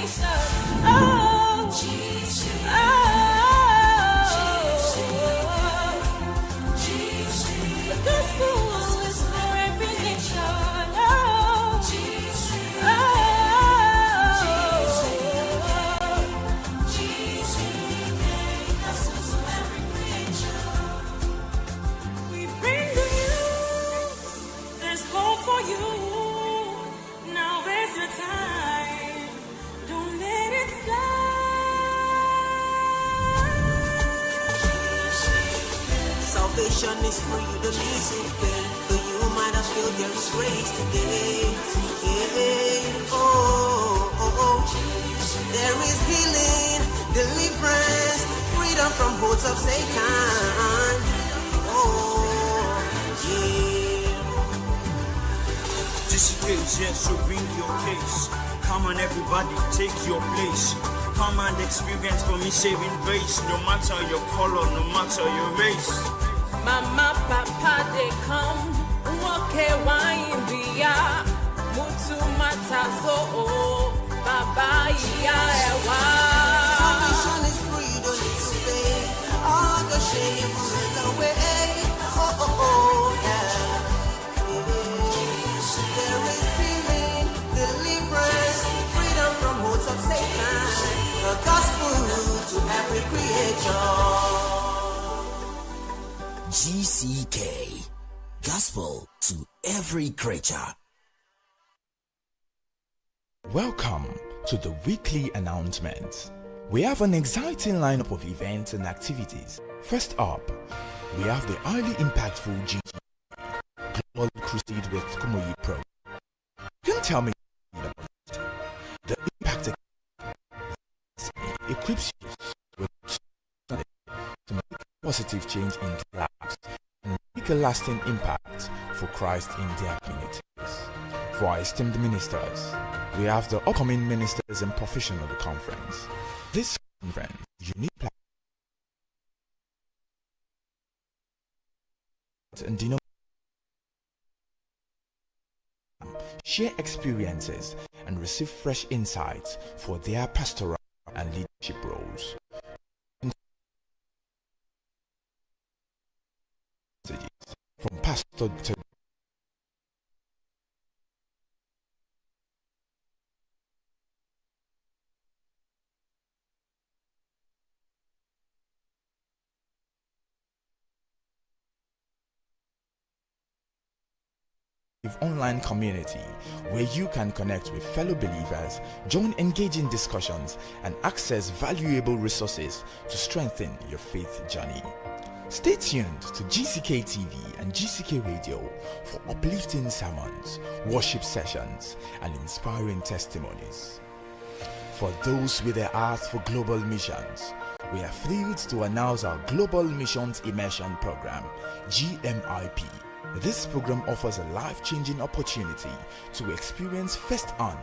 nation. Oh, oh, the gospel is for every nation. Oh, oh, we bring the news. There's hope for you. Now is your time. Don't let it slide. Salvation is free, you don't need to pay. Though you might have feel there is grace today. Yeah. Oh, oh, oh. There is healing, deliverance, freedom from holds of Satan. Oh, yeah. GCK is here, so bring your case. Come on, everybody, take your place. Come and experience for me saving grace. No matter your color, no matter your race. Mama, papa, they come. Nwoke nwanyị bịa. Mutu matazo o. Baba iya ewa. Salvation is free, you don't need to pay. All the shame will away. Oh, oh, oh, yeah. There is healing, deliverance, freedom from holds of Satan. The gospel to every creature. GCK. Gospel to every creature. Welcome to the weekly announcements. We have an exciting lineup of events and activities. First up, we have the highly impactful GG Global Crusade with Kumuyi Pro. You can tell me about it. The impact equips you with to make positive change in their lives and make a lasting impact for Christ in their communities. For our esteemed ministers, we have the upcoming Ministers and Professional Conference. This conference, unique platform and denomination share experiences and receive fresh insights for their pastoral and leadership roles. Messages from Pastor to online community where you can connect with fellow believers, join engaging discussions, and access valuable resources to strengthen your faith journey. Stay tuned to GCK TV and GCK Radio for uplifting sermons, worship sessions, and inspiring testimonies. For those with a heart for global missions, we are thrilled to announce our Global Missions Immersion Program, GMIP. This program offers a life changing opportunity to experience firsthand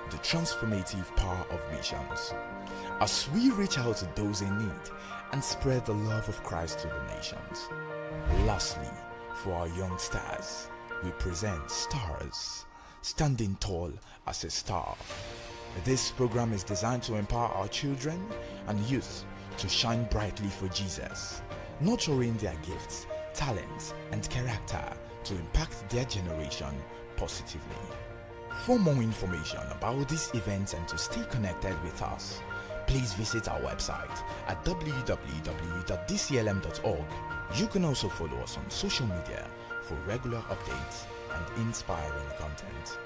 the transformative power of missions. As we reach out to those in need and spread the love of Christ to the nations. Lastly, for our young stars, we present Stars, standing tall as a star. This program is designed to empower our children and youth to shine brightly for Jesus, nurturing their gifts, talents, and character to impact their generation positively. For more information about these events and to stay connected with us, please visit our website at www.dclm.org. You can also follow us on social media for regular updates and inspiring content.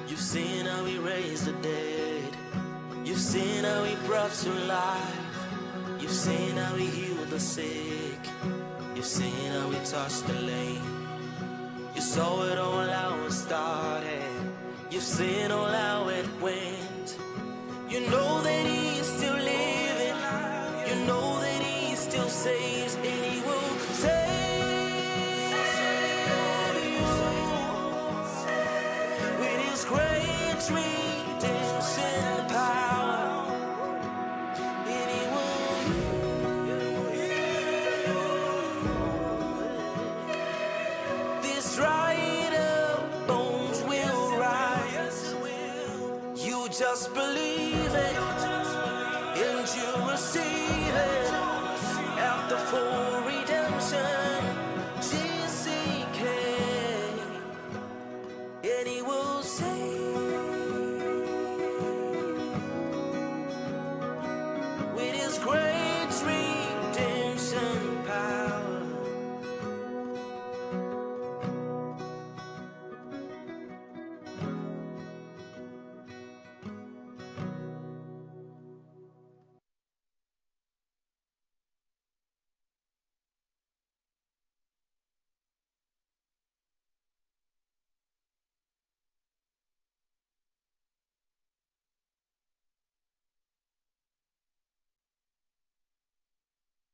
You've seen how he raised the dead. You've seen how he brought to life. You've seen how he healed the sick. You've seen how he touched the lame. You saw it all how it started. You've seen all how it went. You know that he is still living. You know that he still saves, and he will save you with his great redemption. Just believe it and you receive it. After full redemption, GCK, and he will save with his great redemption power.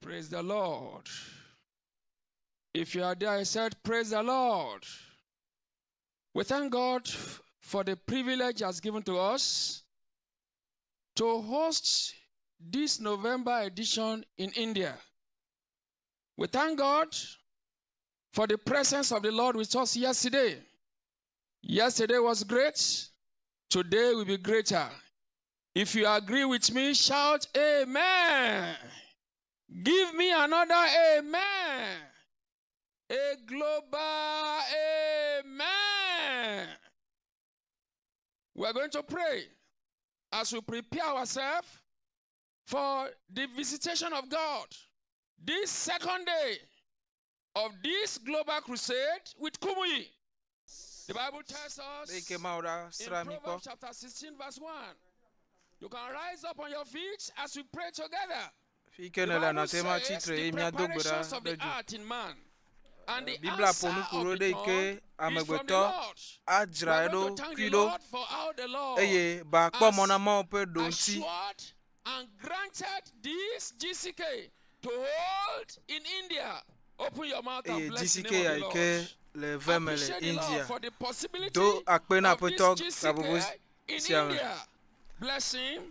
Praise the Lord. If you are there, I said, Praise the Lord. We thank God for the privilege He has given to us to host this November edition in India. We thank God for the presence of the Lord with us yesterday. Yesterday was great. Today will be greater. If you agree with me, shout Amen. Give me another amen. A global amen. We are going to pray as we prepare ourselves for the visitation of God this second day of this global crusade with Kumuyi. The Bible tells us Eyi ke Mawu ɖa in sra mí kpɔ. Proverbs chapter 16, verse 1. You can rise up on your feet as we pray together. Fi ke The nèle Bible nàte ma says tsitre the eye míado gbe ɖa preparations of ɖe the dzu. heart in man and the Biblia ƒo answer nu ku of ɖo the ɖe yi tongue ke is from the amegbetɔ Lord. We adzrae are ɖo going to thank kui the ɖo Lord for how the Lord eye ba kpɔ mɔ na has Mawu ƒe ɖoŋuti. assured and granted this GCK to hold in India. Open your mouth and Eye bless the GCK name ya of the yi Lord. ke le ve me le Appreciate the Lord India. for the possibility Do akpe na of this Aƒetɔ gaƒoƒo GCK in sia me. India. Bless him.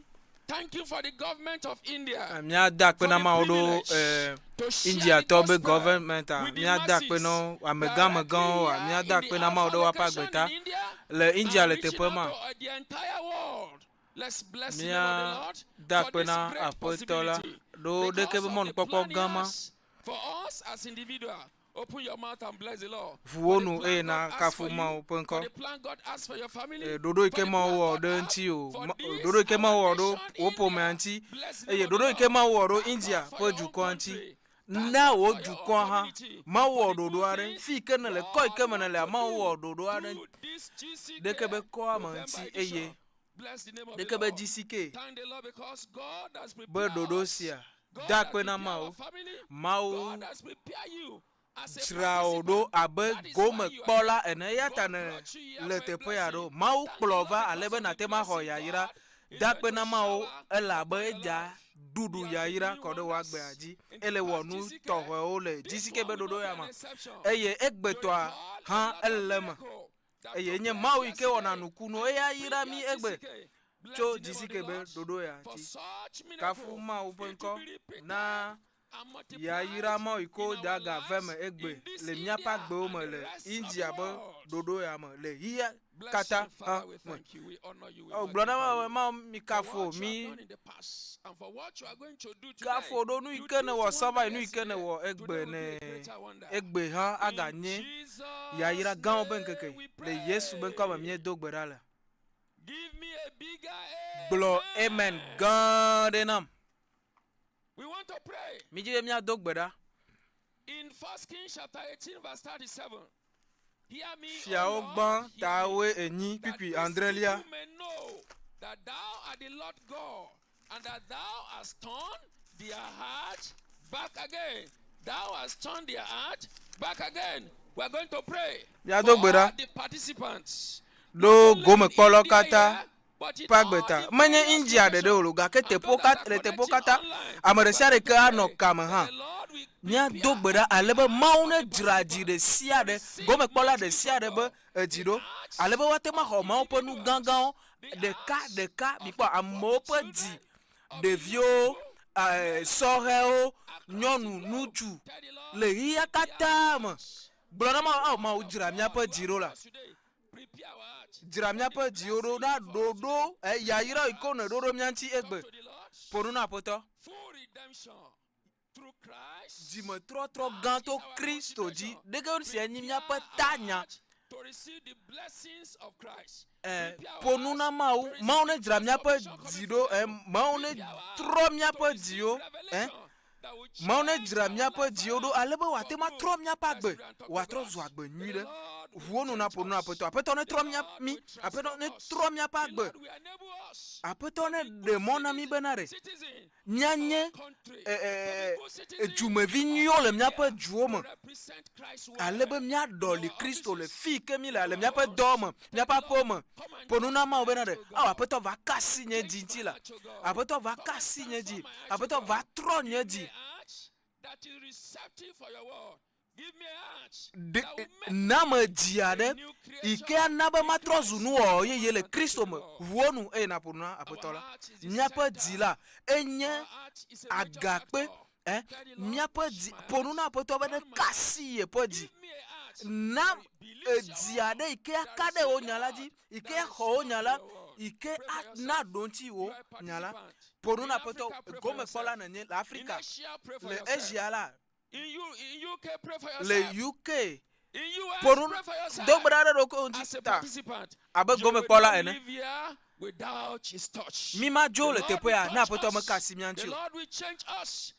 Thank you for the government of India Míada akpe for na the Mawu ɖo privilege eh, to share the Indiatɔwo be gospel gɔvɛmɛnta. with the Míada akpe masses na directly amegãmegãwoa. here Míada in the akpe na Mawu Alpha ɖe woaƒe location agbeta in India le India and le reaching teƒe out ma. to the entire world. Let's bless the name of the Lord Míada for akpe this na great Aƒetɔ la possibility ɖo ɖeke because be of the mɔnukpɔkpɔ plan he gã ma has for us as individuals. Open your mouth and bless the Lord ʋu for wo the nu plan eye God na has kafu for you, Mawu ƒe for ŋkɔ. the plan God has for your family, Eh, ɖoɖo yi for ke the Mawu plan wɔ God ɖe has ŋuti o, for Ma- this ɖoɖo yi ke our Mawu wɔ ɖo nation, wò ƒomea India. ŋuti Bless the name eye of the ɖoɖo yi ke Lord. Mawu wɔ ɖo Thank India God for ƒe your own dukɔa ŋuti. country. Thank Na God wò for your own dukɔa hã, community. Mawu For wɔ the ɖoɖo good aɖe. things Fi yi ke nèle, kɔ yi God ke me want nèlea, to Mawu do wɔ ɖoɖo aɖe through this ɖeke be GCK kɔa me November ŋuti eye edition. Bless the name of the ɖeke be Lord. GCK Thank the Lord because God has be prepared ɖoɖo us. sia. God Da has akpe na prepared our Mawu. family. Mawu God has prepared you as a dzra wò ɖo participant. abe That is why you are here. gomekpɔla ene eya ta God ne brought you here le for a teƒe ya ɖo. blessing. Mawu Thank the kplɔ Lord va ale because be of the nàte ma xɔ blessing yayra. God is Da going akpe to na Mawu shower elabe upon your edza life. ɖuɖu We are yayra doing kɔ ɖe wò agbea wonders dzi. in the Ele wɔ past nu GCK. tɔxɛwo le This GCK one be will ɖoɖo not be ya an me exception. eye To egbetɔa recall a hã lot of ele eme miracle that eye took enye place Mawu yi ke wɔna yesterday nukunuwo and eya the yra mí previous egbe GCK. Bless tso the name of GCK the be Lord ɖoɖo ya for dzi. such Kafu miracle. Mawu ƒe It ŋkɔ will be repeated na and multiplied yayra mawo yi ke in wode our aga ve me lives egbe in this le míaƒe India agbewo and me the le rest of the India be world. ɖoɖo ya me le xexea Bless katã you, hã Father. We me. thank you. We honor you. We Gblɔ na magnify Mawu be you. Mawu mi For kafu what you have mi done in the past and for what you are going to do today. kafu ɖo nu yi You ke did nèwɔ sɔ wonder va yi nu yi ke yesterday. nèwɔ Today egbe will be ne a greater wonder. egbe hã In aganye yayra Jesus' gãwo be name ŋkeke we le Yesu be ŋkɔ me pray. míedo gbe ɖa le. Give me a bigger Gblɔ amen amen. gã ɖe nam. We want to pray Mídi be míado gbe ɖa. in 1 Kings chapter 18, verse 37. Hear me, O Fiawo Lord, gbã hear me, tawoe enyi that kpikpi these adrelia. people may know that thou art the Lord God, and that thou hast turned their heart back again. Thou hast turned their heart back again. We are going to pray for Míado gbe ɖa all the participants, ɖo not only in gomekpɔlawo India katã here, but in ƒe all agbeta. the Menye various India ɖeɖe o locations lo gake and teƒewo those that kat are le teƒewo connecting katã online. ame ɖe We sia are ɖe going ke to anɔ pray kame that hã. the Lord will Míado prepare gbe ɖa ale the be heart Mawu of ne the dzra dzi participants ɖe sia to ɖe receive gomekpɔla ɖe mightily sia from ɖe be God. edzi The ɖo ale hearts be woate ŋu of axɔ Mawu ƒe nu individuals, gãgãwo the ɖeka hearts ɖeka. of Mikpɔ the, of amewo the ƒe dzi, children, of the young ɖeviwo, people, eh, men sɔhɛwo, across the nyɔnu, globe. ŋutsu Tell the Lord le to xexea prepare katã our me. hearts. Gblɔ na The Mawu, ao word Mawu of dzra God míaƒe you dzi have ɖo for la. us today. Prepare our heart. Dzra míaƒe dziwo ɖo na ɖoɖo yayra yi ke nèɖo ɖo mía ŋuti egbe. Ƒo nu na Aƒetɔ. Dzimetrɔtrɔ gã to Kristo dzi. Ɖeke sia nyi míaƒe tanya. Ɛ, ƒo nu na Mawu. Mawu nedzra míaƒe dzi ɖo. Ɛ, Mawu netrɔ míaƒe dziwo. Ɛ, Mawu nedzra míaƒe dziwo ɖo ale be wòate ŋu atrɔ míaƒe agbe wòatrɔ zu agbe nyui ɖe. Ʋuwo nu naƒo nu na Aƒetɔ. Aƒetɔ netrɔ mía mí. Aƒetɔ netrɔ míaƒe agbe. Aƒetɔ neɖe mɔ na mí bena ɖe míanye dumevi nyuiwo le míaƒe duwo me ale be míaɖɔli Kristo le fi ke míle le míaƒe dɔwo me, míaƒe aƒewo me. Ƒo nu na Mawu bena ɖe, ao Aƒetɔ va ka asi nye dzi ŋuti la. Aƒetɔ va ka asi nye dzi. Aƒetɔ va trɔ nye dzi. Ɖe, na me dzi aɖe yi ke ana be matrɔ zu nuwɔwɔ yeye le Kristo me. Ʋu wo nu eye nàƒo nu na Aƒetɔ la. Míaƒe dzi la enye agakpe. Ɛ, míaƒe dzi, ƒo nu na Aƒetɔ be neka asi yeƒe dzi. Na edzi aɖe yi ke aka ɖe wò nya la dzi, yi ke axɔ wò nya la, yi ke ana ɖoŋtsi wò nya la. Ƒo nu na Aƒetɔ, gomekpɔla nènye le Afrika, le Asia la, le UK ƒo nu do gbe ɖa ɖe ɖokuiwò ŋuti ta abe gomekpɔla ene. Mi madzo le teƒea ne Aƒetɔ meka asi mía ŋuti o.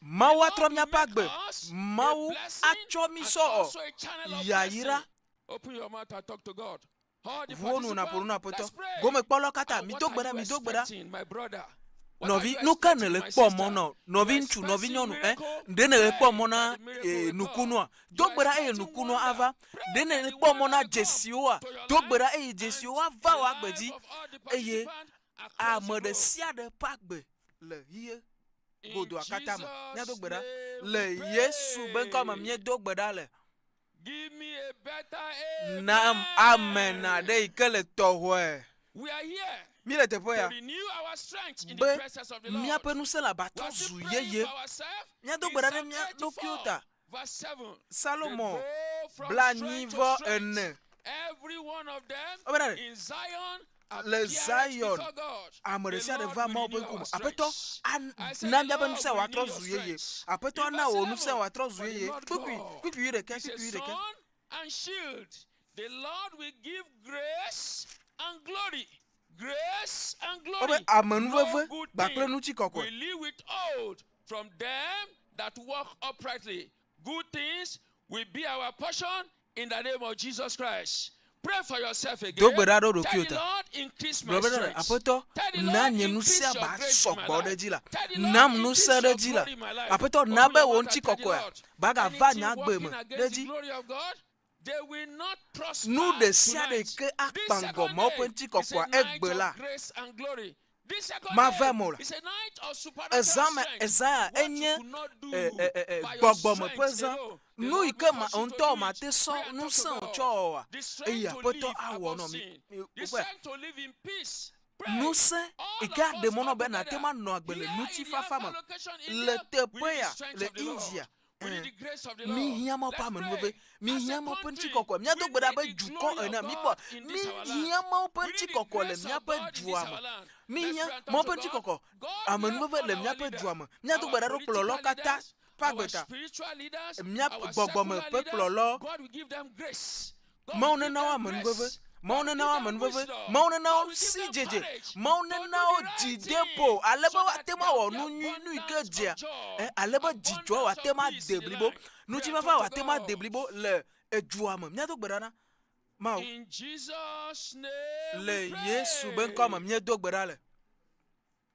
Mawu atrɔ míaƒe agbe. Mawu atsɔ mí sɔ ɔ yayra. Ʋu nu nàƒo nu na Aƒetɔ. Gomekpɔlawo katã, mido gbe ɖa, mido gbe ɖa. Nɔvi, nu ka nèle kpɔ mɔ na? Nɔviŋutsu, nɔvinyɔnu, ɛ, ɖe nèle kpɔ mɔ na e, nukunua? Do gbe ɖa eye nukunua ava. Ɖe nèle kpɔ mɔ na dzesiwoa? Do gbe ɖa eye dzesiwo ava wò agbe dzi. Eye ame ɖe sia ɖe ƒe agbe le ɣie godoa katã me. Míado gbe ɖa. Le Yesu be ŋkɔ me míedo gbe ɖa le. Na amen aɖe yi ke le tɔxɔe. Míele teƒe ya be míaƒe ŋusẽ le abatɔ zu yeye. Míado gbe ɖa ɖe mía ɖokuiwo ta. Salomo 44. Wobena ɖe le Zion, ame ɖe sia ɖe va Mawu ƒe ŋkume. Aƒetɔ ana míaƒe ŋusẽ wòatrɔ zu yeye. Aƒetɔ ana wò ŋusẽ wòatrɔ zu yeye. Kpukpui, kpukpui wuiɖekɛ, kpukpui wuiɖekɛ. And shield. The Lord will give grace and glory. Grace and glory. Wobe amenuveve No good kpakple thing ŋutikɔkɔe. will he withhold from them that walk uprightly. Good things will be our portion in the name of Jesus Christ. Pray for yourself again. Do gbe ɖa ɖe Tell ɖokuiwò the ta. Lord, increase my Gblɔ bena, strength. Aƒetɔ, Tell the na Lord, nye increase ŋusẽ your aba grace in my sɔgbɔ ɖe life. edzi la. Tell the Lord, Nam increase ŋusẽ ɖe your edzi la. glory in my life. Aƒetɔ, Open na be your wò mouth and tell the ŋutikɔkɔea Lord, bagava anything nye agbe working me ɖe against the edzi. glory of God, they will not prosper Nu ɖe sia ɖe tonight. ke This akpa ŋgɔ second Mawu ƒe day is ŋutikɔkɔea a night egbe of la, grace and glory. This second mava day eme o la. is a night of supernatural Ezã me, strength. ezã ya What you enye could not do e, e, e, e, by your gbɔgbɔme ƒe strength zã. alone, the Nu Lord yi will ke ma cause you to ŋutɔ do it. mate sɔ Pray and talk to ŋusẽ God. wòtsɔ oa, The eye strength to Aƒetɔ live awɔ above nɔ mi. sin. mi- The wokpɔe? strength to live in peace. Pray. Ŋusẽ All yi of ke aɖe us mɔ nɔ all be nàte together ŋu anɔ agbe le here in the ŋutifafa Alpha me location le India, we teƒe need the ya strength le of the Lord. India. We need Ẽ. the grace of the Lord. Míhiã Mawu ƒe Let's amenuveve, pray. As míhiã a Mawu ƒe country, ŋutikɔkɔe. Míado we gbe ɖa need be the dukɔ glory of ene, míkpɔ, God in this our míhiã land. Mawu ƒe We need the ŋutikɔkɔe le grace of míaƒe God in this dua our me. land. Let's Míhiã pray and talk Mawu to ƒe God. ŋutikɔkɔ, God will help amenuveve all le our míaƒe leaders, dua me. Míado our gbe ɖa ɖo political kplɔlawo katã leaders, ƒe our agbe ta. spiritual leaders, Mía our gbɔgbɔme secular ƒe leaders. kplɔlawo. God will give them grace. God Mawu will give nena wo them amenuveve. grace. Mawu God will nena give wo them amenuveve. wisdom. Mawu nena God wo will give them sidzedze. courage Mawu to do nena wo the right thing dzideƒo ale be so that woate ŋu there awɔ will be nu nyui nu yi ke abundance dzea. of joy, Ɛ, ale be dzidzɔ abundance wòate of ŋu peace ade in the blibo. land. Pray and Ŋutifafa talk to wòate ŋu ade God. blibo le edua me. Míado gbe ɖa na Mawu. In Jesus' name Le we Yesu be ŋkɔ me pray. míedo gbe ɖa le.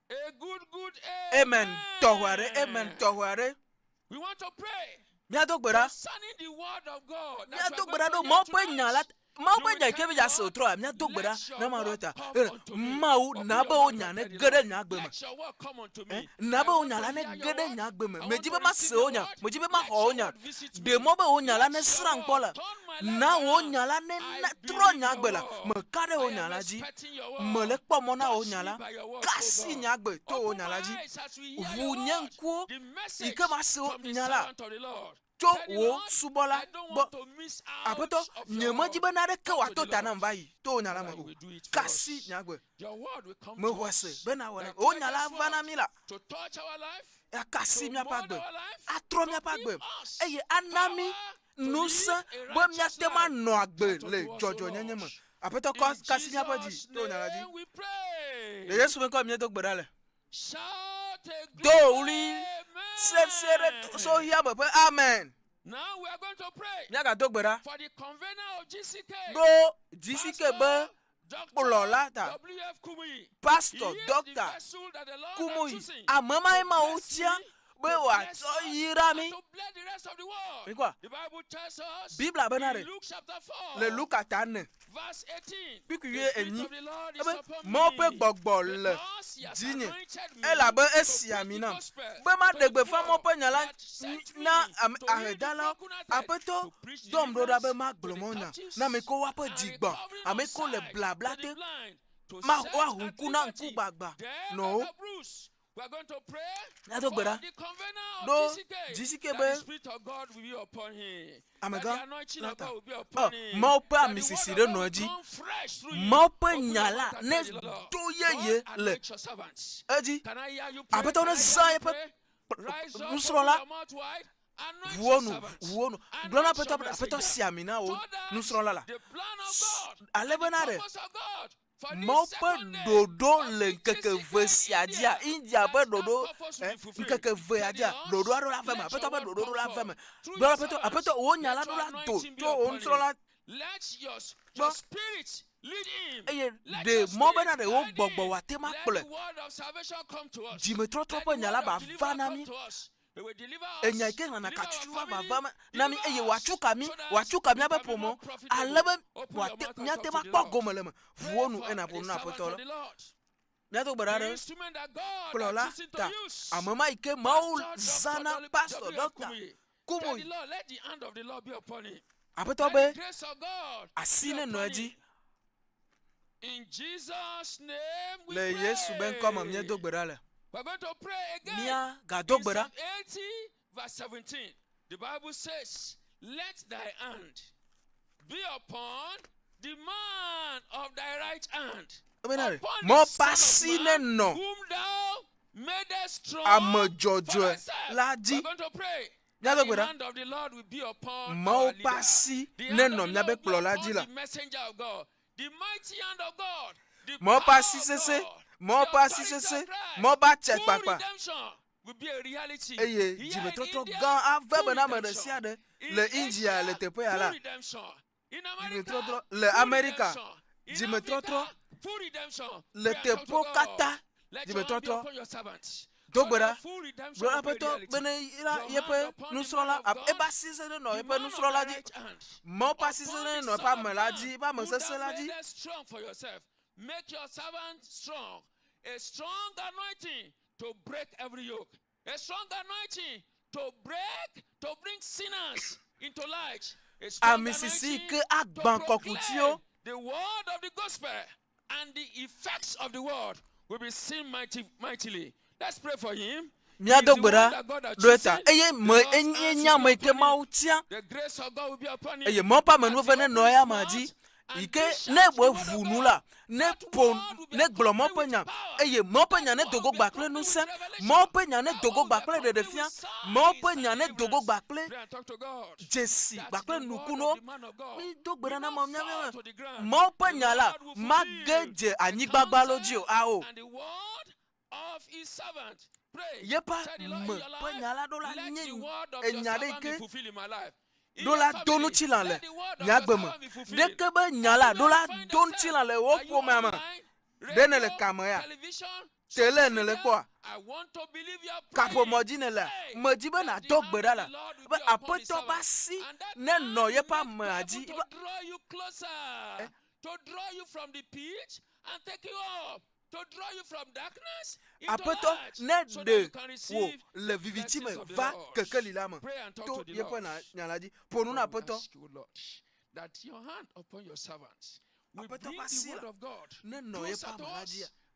A good, good Amen tɔxɛ aɖe. Amen amen. tɔxɛ aɖe. We want to pray Míado gbe ɖa. concerning the word of God that Míado we are gbe going ɖa to ɖo hear Mawu ƒe nya la tonight. Mawu You ƒe will nya yi ke tell míedze ase God, wòtrɔa, míado gbe ɖa let your na ame aɖewo word ta. come Eye unto me. Mawu Open na your be wò mouth nya and ne tell the ge ɖe Lord, nye agbe me. let your word come unto Ɛ, me. na I be wò want nya to la ne hear ge your ɖe word. nye agbe me. I want Medi to be mase receive wò your nya. word. Medi be Let maxɔ wò your nya. word visit Ɖe me. mɔ be wò nya la Let ne your srãm kpɔ word la. turn my life Na wò around. nya la ne I na trɔ believe nye your agbe la. word. Meka ɖe wò I nya am la dzi. expecting your Mele word. kpɔ mɔ na wò Touch nya me la. by your word, Ka O asi God. nye agbe to wò Open nya la my dzi. eyes as we hear Ʋu your nye word. ŋkuwo The yi message ke mase wò from the nya la. servant of the Lord. tso wò subɔla gbɔ. Aƒetɔ, nyemedi be naneke wòato ta nam va yi to wò nya la me o. Kasi nye agbe. Mexɔe se be nawɔ nam. Wò nya la va na mí la, akasi míaƒe agbe, atrɔ míaƒe agbe, eye ana mí ŋusẽ be míate ŋu anɔ agbe le dzɔdzɔenyenye me. Aƒetɔ, kɔ kasi míaƒe dzi to wò nya la dzi. Le Yesu ƒe ŋkɔ me míedo gbe ɖa le. Do ɣli sesĩe ɖe sohia me ƒe amen. Míagado gbe ɖa ɖo GCK be kplɔla ta, Pastor Dɔkta Kumuyi, ame mae Mawu tia be wòatsɔ yra mí. Mikpɔa? Biblia bena ɖe le Luka ta ene kpukpui wuienyi ebe, Mawu ƒe gbɔgbɔ le dzinye, elabe esi ami nam be maɖe gbeƒã Mawu ƒe nya la na ame ahedalawo. Aƒetɔ dɔm ɖo ɖa be magblɔ Mawu nya na ame kewo woaƒe dzi gbã, ame kewo le blabla te, ma woaho ŋku na ŋkugbagba nɔ wo. Míado gbe ɖa ɖo GCK be amegã la ta. Ɔ, Mawu ƒe amisisi ɖe nɔ edzi. Mawu ƒe nya la ne do yeye le edzi. Aƒetɔ ne zã eƒe nusrɔ̃la ʋuwo nu, ʋuwo nu. Gblɔ na Aƒetɔ be, Aƒetɔ si ami na wò nusrɔ̃la la. Ale bena ɖe Mawu ƒe ɖoɖo le ŋkeke eve sia dzia, India ƒe ɖoɖo, eh, ŋkeke evea dzia, ɖoɖo aɖo la va eme, Aƒetɔ ƒe ɖoɖo ɖo la va eme. Gblɔ na Aƒetɔ, Aƒetɔ, wò nya la ɖo la do tso wò nusrɔ̃la gbɔ, eye ɖe mɔ bena ɖe wò gbɔgbɔ wòate ŋu akplɔe. Dzimetrɔtrɔ ƒe nya la ba va na mí. Enya yi ke xlẽna katsutu va vava me na mí eye wòatsu ka mí, wòatsu ka míaƒe ƒomewo ale be wòate, míate ŋu akpɔ gome le eme. Ʋu wo nu eye nàƒo nu na Aƒetɔ la. Míado gbe ɖa ɖe kplɔla ta, ame ma yi ke Mawu zãna, pastɔ, ɖɔkta, Kumuyi. Aƒetɔ be asi nenɔ edzi. Le Yesu be ŋkɔ me míedo gbe ɖa le. Míagado gbe ɖa. The Bible says, Let thy hand be upon the man of thy right hand. Ebena ɖe, Mawu ƒe asi nenɔ ame dzɔdzɔe la dzi. Míado gbe ɖa. Mawu ƒe asi nenɔ míaƒe kplɔla dzi la. Mawu ƒe asi sesẽ, Mawu ƒe asi sesẽ, Mawu ƒe atsekpakpa eye dzimetɔtrɔ gã ava eme na ame ɖe sia ɖe le India le teƒe ya la. Dzimetɔtrɔ le Amerika, dzimetɔtrɔ le teƒewo katã, dzimetɔtrɔ. Do gbe ɖa, gblɔ na Aƒetɔ be ne yra yeƒe nusrɔ̃la, eƒe asi sesẽ nenɔ yeƒe nusrɔ̃la dzi, Mawu ƒe asi sesẽ nenɔ eƒe ame la dzi, eƒe ame sesẽ la dzi. Make your servant strong, a strong anointing to break every yoke, a strong anointing to break, to bring sinners into light, a strong Ami sisi anointing ke to agbã proclaim kɔkutiwo. the word of the gospel and the effects of the word will be seen mighty, mightily. Let's pray for him. He is Míado the gbe one ɖa that God has ɖo eta chosen. eye The me Lord's enye hands nye will ame be yi ke upon him. Mawu tia The grace of God will be upon eye him. Mawu ƒe As he amenuveve nenɔ opens his eya amea dzi mouth yi and ke dish ne out the word wòeʋu of nu God, la, ne that ƒo word will be ne gblɔ Mawu accompanied ƒe with nya power. eye Mawu ƒe That nya nedo word go will be gba kple accompanied with ŋusẽ, revelation. Mawu ƒe nya That nedo go word will gba be kple accompanied ɖeɖefia, with Mawu signs ƒe and nya nedo go deliverance. gba kple Pray and talk to God. dzesi That kpakple the word of nukunuwo. the man of God Mído gbe will ɖa na not Mawu mía fall be to the ground. Mawu ƒe The nya la Lord will mage fulfill dze the anyigba gbalo dzi counsel o. Ao. and the word of his servant. Pray. Yeƒe Tell the Lord ame in your ƒe life, nya la ɖo la let nye the word of your enya ɖe yi servant be ke fulfilled in my life. In ɖo your la do family, ŋutilã le let the word of nye your agbe me. servant be fulfilled. Ɖeke be nya la ɖo Everywhere la you find do yourself, ŋutilã le wò are you ƒomea me. online, Ɖe nèle radio, kame ya? television, Tele social nèle media? kpɔa? I want to believe you are praying. Kaƒomɔ dzi nèlea? Pray Medi be that the nàdo hand gbe of ɖa la the Lord will be be upon his Aƒetɔ ƒe servant. asi And that nenɔ hand will yeƒe make amea devil dzi. to Eƒe draw you closer, Eh? to draw you from the pit and take you up, to draw you from darkness into Aƒetɔ light, so that neɖe you can wò receive le the viviti me blessings of the va Lord. kekeli la me Pray and talk to to the yeƒe Lord. na- nya la dzi. Ƒo nu na God, we Aƒetɔ. ask you, Lord, that your hand upon your servants will Aƒetɔ bring ƒe the asi word la of God nenɔ closer yeƒe to ame la us dzia.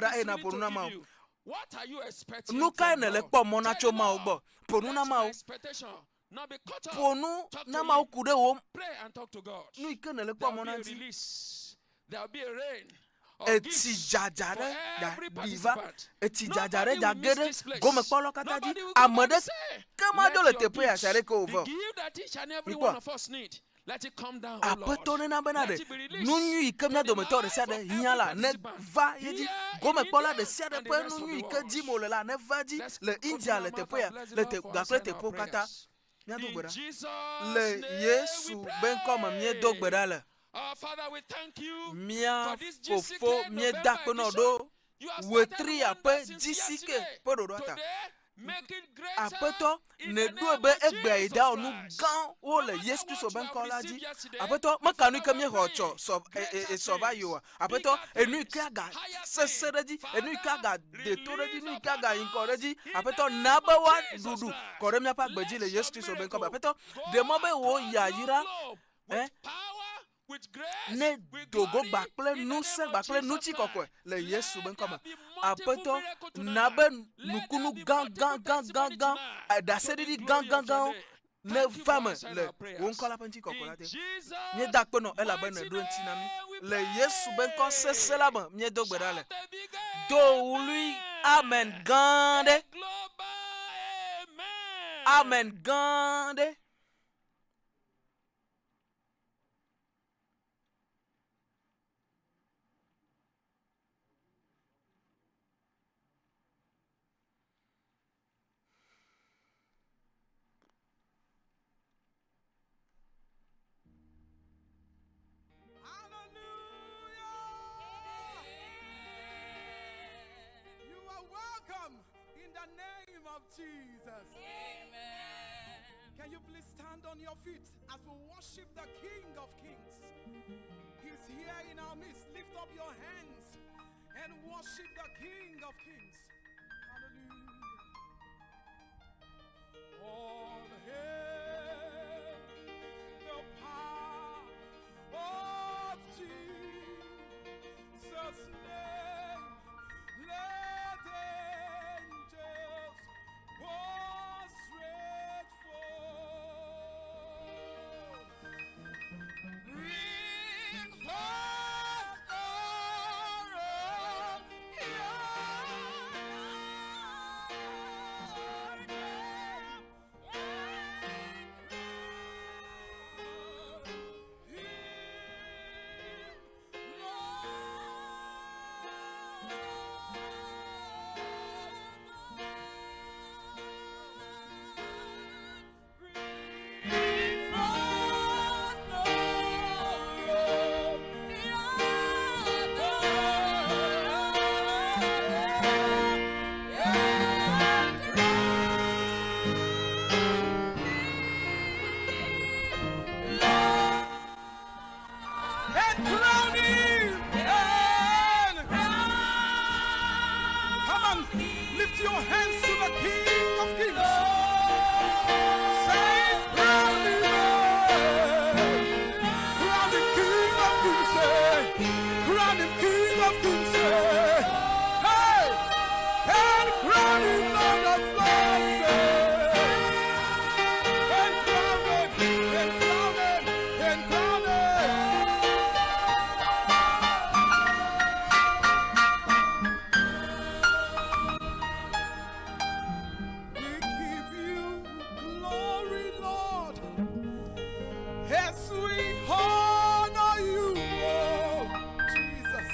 gbe ɖa eye nàƒo nu na Mawu. Nu kae nèle kpɔ mɔ na tso Mawu gbɔ? Ƒo nu na Mawu. Ƒo nu na Mawu ku ɖe wò nu yi ke nèle kpɔ mɔ na ŋuti. Etsi dzadza ɖe dza ɖi va, etsi dzadza ɖe dza ge ɖe gomekpɔlawo katã dzi. Ame ɖeke madzo le teƒe ya sia ɖeke o vɔ. Mikpɔ. Aƒetɔ nena bena ɖe nu nyui yi ke mía dometɔ ɖe sia ɖe hiã la neva ye dzi. Gomekpɔla ɖe sia ɖe ƒe nu nyui yi ke dim wòle la neva edzi le India le teƒe ya, le te, gakple teƒewo katã. Míado gbe ɖa. Le Yesu be ŋkɔ me míedo gbe ɖa le. Mía Fofo, míeda akpe nɔ ɖo wetria ƒe GCK ƒe ɖoɖoa ta. Aƒetɔ, nèɖoe be egbea yi dawɔ nu gãwo le Yesu Kristo be ŋkɔ la dzi. Aƒetɔ, meka nu yi ke míexɔ tsɔ sɔ e, e, e, sɔ va yi oa? Aƒetɔ, enu yi ke aga sesẽ ɖe edzi, enu yi ke aga de to ɖe edzi, nu yi ke aga yi ŋgɔ ɖe edzi. Aƒetɔ, na be woaɖuɖu kɔ ɖe míaƒe agbe dzi le Yesu Kristo be ŋkɔ me. Aƒetɔ, ɖe mɔ be wò yayra, eh, ne do go gba kple ŋusẽ gba kple ŋutikɔkɔe le Yesu be ŋkɔ me. Aƒetɔ, na be nukunu gãgãgãgãgã, ɖaseɖiɖi gãgãgãwo neva me le wò ŋkɔ la ƒe ŋutikɔkɔe la te. Míeda akpe nɔ elabe nèɖo eŋuti na mí. Le Yesu be ŋkɔ sesẽ la me míedo gbe ɖa le. Do ɣlui amen gã ɖe. Amen gã ɖe. You are welcome in the name of Jesus. Amen. Can you please stand on your feet as we worship the King of Kings? He's here in our midst. Lift up your hands and worship the King of Kings. Hallelujah. All hail the power of Jesus' name. Let angels prostrate fall. Bring forth the And crown him. And come on, lift your hands to the King of Kings. Say, crown him. Crown him King of Kings. Say, crown him King of Kings. Say, hey, and crown him Lord of Lords. Say, and crown him, and crown him, and crown him. We give you glory, Lord, as we honor you, oh Jesus.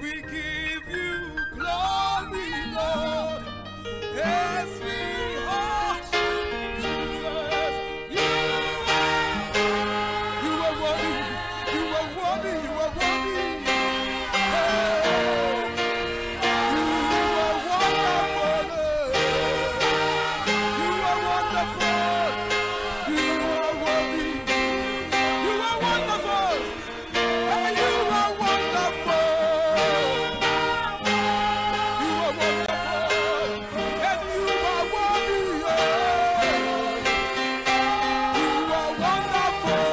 We give you glory, Lord, as we honor Jesus. You are, you are worthy, you are worthy, you are worthy. Hey. You are wonderful. You are wonderful. You are worthy. You are wonderful. And you are wonderful. You are wonderful. And you are worthy. You are wonderful.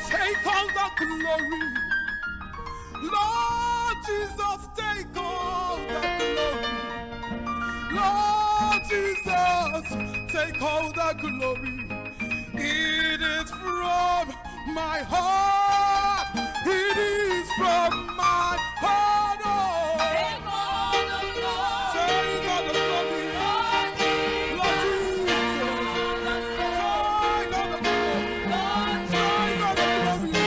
Take all the glory. Lord Jesus, take all the glory. Lord Jesus, take all the glory. It is from my heart. It is from my heart. Oh. Take all the glory. Take all the glory. Lord Jesus. Lord Jesus. Take all the glory. Lord Take all the glory.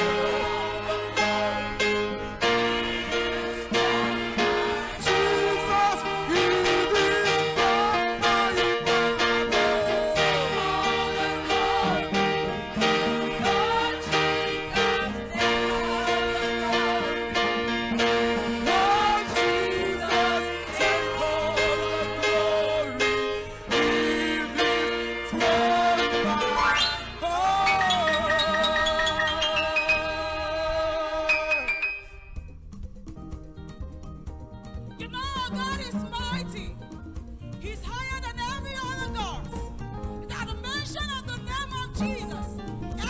Jesus, it is from my heart. Lord Jesus, take all the glory. It is from my heart. You know our God is mighty. He's higher than every other God. It's at the mention of the name of Jesus,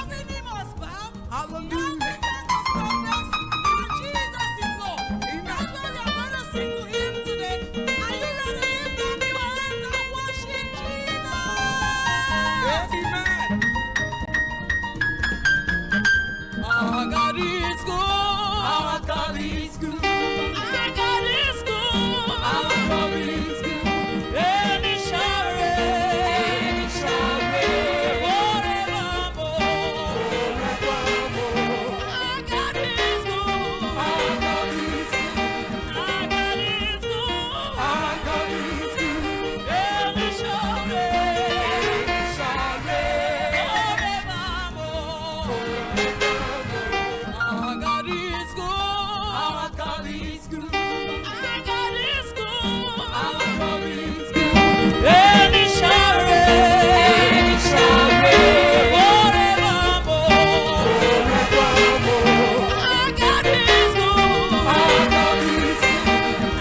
every knee must bow. Hallelujah. Every tongue must confess that Jesus is Lord. Amen. That's why we are going to sing to him today. Are you ready to lift up your hands and worship Jesus? Amen. Our God is good. Our God is good. Our God is good. Our God is good. And he shall reign. He shall reign forevermore. Our God is good. Our God is good. Our God is good. Our God is good. And he shall reign He shall reign forevermore. Our God is good. Our God is good. Our God is good. Our God is good. And he shall reign He shall reign forevermore. forevermore. Our God is good. Our God is good.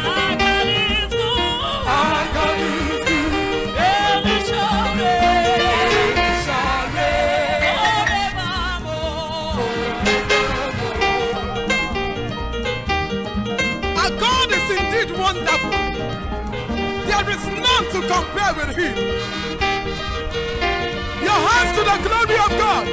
Our God is good. Our God is good. And he shall reign He shall reign forevermore. Our God is indeed wonderful. There is none to compare with him. Your hands to the glory of God.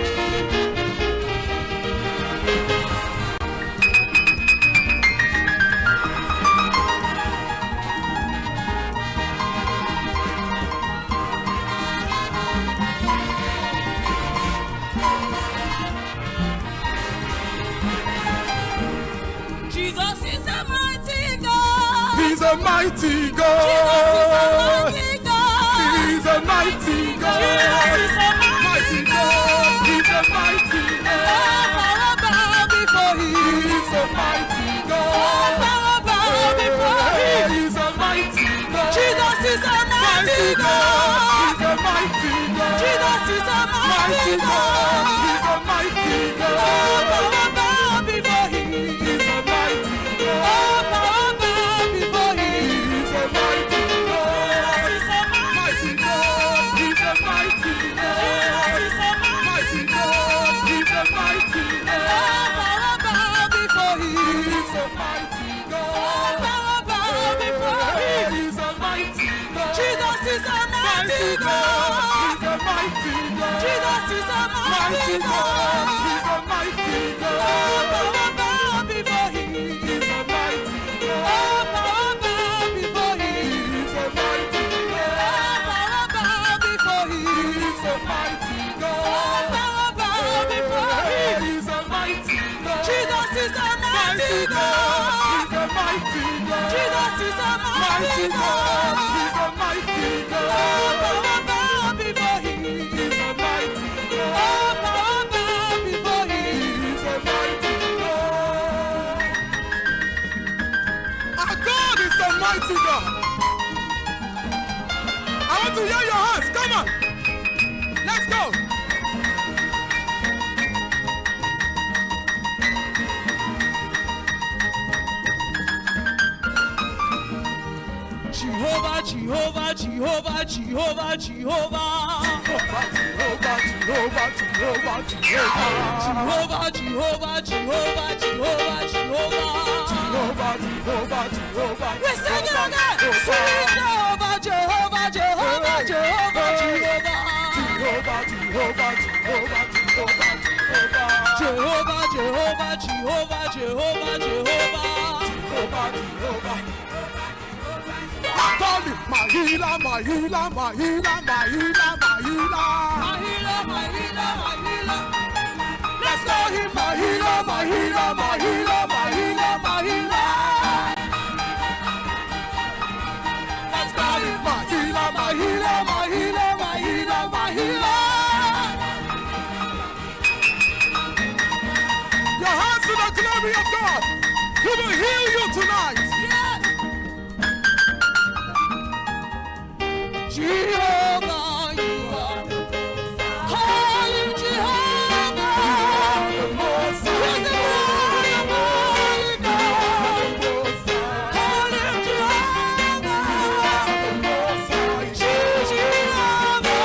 Jesus is a mighty God. He's a mighty God. Jesus is a mighty God. He's a mighty God. Jesus is a mighty Mighty God. God. He's a mighty God. All power bow before him. He's a mighty All God. power bow before him. He's a mighty God. Jesus is a mighty Mighty God. God. He's a mighty God. Jesus is a mighty Mighty God. God. He's a mighty All God. power bow before him. He's a mighty God. All power bow before him. He's a mighty God. Jesus is a mighty Mighty God. God. He's a mighty God. Jesus is a mighty Mighty God. God. He's a mighty God. All power bow before him. He's a mighty All God. power bow before him. He's a mighty God. Jesus is a mighty Mighty God. God. He's a mighty God. Jesus is a mighty Mighty God. God. He's a mighty All God. power bow before him. He's a mighty God. All power bow before him. He's a mighty God. All power bow before him. He's a mighty All God. power bow before him. He's a mighty God. Jesus is a mighty Mighty God. God. He's a mighty God. Jesus is a mighty Mighty God. God. He's a mighty All God. power bow before him. He's a mighty God. All power bow before him. He's a mighty God. Our God is a mighty God. I want to hear your hands. Come on. Let's go. Jehovah, Jehovah, Jehovah, Jehovah, Jehovah. Jehovah, Jehovah, Jehovah, Jehovah. Jehovah, Jehovah, Jehovah, Jehovah, Jehovah. Jehovah, Jehovah, Jehovah. We sing it again. Sing Jehovah, Jehovah, Jehovah, Jehovah, Jehovah. Jehovah, Jehovah, Jehovah, Jehovah, Jehovah. Jehovah, Jehovah, Jehovah, Jehovah, Jehovah. Jehovah, Jehovah. Call him my healer, my healer, my healer, my healer, my healer. My healer, my healer, my healer. Let's call him my healer, my healer, my healer, my healer, my healer. Let's call him my healer, my healer, my healer, my healer, my healer. Your hands to the glory of God. He will heal you tonight. Yes. Jehovah, you are. Call him Jehovah. He's the glory of holy God. Call him Jehovah. Jehovah.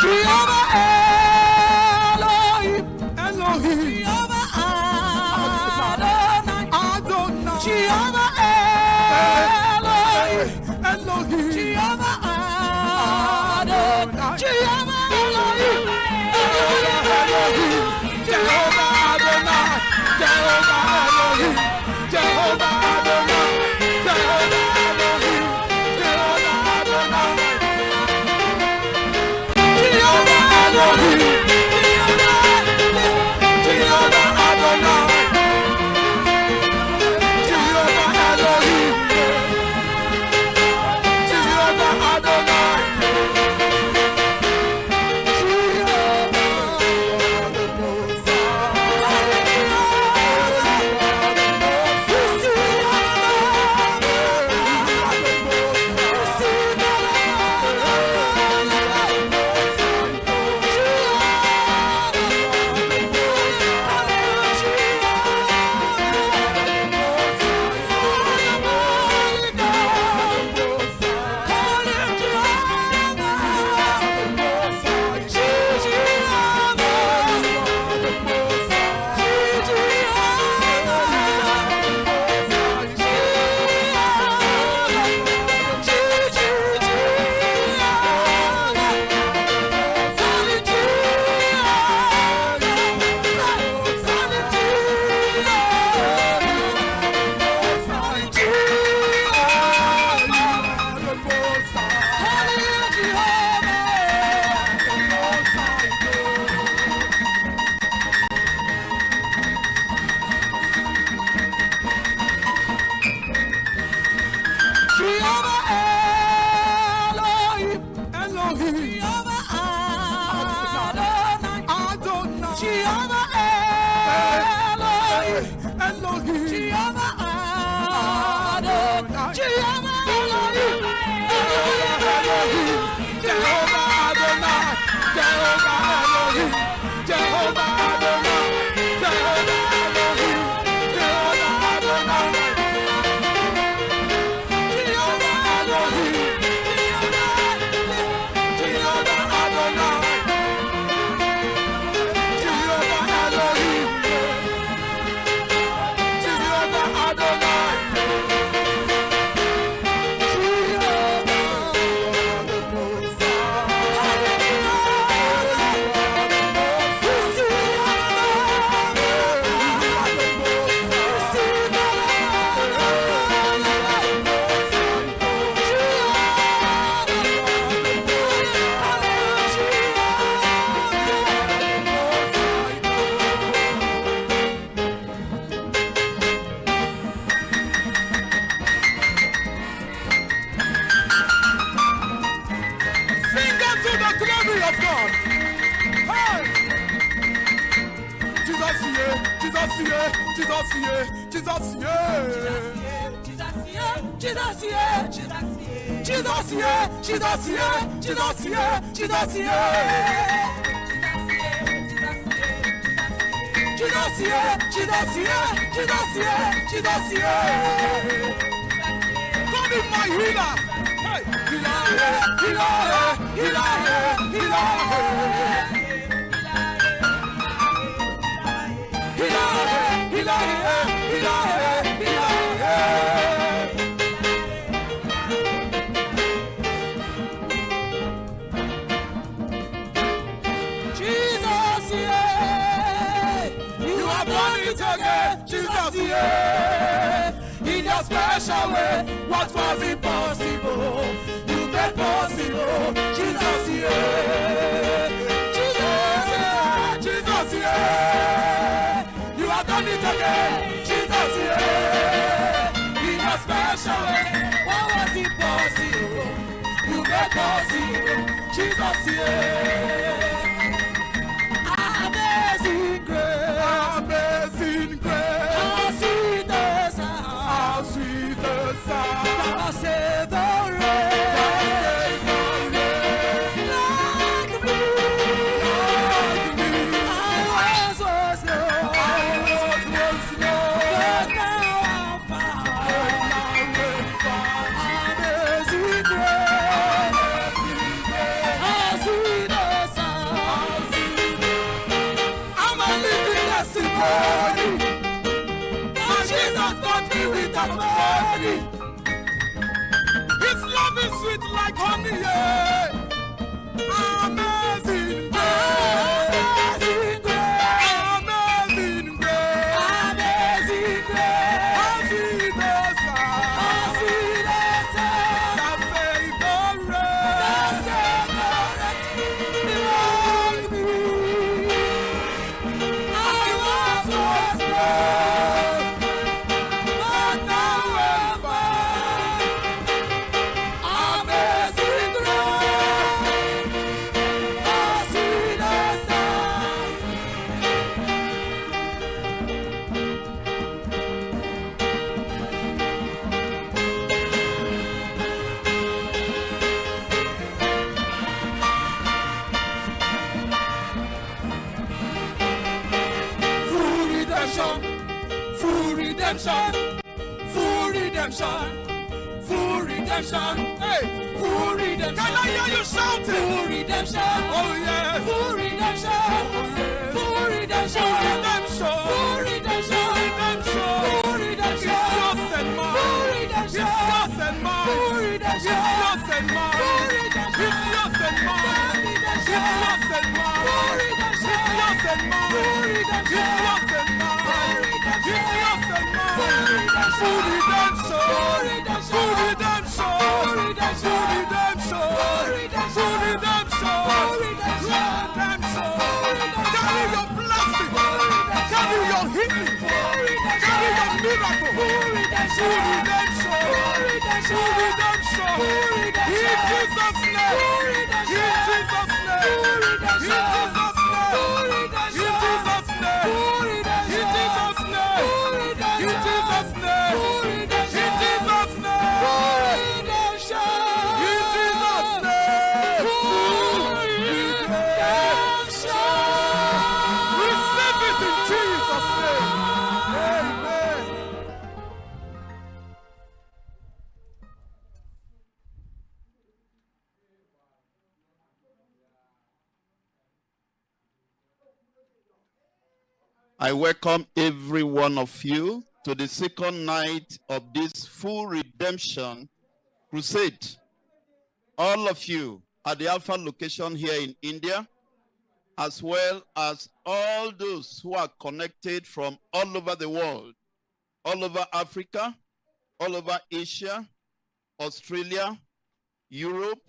Jehovah Elohim, Elohim, Jehovah Adonai, Adonai, Jehovah Elohim, Elohim, Jehovah Adonai, Jehovah Elohim, Elohim, Jehovah Adonai, Jehovah Elohim, Jehovah Adonai, Jehovah Elohim, Jehovah Adonai, Jehovah Elohim, Jehovah Adonai, Jehovah Elohim, Jehovah Adonai, Jehovah Elohim, Elohim, Jehovah Adonai, Adonai, Jehovah Elohim, Elohim, Jehovah Adonai, Jehovah Elohim, Elohim, Jehovah Adonai, Jehovah Elohim, Jehovah Adonai, Jehovah Elohim, Jehovah Adonai, Jehovah Elohim, Jehovah Adonai, Jehovah Elohim, Jehovah Adonai. Sing unto the glory of God. Hey! Jesus, yeah, Jesus, yeah, Jesus, yeah, Jesus, yeah. Jesus, yeah, Jesus, yeah, Jesus, yeah. Jesus, yeah, Jesus, yeah, Jesus, yeah, Jesus, yeah. Jesus, yeah, Jesus, yeah, Jesus, yeah, Jesus, yeah. God is my healer. Hey, healer, healer, healer, healer, healer, healer, healer, healer. Jesus, yeah. You have done it again, Jesus, yeah. In your special way, what was impossible, you made possible, Jesus, yeah. Jesus, yeah. Jesus, yeah. You have done it again, Jesus, yeah. In your special way, what was impossible, you made possible, Jesus, yeah. Amazing grace, amazing grace, how sweet the sound, how sweet the sound, that saved the wretch, like me, like me. I was once lost, I was once lost, but now I'm found, now I'm found. Amazing grace, amazing grace, how sweet the sound, how sweet the I'm a living testimony. And Jesus got me with a money. His love is sweet like honey. Yeah. Amazing grace. Amazing grace. Amazing grace. Amazing grace. How sweet the sound. How sweet the sound. That saved the wretch. That saved the wretch. Like me. I was once lost, but now I'm found. Amazing grace, how sweet the sound. Full redemption, full redemption, full redemption, full redemption, hey, full redemption. Can I hear you shouting? Full redemption, Oh yeah. full redemption, Oh yeah. full redemption, Full redemption. full redemption, Redemption. full redemption, It's yours and mine. full redemption, It's yours and mine. full redemption, It's yours and mine. full redemption, It's yours and mine. redemption, It's yours and mine. full redemption, It's yours and mine. full redemption, It's yours and mine. redemption, It's yours and mine. full redemption, Full redemption. full redemption, Full redemption. full redemption, Full redemption. full redemption, Full redemption. full redemption, Redemption. full redemption, Carry your blessing. Carry your healing. Carry your miracle. full redemption, Full redemption. full redemption, Full redemption. full redemption, In Jesus' name. full redemption, In Jesus' name. full redemption, In Jesus' name. full redemption, In Jesus' name. full redemption, In Jesus' name. full redemption, In Jesus' name. full redemption, In Jesus' name. full redemption, In Jesus' name. full redemption. Receive it in Jesus' name. Amen. I welcome every one of you to the second night of this full redemption crusade. All of you at the Alpha location here in India, as well as all those who are connected from all over the world, all over Africa, all over Asia, Australia, Europe,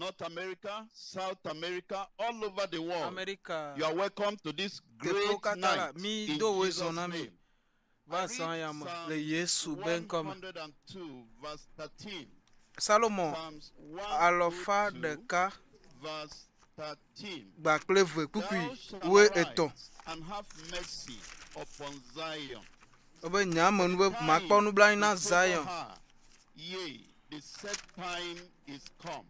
North America, South America, all over the world. America. You are welcome to this Teƒewo great katã la, night mi in do wòe Jesus' zɔ na mi. name. Va zã ya me le Yesu be ŋkɔ me. 102 verse 13. Salomo Psalms alɔfa 102 ɖeka verse 13. gba kple eve kpukpui Thou shalt woe arise etɔ̃. and have mercy upon Zion. Wobe nye ame nu be makpɔ nublanui na To favor Zion. her. Yea, the set time is come.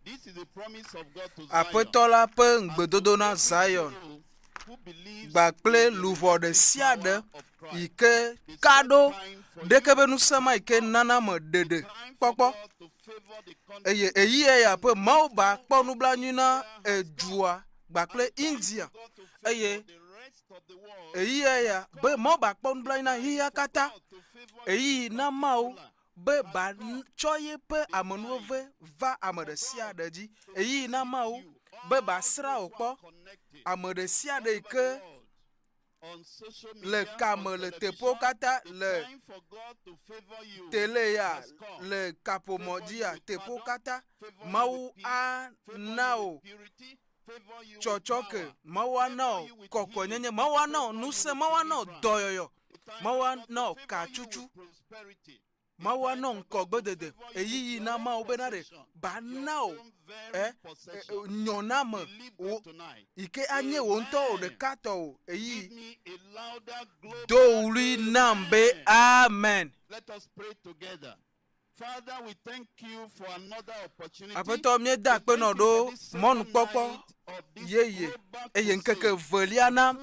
This is the promise of God to Zion. Aƒetɔ la ƒe ŋugbedodo na Zion gba kple luʋɔ ɖe sia ɖe yi ke ka ɖo ɖeke be ŋusẽ ma yi ke nana me ɖeɖe kpɔkpɔ eye eyi ya ƒe Mawu ba kpɔ nublanui na edua gba kple India eye eyi ya be Mawu ba kpɔ nublanui na xexea katã eyi na Mawu be ba tsɔ yeƒe amenuveve va ame ɖe sia ɖe dzi eyi na Mawu be ba srã wò kpɔ ame ɖe sia ɖe yi ke le kame le teƒewo katã le tele ya le kaƒomɔ dzi ya teƒewo katã Mawu ana wò tsɔtsɔke Mawu ana wò kɔkɔenyenye Mawu ana wò ŋusẽ Mawu ana wò dɔyɔyɔ Mawu ana wò katsutsu Mawu ana wò ŋkɔgbedede eyiyi na Mawu bena ɖe ba na wò ɛ nyɔname wò yi ke anye wò ŋutɔ wò ɖeka tɔ wò eyiyi do ɣli nam be amen. Let us pray together. Father, we thank you for another opportunity. Aƒetɔ míeda akpe nɔ ɖo mɔnukpɔkpɔ yeye eye ŋkeke evelia na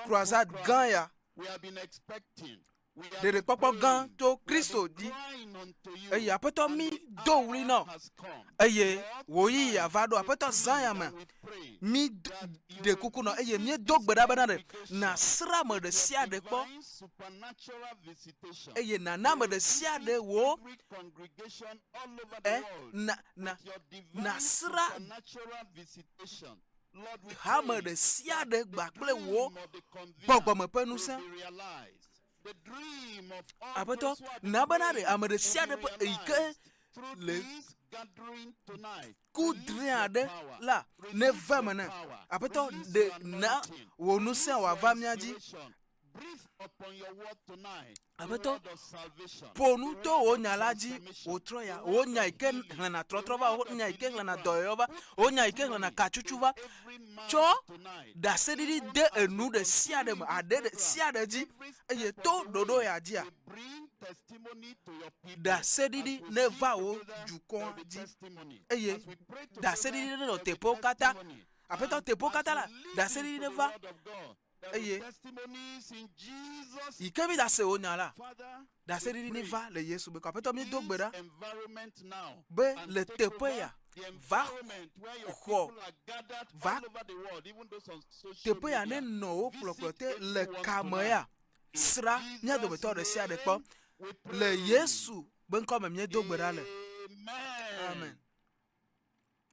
croisade gã ya We have been expecting. We have been ɖeɖekpɔkpɔ gã praying. to Kristo dzi Crying unto you. eye aƒetɔ mi do ɣli nɔ eye wò yiyi ava ɖo aƒetɔ zã ya me mi ɖe kuku nɔ eye míedo gbe ɖa bena ɖe nàsrã ame ɖe sia ɖe kpɔ Divine supernatural visitation. eye nàna ame ɖe sia ɖe wò Every congregation all over the ɛ world. na na Your divine nàsrã supernatural visitation. Lord, we hame pray ɖe sia ɖe gba kple wò dream of the convener gbɔgbɔme ƒe will ŋusẽ be realized. The dream of all aƒetɔ those who have been na bena ɖe praying ame ɖe sia will ɖe be ƒe eyi ke realized through le this gathering tonight. ku Release dre your aɖe power. la Release neva your me ne power. aƒetɔ Release ɖe your na anointing. wò ŋusẽ Release your wòava mía dzi inspiration. Breathe upon your word tonight. The Aƒetɔ, word of salvation. ƒo nu The to word wò of nya la dzi transformation. wòtrɔ ya The wò word nya of yi ke healing. xlẽna The trɔtrɔ va word wò of nya yi ke xlẽna deliverance. dɔyɔyɔ va wò nya yi ke xlẽna katsutsu va Every mouth tsɔ tonight. ɖaseɖiɖi de enu ɖe sia ɖe me aɖe ɖe sia ɖe dzi eye to ɖoɖo ya dzia Bring testimony to your people. ɖaseɖiɖi As we neva sing wò together, dukɔ there will be dzi testimony. eye As we pray together, ɖaseɖiɖi nenɔ there will be teƒewo katã testimony. aƒetɔ And teƒewo as katã la we listen ɖaseɖiɖi to the neva word of God, there will be eye testimonies in Jesus' yi ke mi ɖase wò nya la Father, ɖaseɖiɖi we pray. neva le Yesu be ŋkɔ. Aƒetɔ míedo gbe This ɖa environment now be and le take teƒe over ya the va environment where your xɔ people are gathered va all over the world, even those on social teƒe ya media. nenɔ wo kplɔkplɔ Visit te le everyone kame tonight. ya In srã mía Jesus' dometɔ ɖe sia ɖe kpɔ name we le pray. Yesu be ŋkɔ me míedo gbe ɖa le. Amen. Amen.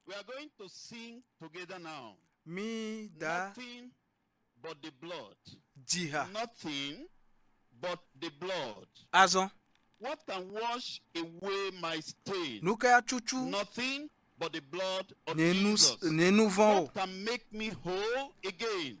We are going to sing together now. Mi da Nothing but the blood. dzi ha. Nothing but the blood. Azɔ What can wash away my stain? nu ka tutu Nothing but the blood of nye nu Jesus. nye nu vɔ̃ o. What can make me whole again?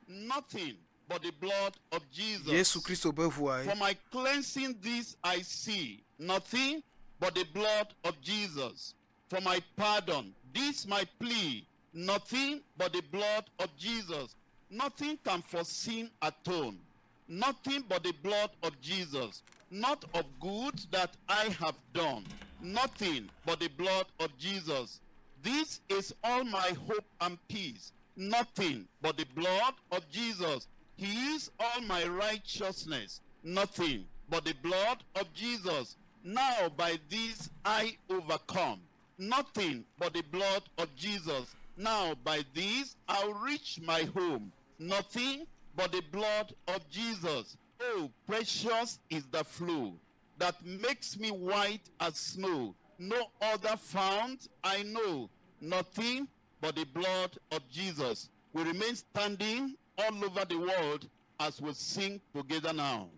Nothing but the blood of Jesus. Yesu Kristo be ʋua For ye. my cleansing, this I see. Nothing but the blood of Jesus. For my pardon, this my plea. Nothing but the blood of Jesus. Nothing can for sin atone. Nothing but the blood of Jesus. Not of good that I have done. Nothing but the blood of Jesus. This is all my hope and peace. Nothing but the blood of Jesus. He is all my righteousness. Nothing but the blood of Jesus. Now by this I overcome. Nothing but the blood of Jesus. Now by this I'll reach my home. Nothing but the blood of Jesus. Oh, precious is the flow that makes me white as snow. No other fount I know. Nothing but the blood of Jesus. We remain standing all over the world as we sing together now.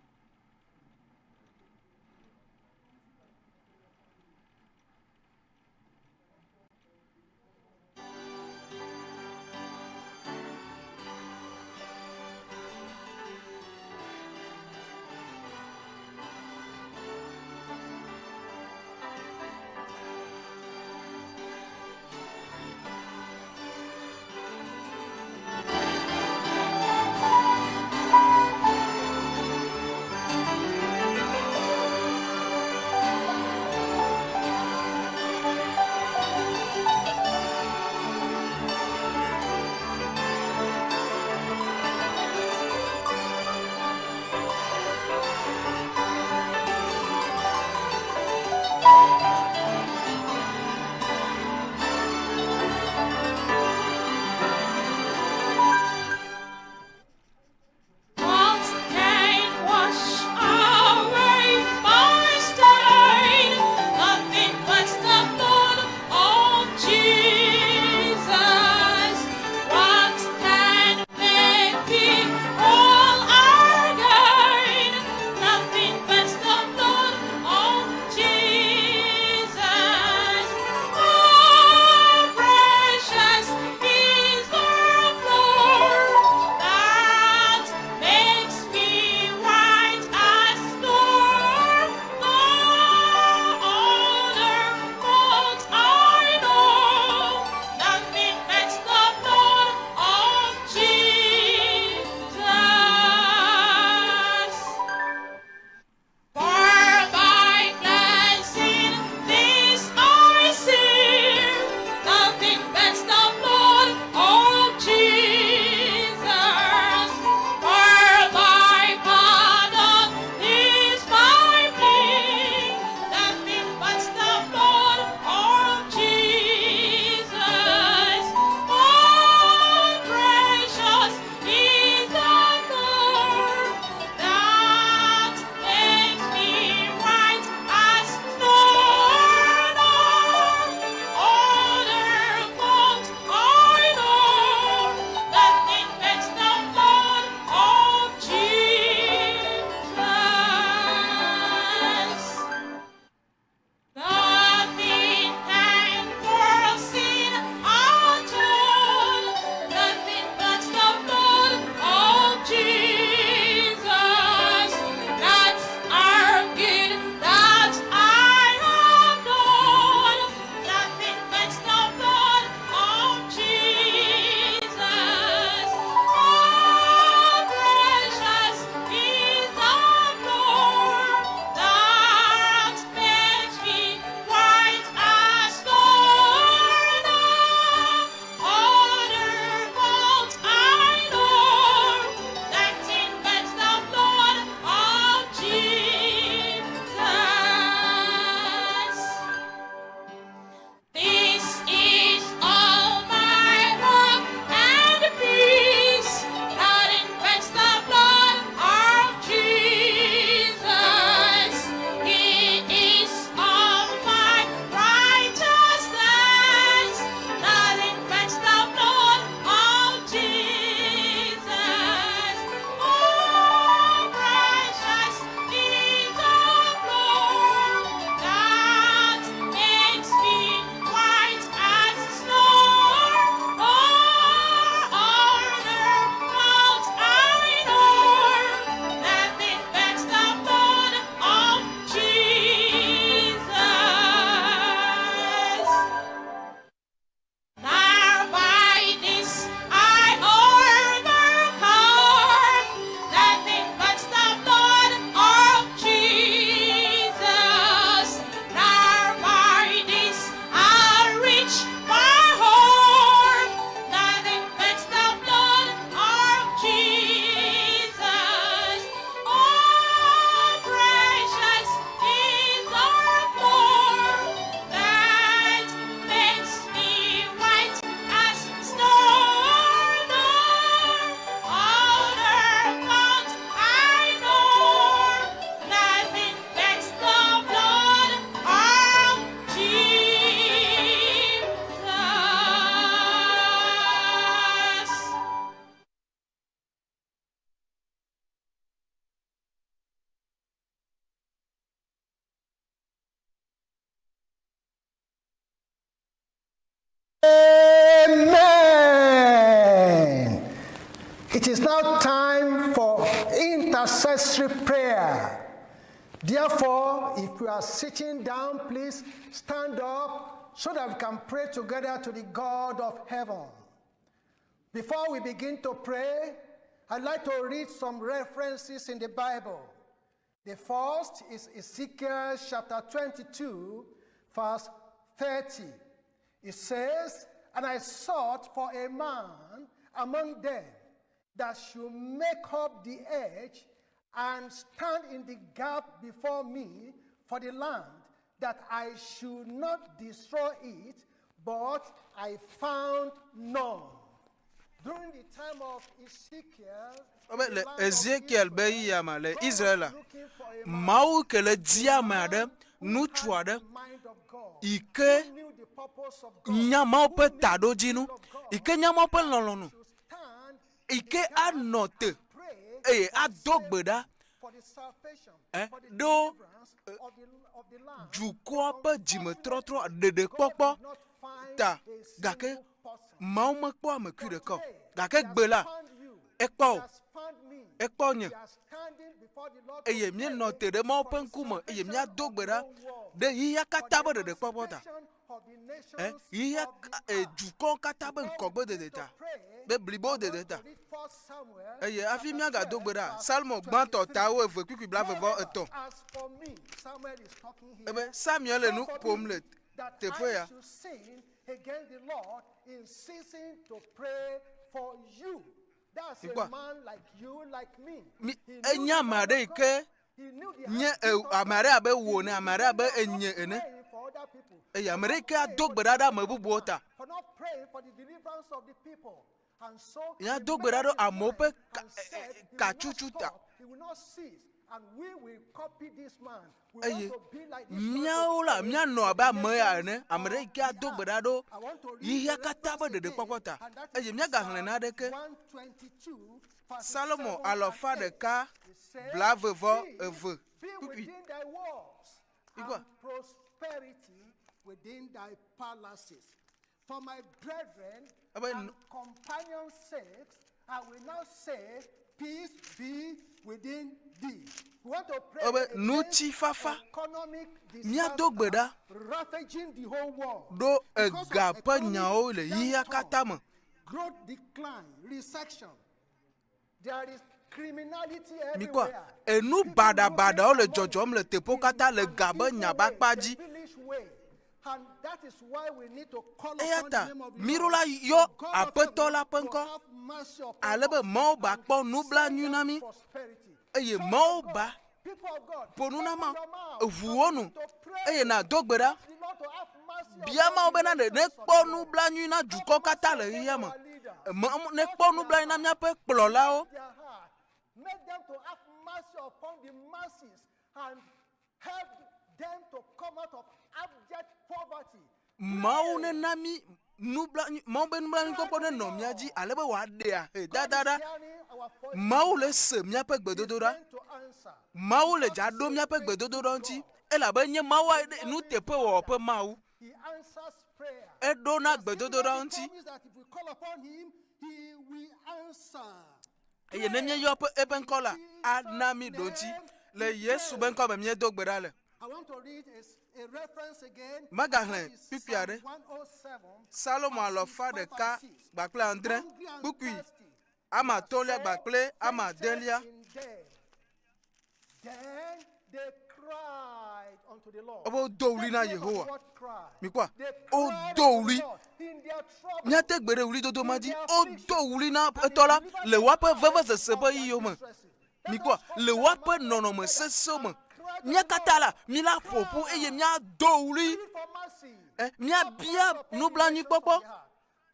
It is now time for intercessory prayer. Therefore, if you are sitting down, please stand up so that we can pray together to the God of heaven. Before we begin to pray, I'd like to read some references in the Bible. The first is Ezekiel chapter 22, verse 30. It says, And I sought for a man among them that should make up the edge and stand in the gap before me for the land, that I should not destroy it, but I found none. During the time of Ezekiel, Wobe le Ezekiel be yia me le Israel la, Mawu ke le di ame aɖe, ŋutsu aɖe yi ke nya Mawu ƒe taɖodzinu, yi ke nya Mawu ƒe lɔlɔ̃nu, yi ke anɔ te eye ado gbe ɖa eh, ɖo dukɔa ƒe dzimetrɔtrɔ ɖeɖekpɔkpɔ ta gake Mawu mekpɔ ame kui ɖeka o gake gbe la ekpɔ o ekpɔ nye eye míenɔ te ɖe Mawu ƒe ŋkume eye míado gbe ɖa ɖe xexea katã ƒe ɖeɖekpɔkpɔ ta. Eh, xexea eh, dukɔwo katã ƒe ŋkɔgbedede ta be blibodede ta. Eye hafi míagado gbe ɖa, Salmo gbãtɔ ta wuieve kpukpui blaeve-vɔ-etɔ̃. Ebe Samuel le nu ƒom le teƒe ya. Mikpɔa? Mi, enye ame aɖe yi ke nye e, ame aɖe abe wò ene, ame aɖe abe enye ene. Eye ame ɖe yi ke ado gbe ɖa ɖe ame bubuwo ta. Míado gbe ɖa ɖe amewo ƒe ka, e, e, katsutsu ta. Eye míawo la, míanɔ abe ame ya ene, ame ɖe yi ke ado gbe ɖa ɖo xexea katã ƒe ɖeɖekpɔkpɔ ta. Eye míagaxlẽ naneke. Salomo alɔfa ɖeka blaeve vɔ eve kpukpui. Mikpɔ. For my brethren Ebe and companions' sakes, I will now say, Peace be within thee. We want to pray Ebe against ŋutifafa. economic Míado gbe ɖa disaster ravaging the whole world. ɖo Because of ega ƒe economic nyawo le xexea downturn, katã me. Growth decline, recession. There is criminality Mikpɔ, everywhere. enu baɖabaɖawo le dzɔdzɔm le teƒewo katã le ga be nya be akpa dzi. Eya ta míɖo la yɔ Aƒetɔ la ƒe ŋkɔ ale be Mawu ba kpɔ nublanui na mí eye Mawu ba ƒo nu na Mawu eʋu wo nu eye nàdo gbe ɖa bia Mawu bena ɖe nekpɔ nublanui na dukɔ katã le xexea me. Mawu nekpɔ nublanui na míaƒe kplɔlawo. Make them to have mercy upon the masses and help them to come out of abject poverty. Mawu nena mí nublanui, Mawu be nublanuikpɔkpɔ nenɔ mía dzi ale be wòaɖe ahedada ɖa. Mawu le se míaƒe gbedodoɖa. Mawu le dza ɖo míaƒe gbedodoɖa ŋuti elabe enye Mawu aɖe nuteƒewɔwɔ ƒe Mawu. He answers prayer. Eɖona gbedodoɖa ŋuti. Promise that if we call upon him, he will answer. Eye ne míeyɔ eƒe eƒe ŋkɔ la, ana mí ɖo ŋuti. Le Yesu be ŋkɔ me míedo gbe ɖa le. I want to read a, s- a reference again. Megaxlẽ That is kpukpui Psalm aɖe. 107, Salomo verses alɔfa 5 and ɖeka 6. kpakple adre Hungry and kpukpui thirsty, ame atɔ̃lia kpakple ame fainted adelia. in them. Then they cried unto the Lord. Ebe wodo ɣli na Take note of Yehowa. the word cry. Mikpɔa, They cried wodo unto ɣli. the Lord in their trouble. Míate gbe ɖe ɣlidodo ma dzi. Wodo ɣli na Aƒetɔ la le woaƒe vevesese ƒe yiyiwo me. Mikpɔa, le woaƒe nɔnɔme sesẽwo me. Mía katã la, míla ƒo ƒu eye míado ɣli. For mercy. Eh, míabia nublanuikpɔkpɔ.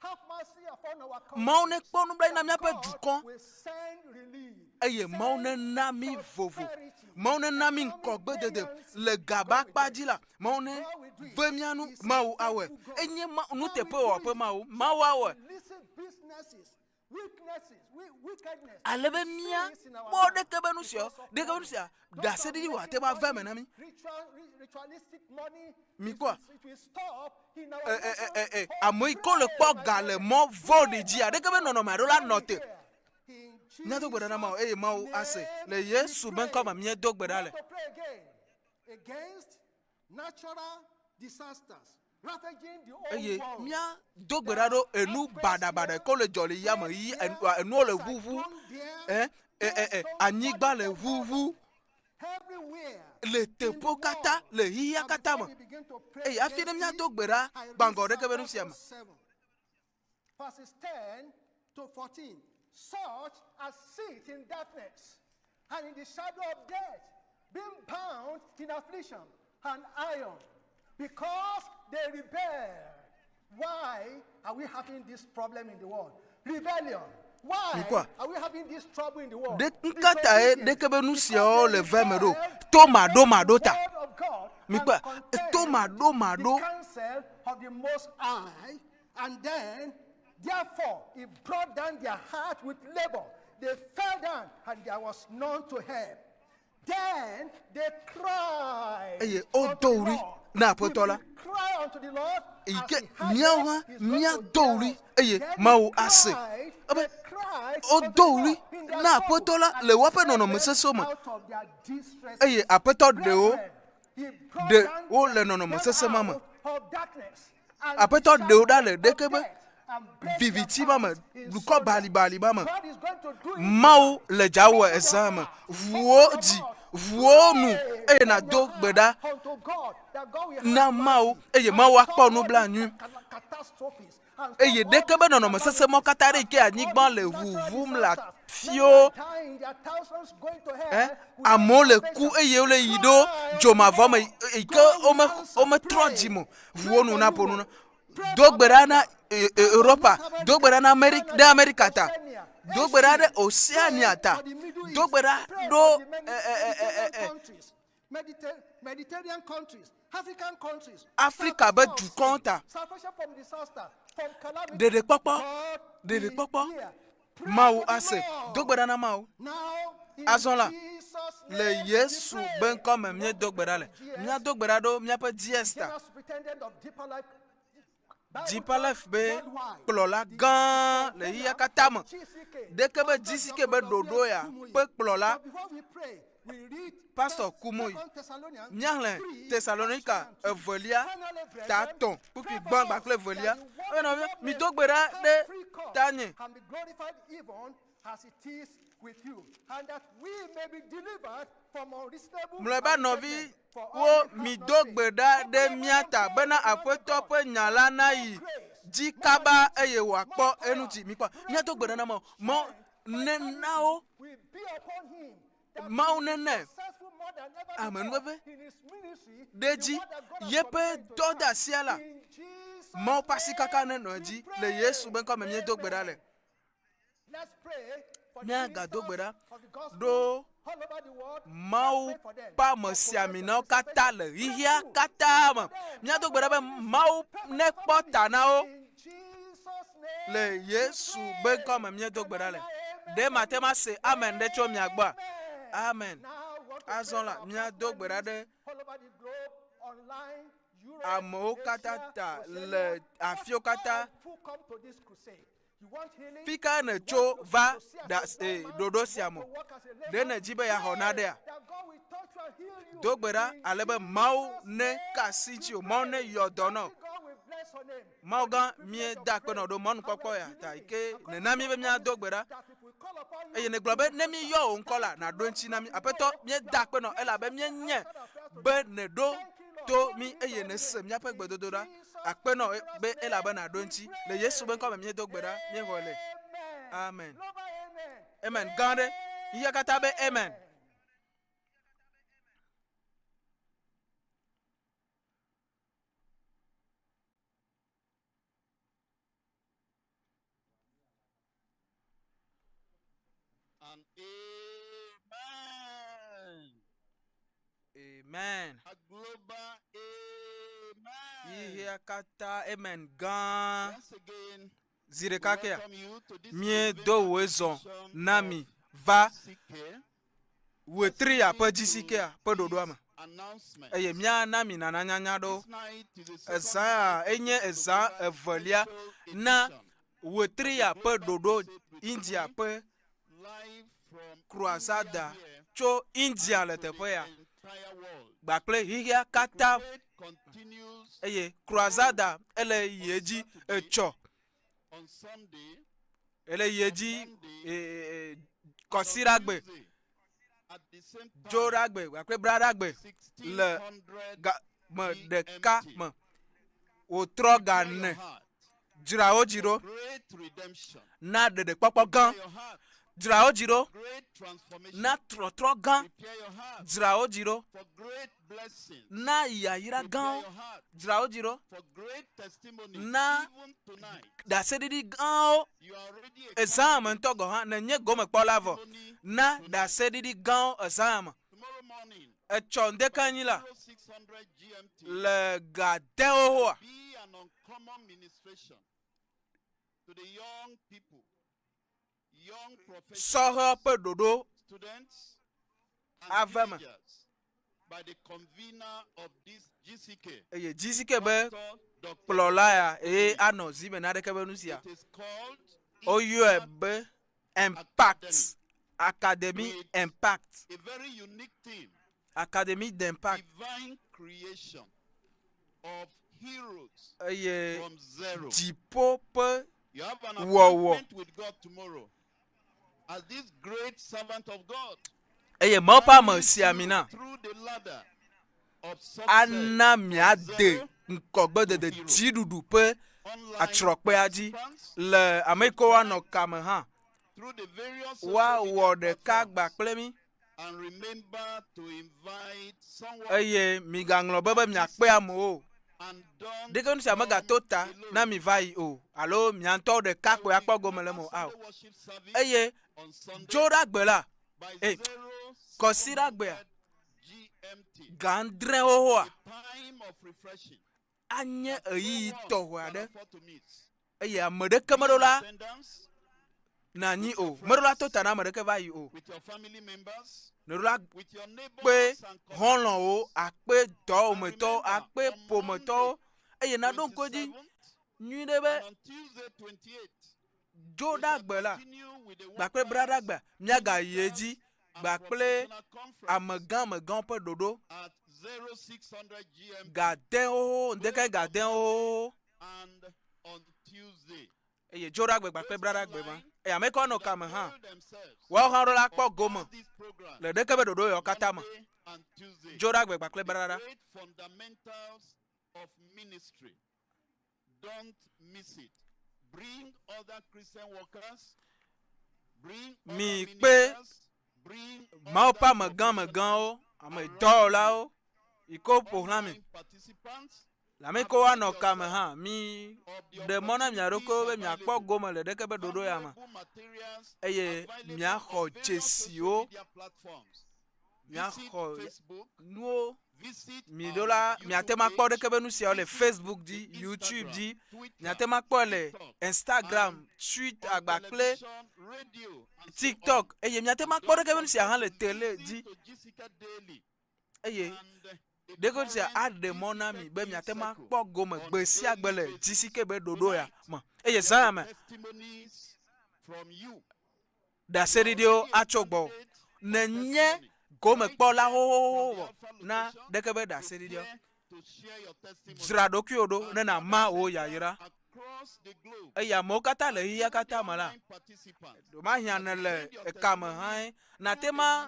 Have mercy upon our country. Mawu nekpɔ nublanui na míaƒe dukɔ Will send relief. eye Mawu nena mí vovo. Mawu nena mí ŋkɔgbedede le gaba akpa dzi la. Mawu ne ve mía nu. Mawu awɔe. Enye ma nuteƒewɔwɔ ƒe Mawu. Mawu awɔe. Illicit businesses, weaknesses, wickedness. Ale be mía kpɔ ɖeke be nu sia, ɖeke be nu sia, ɖaseɖiɖi wòate ŋu ava eme na mí. Ritual, ritualistic money. Mikpɔa? It will stop in our E, e, e, e, e, nation. ame yi ke wole kpɔ ga le mɔ vɔ̃ɖi dzia, ɖeke be nɔnɔme aɖewo la nɔ te. He Míado gbe ɖa na Mawu eye Mawu ase. Le Yesu be ŋkɔ me míedo gbe ɖa le. Eye míado gbe ɖa ɖo enu baɖabaɖa yi ke le dzɔ le yame yi enuwo le ʋuʋu, ɛ ɛ ɛ anyigba le ʋuʋu le teƒewo katã le xexea katã me. Eye hafi ne míado gbe ɖa gbãgɔ ɖeke be nu sia me. Verses 10 to 14. Such as sit in darkness and in the shadow of death, being bound in affliction and iron, because they rebel. Why are we having this problem in the world? Rebellion. Why Mikpɔa? are we having this trouble in the world? Ɖe ŋkatae ɖeke be nu siawo le ve me ɖo? To maɖomaɖo ta. Mikpɔa? To maɖomaɖo. Counsel of the Most High, and then, therefore, he brought down their heart with labor. They fell down, and there was none to help. Then they cried. Eye wodo ɣli na Aƒetɔ la. Cry unto the Lord. Eyi ke míawo hã míado ɣli eye Mawu ase. Ebe wodo ɣli na Aƒetɔ la le woƒe nɔnɔme sesẽwo me eye Aƒetɔ ɖe wo ɖe wo le nɔnɔme sesẽ ma me. Aƒetɔ ɖe wo ɖa le ɖeke be viviti ma me, dukɔ balibali ma me. Mawu le dza wɔ ezã me. Ʋuwo dzi, ʋuwo nu eye nàdo gbe ɖa na Mawu eye Mawu akpɔ nublanui. Eye ɖeke be nɔnɔme sesẽ mawo katã ɖe yi ke anyigba le ʋuʋum le afiwo eh, amewo le ku eye wole yi ɖo dzomavɔ me yi ke wome wometrɔ dzi me o. Ʋuwo nu naƒo nu na. Do gbe ɖa na e, e, Europa, do gbe ɖa na Ameri ɖe Amerika ta, do gbe ɖa ɖe Oceania ta, do gbe ɖa ɖo e, e, e, e, e, Mediterranean countries, African countries, Afrika be dukɔwo ta. Ɖeɖekpɔkpɔ, ɖeɖekpɔkpɔ. Mawu ase. Do gbe ɖa na Mawu. Azɔ la, le Yesu be ŋkɔ me míedo gbe ɖa le. Míado gbe ɖa ɖo míaƒe DS ta. Deeper Life be kplɔla gã le xexea katã me. Ɖeke be GCK be ɖoɖo ya ƒe kplɔla Pastor Kumuyi. Míaxlẽ Tesalonika evelia ta tɔ̃ kpukpui gbã kpakple evelia. Ebe nɔvi, mido gbe ɖa ɖe tanye. Mlɔeba nɔviwo, mido gbe ɖa ɖe mía ta bena Aƒetɔ ƒe nya la nayi dzi kaba eye wòakpɔ eŋuti. Mikpɔ, míado gbe ɖa na Mawu. Mawu nena wo, Mawu nene amenuveve ɖe edzi yeƒe dɔdeasia la. Mawu ƒe asikaka nenɔ edzi le Yesu ƒe ŋkɔ me míedo gbe ɖa le. Míagado gbe ɖa ɖo Mawu ƒe amesiaminawo katã le xexea katã me. Míado gbe ɖa be Mawu nekpɔ ta na wo le Yesu be ŋkɔ me míedo gbe ɖa le. Ɖe mate ŋu ase amen ɖe tso mia gbɔa? Amen. Azɔ la, míado gbe ɖa ɖe amewo katã ta le afiwo katã. Fi ka nètso va ɖoɖo sia me? Ɖe nèdi be yeaxɔ naɖea? Do gbe ɖa ale be Mawu neka asi dziwò, Mawu neyɔ dɔ na wò. Mawu gã, míeda akpe nɔ ɖo mɔnukpɔkpɔ ya ta yi ke nèna mí be míado gbe ɖa. Eye nègblɔ be ne míyɔ wò ŋkɔ la, nàɖo eŋuti na mí. Aƒetɔ, míeda akpe nɔ elabe míenyae be nèɖo to mí eye nèse míaƒe gbedodoɖa. Akpe nɔ be elabe nàɖo eŋuti. Le Yesu be ŋkɔ me míedo gbe ɖa, míexɔe le. Amen. Amen gã ɖe. Xexea katã be amen. And amen. Amen. A global amen. Xexea katã amen gã. Once again, Zi ɖeka kea, míedo wòe zɔ na mi va wetria ƒe dzisikea ƒe ɖoɖoa me eye míana mi nana nyanya ɖewo. Ezã ya enye ezã evelia na wetria ƒe ɖoɖo India ƒe. Croisada tso India le teƒe ya gbakple xexea katã eye Croisada ele yi edzi etsɔ ele yi edzi kɔsiɖagbe dzoɖagbe gbakple braɖagbe le ga me ɖeka me wòtrɔ ga ne dzra wo dzi ɖo na ɖeɖekpɔkpɔ gã dzra wo dzi ɖo na trɔtrɔ gã dzra wo dzi ɖo na yayra gãwo dzra wo dzi ɖo na ɖaseɖiɖi gãwo ezã me ŋutɔ gɔ̃ hã nenye gomekpɔla vɔ na ɖaseɖiɖi gãwo ezã me etsɔ ŋdeke anyi la le ga dewo hoa sɔhɛ ƒe ɖoɖo ave me. Eye GCK be kplɔla ya eye anɔ zi me naɖeke be nu sia. Woyɔe be Impact Academy Impact Academy d'Impact eye dziƒo ƒe wɔwɔ. Eye Mawu ƒe ame si ami na ana miade ŋgɔgbedede dziɖuɖu ƒe atsrɔkpea dzi le ame yi ke woanɔ kame hã. Woawɔ ɖeka gba kple mí. Eye migaŋlɔ be be miakpe amewo o. Ɖeke nu sia megato ta na mi va yi o, alo mia ŋutɔwo ɖeka koe akpɔ gome le eme o. Ao. Eye Dzoɖagbe la, e, Kɔsiɖagbea, ga adre xoxoa, anye ɣeyiɣi tɔxɛ aɖe eye ame ɖeke meɖo la na anyi o. Meɖo la to ta na ame ɖeke va yi o. Neɖo la kpe xɔlɔ̃wo, akpe dɔwɔmetɔwo, akpe ƒometɔwo eye naɖo ŋku edzi nyuie ɖe be Dzoɖagbe la, gbakple Braɖagbea, míagayi edzi gbakple amegãmegãwo ƒe ɖoɖo. Ga ade xoxo, ŋdeke ga ade xoxo. Eye Dzoɖagbe gbakple Braɖagbe ma. Eye ame kewo anɔ kame hã, woawo hã ɖo la kpɔ gome le ɖeke be ɖoɖo yawo katã me. Dzoɖagbe gbakple Braɖa. Don't miss it. Bring other Christian workers. Bring other Mi kpe ministers. Bring Mawu ƒe other amegãmegãwo, ame dɔwɔlawo yi ke woƒo xlã mi. participants. Le ame yi ke woanɔ kame hã, mi ɖe mɔ na mia ɖokuiwo be miakpɔ gome le ɖeke be ɖoɖo ya me Materials eye miaxɔ dzesiwo, platforms. miaxɔ nuwo. Mi ɖo la, miate ŋu akpɔ ɖeke be nu siawo le Facebook dzi, YouTube dzi, miate ŋu akpɔe le Instagram, Twitter agba kple TikTok eye miate ŋu akpɔ ɖeke be nu sia hã le tele dzi. Eye ɖeke sia aɖe mɔ na mi be miate ŋu akpɔ gome gbe sia gbe le GCK be ɖoɖo ya me. Eye zã ya me, ɖaseɖiɖiwo atso gbɔwò. Nenye gomekpɔla xoxoxo vɔ na ɖeke be ɖaseɖiɖiɔ, dzra ɖokuiwò ɖo ne nàma wò yayra. Eye amewo katã le xexea katã me la, ɖomahiã nèle ekame hãe, nàte ma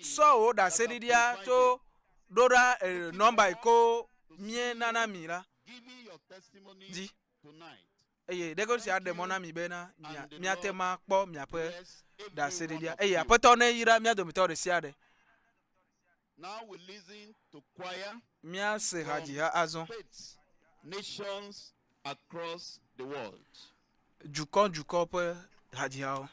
sɔ wò ɖaseɖiɖia tso ɖo ɖa nɔmba yi ke míenana mi la dzi. Eye ɖeko sia ɖe mɔ na mi bena mia, miate ŋu akpɔ miaƒe ɖaseɖiɖia. Eye Aƒetɔ neyra mía dometɔ ɖe sia ɖe. Now we listen to choir Míase from hadziha azɔ. states, nations across the world. Dukɔ dukɔ ƒe hadzihawo.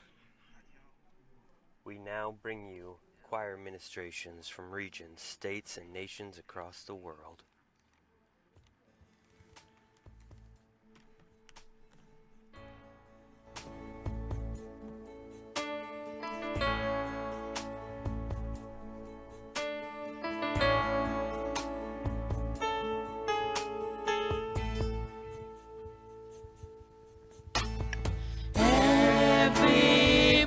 We now bring you choir ministrations from regions, states, and nations across the world. Every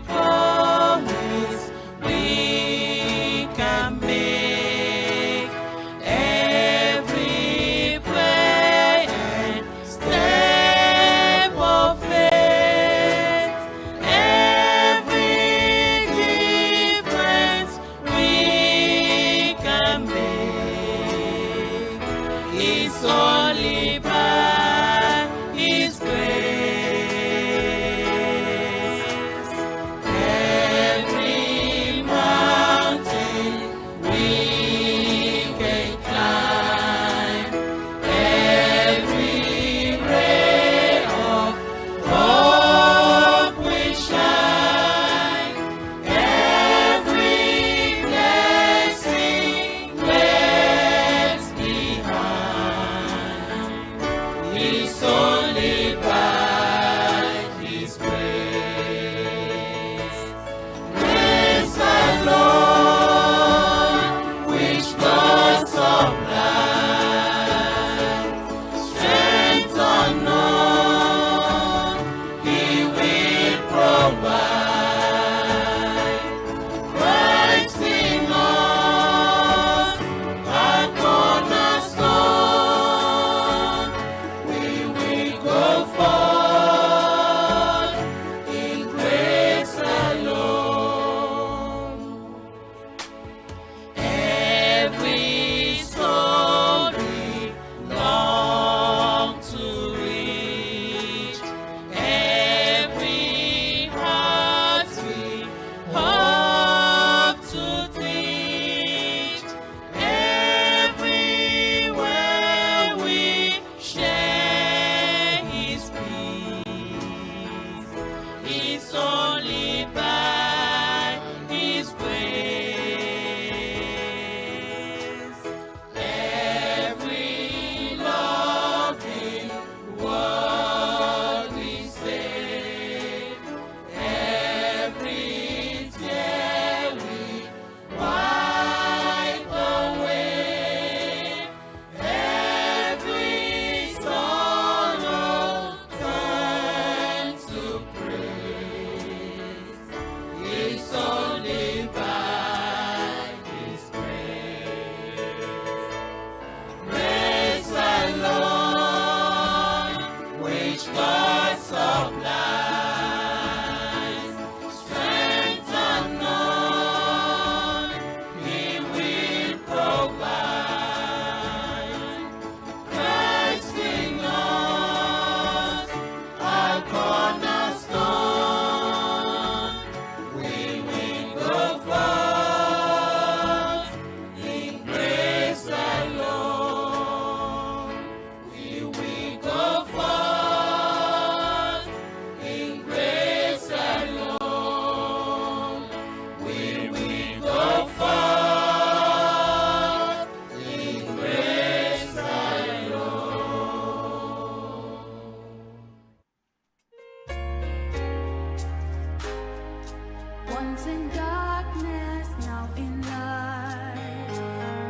Once in darkness, now in light.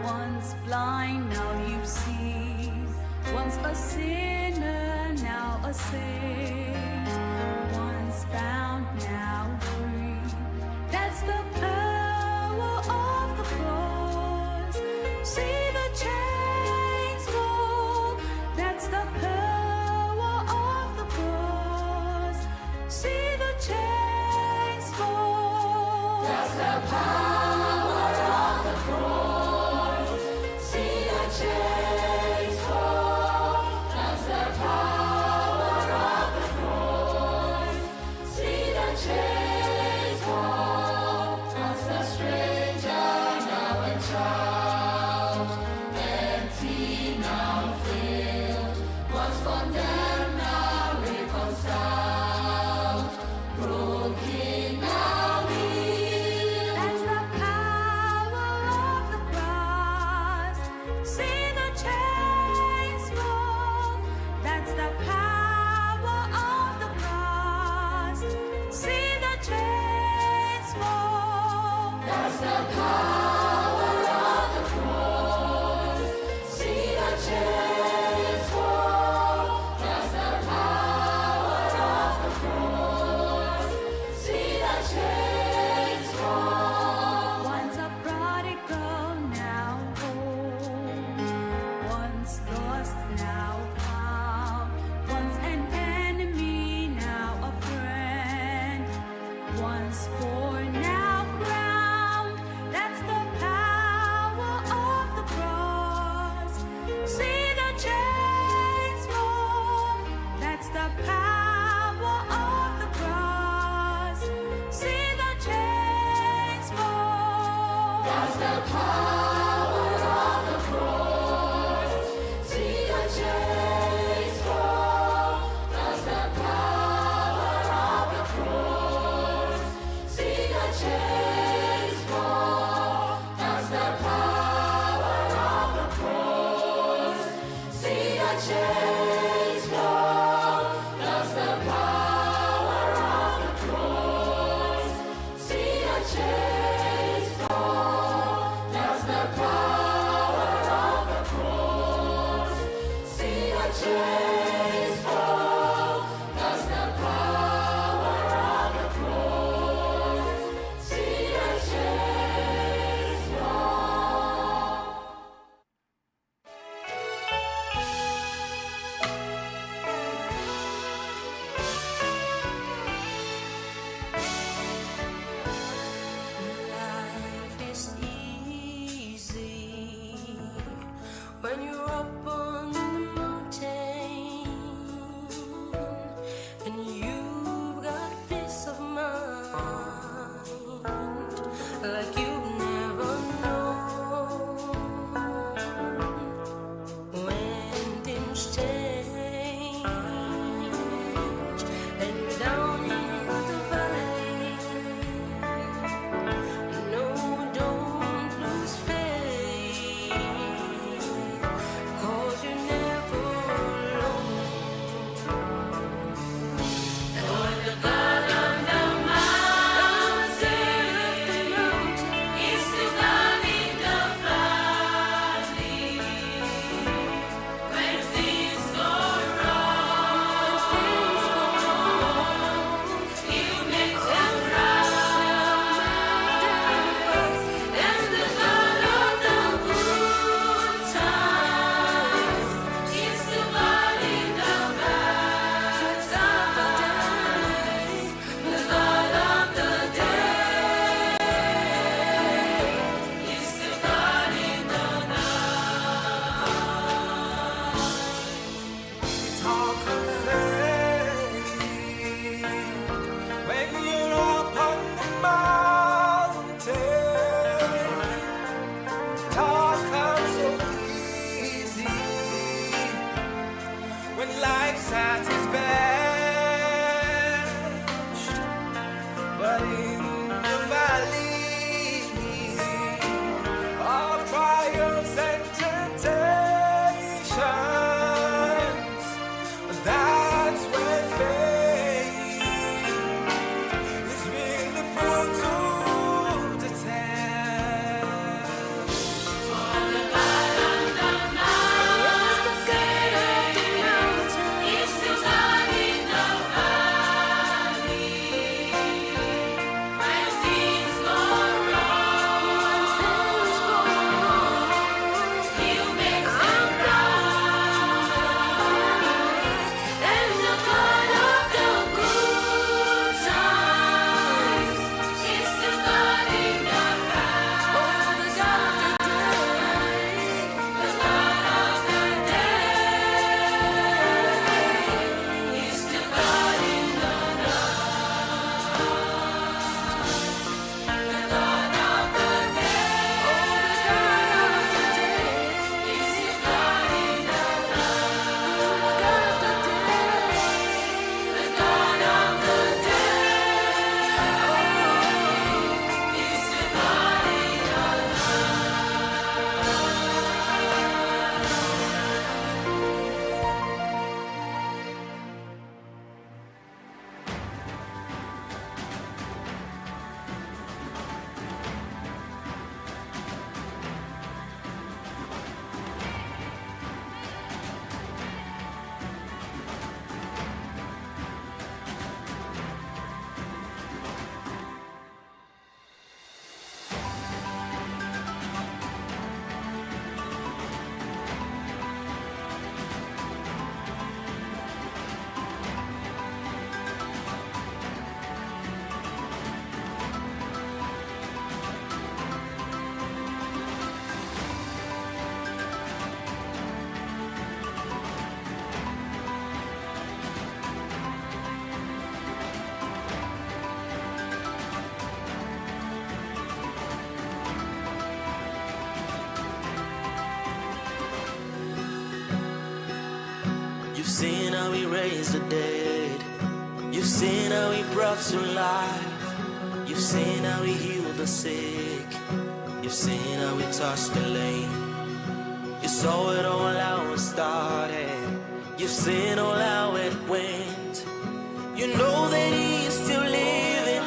Once blind, now you see. Once a sinner, now a saint. Once bound, now free. That's the power of the cross. See the chains fall. That's the power of the cross. See the chains fall. That's the power of the cross. See the chains fall. That's the power of the cross. See the chains fall. That's the stranger now a child, empty now filled, once condemned now reconciled, broken now healed. That's the power of the cross. See the chains fall. That's the power of the cross. See the chains fall. That's the power of the cross. See the chains fall. That's the power of the cross. See the chains fall. Once a prodigal, now home. Once lost, now found. Once an enemy, now a friend. Once poor, now crowned. That's the power of the cross. See the chains fall. That's the power of the cross. See the chains fall. That's the power of the cross. See the chains fall. That's the power of the cross. See the chains fall. That's the power of the cross. See the chains fall. That's the power of the cross. See the chains fall. That's the power of the cross. See the chains fall. That's the power of the cross. See the chains fall. Life is easy when you're up on the mountain and you've got peace of mind like you've never known. When things change and you're down in the valley. No, don't lose faith, 'cause you're never alone. And when the God of the mountain is the God in the valley, when things go wrong, He'll make them right. And the God of the good times is the God in the bad times. The God of the day is the God in the night. Talk of faith when you're up on the mountain. Talk comes so easy when life's at its best, but in the valley of trials and temptations. That's when faith is really put to seen how he raised the dead. You've seen how he brought to life. You've seen how he healed the sick. You've seen how he touched the lame. You saw it all how it started. You've seen all how it went. You know that he's still living.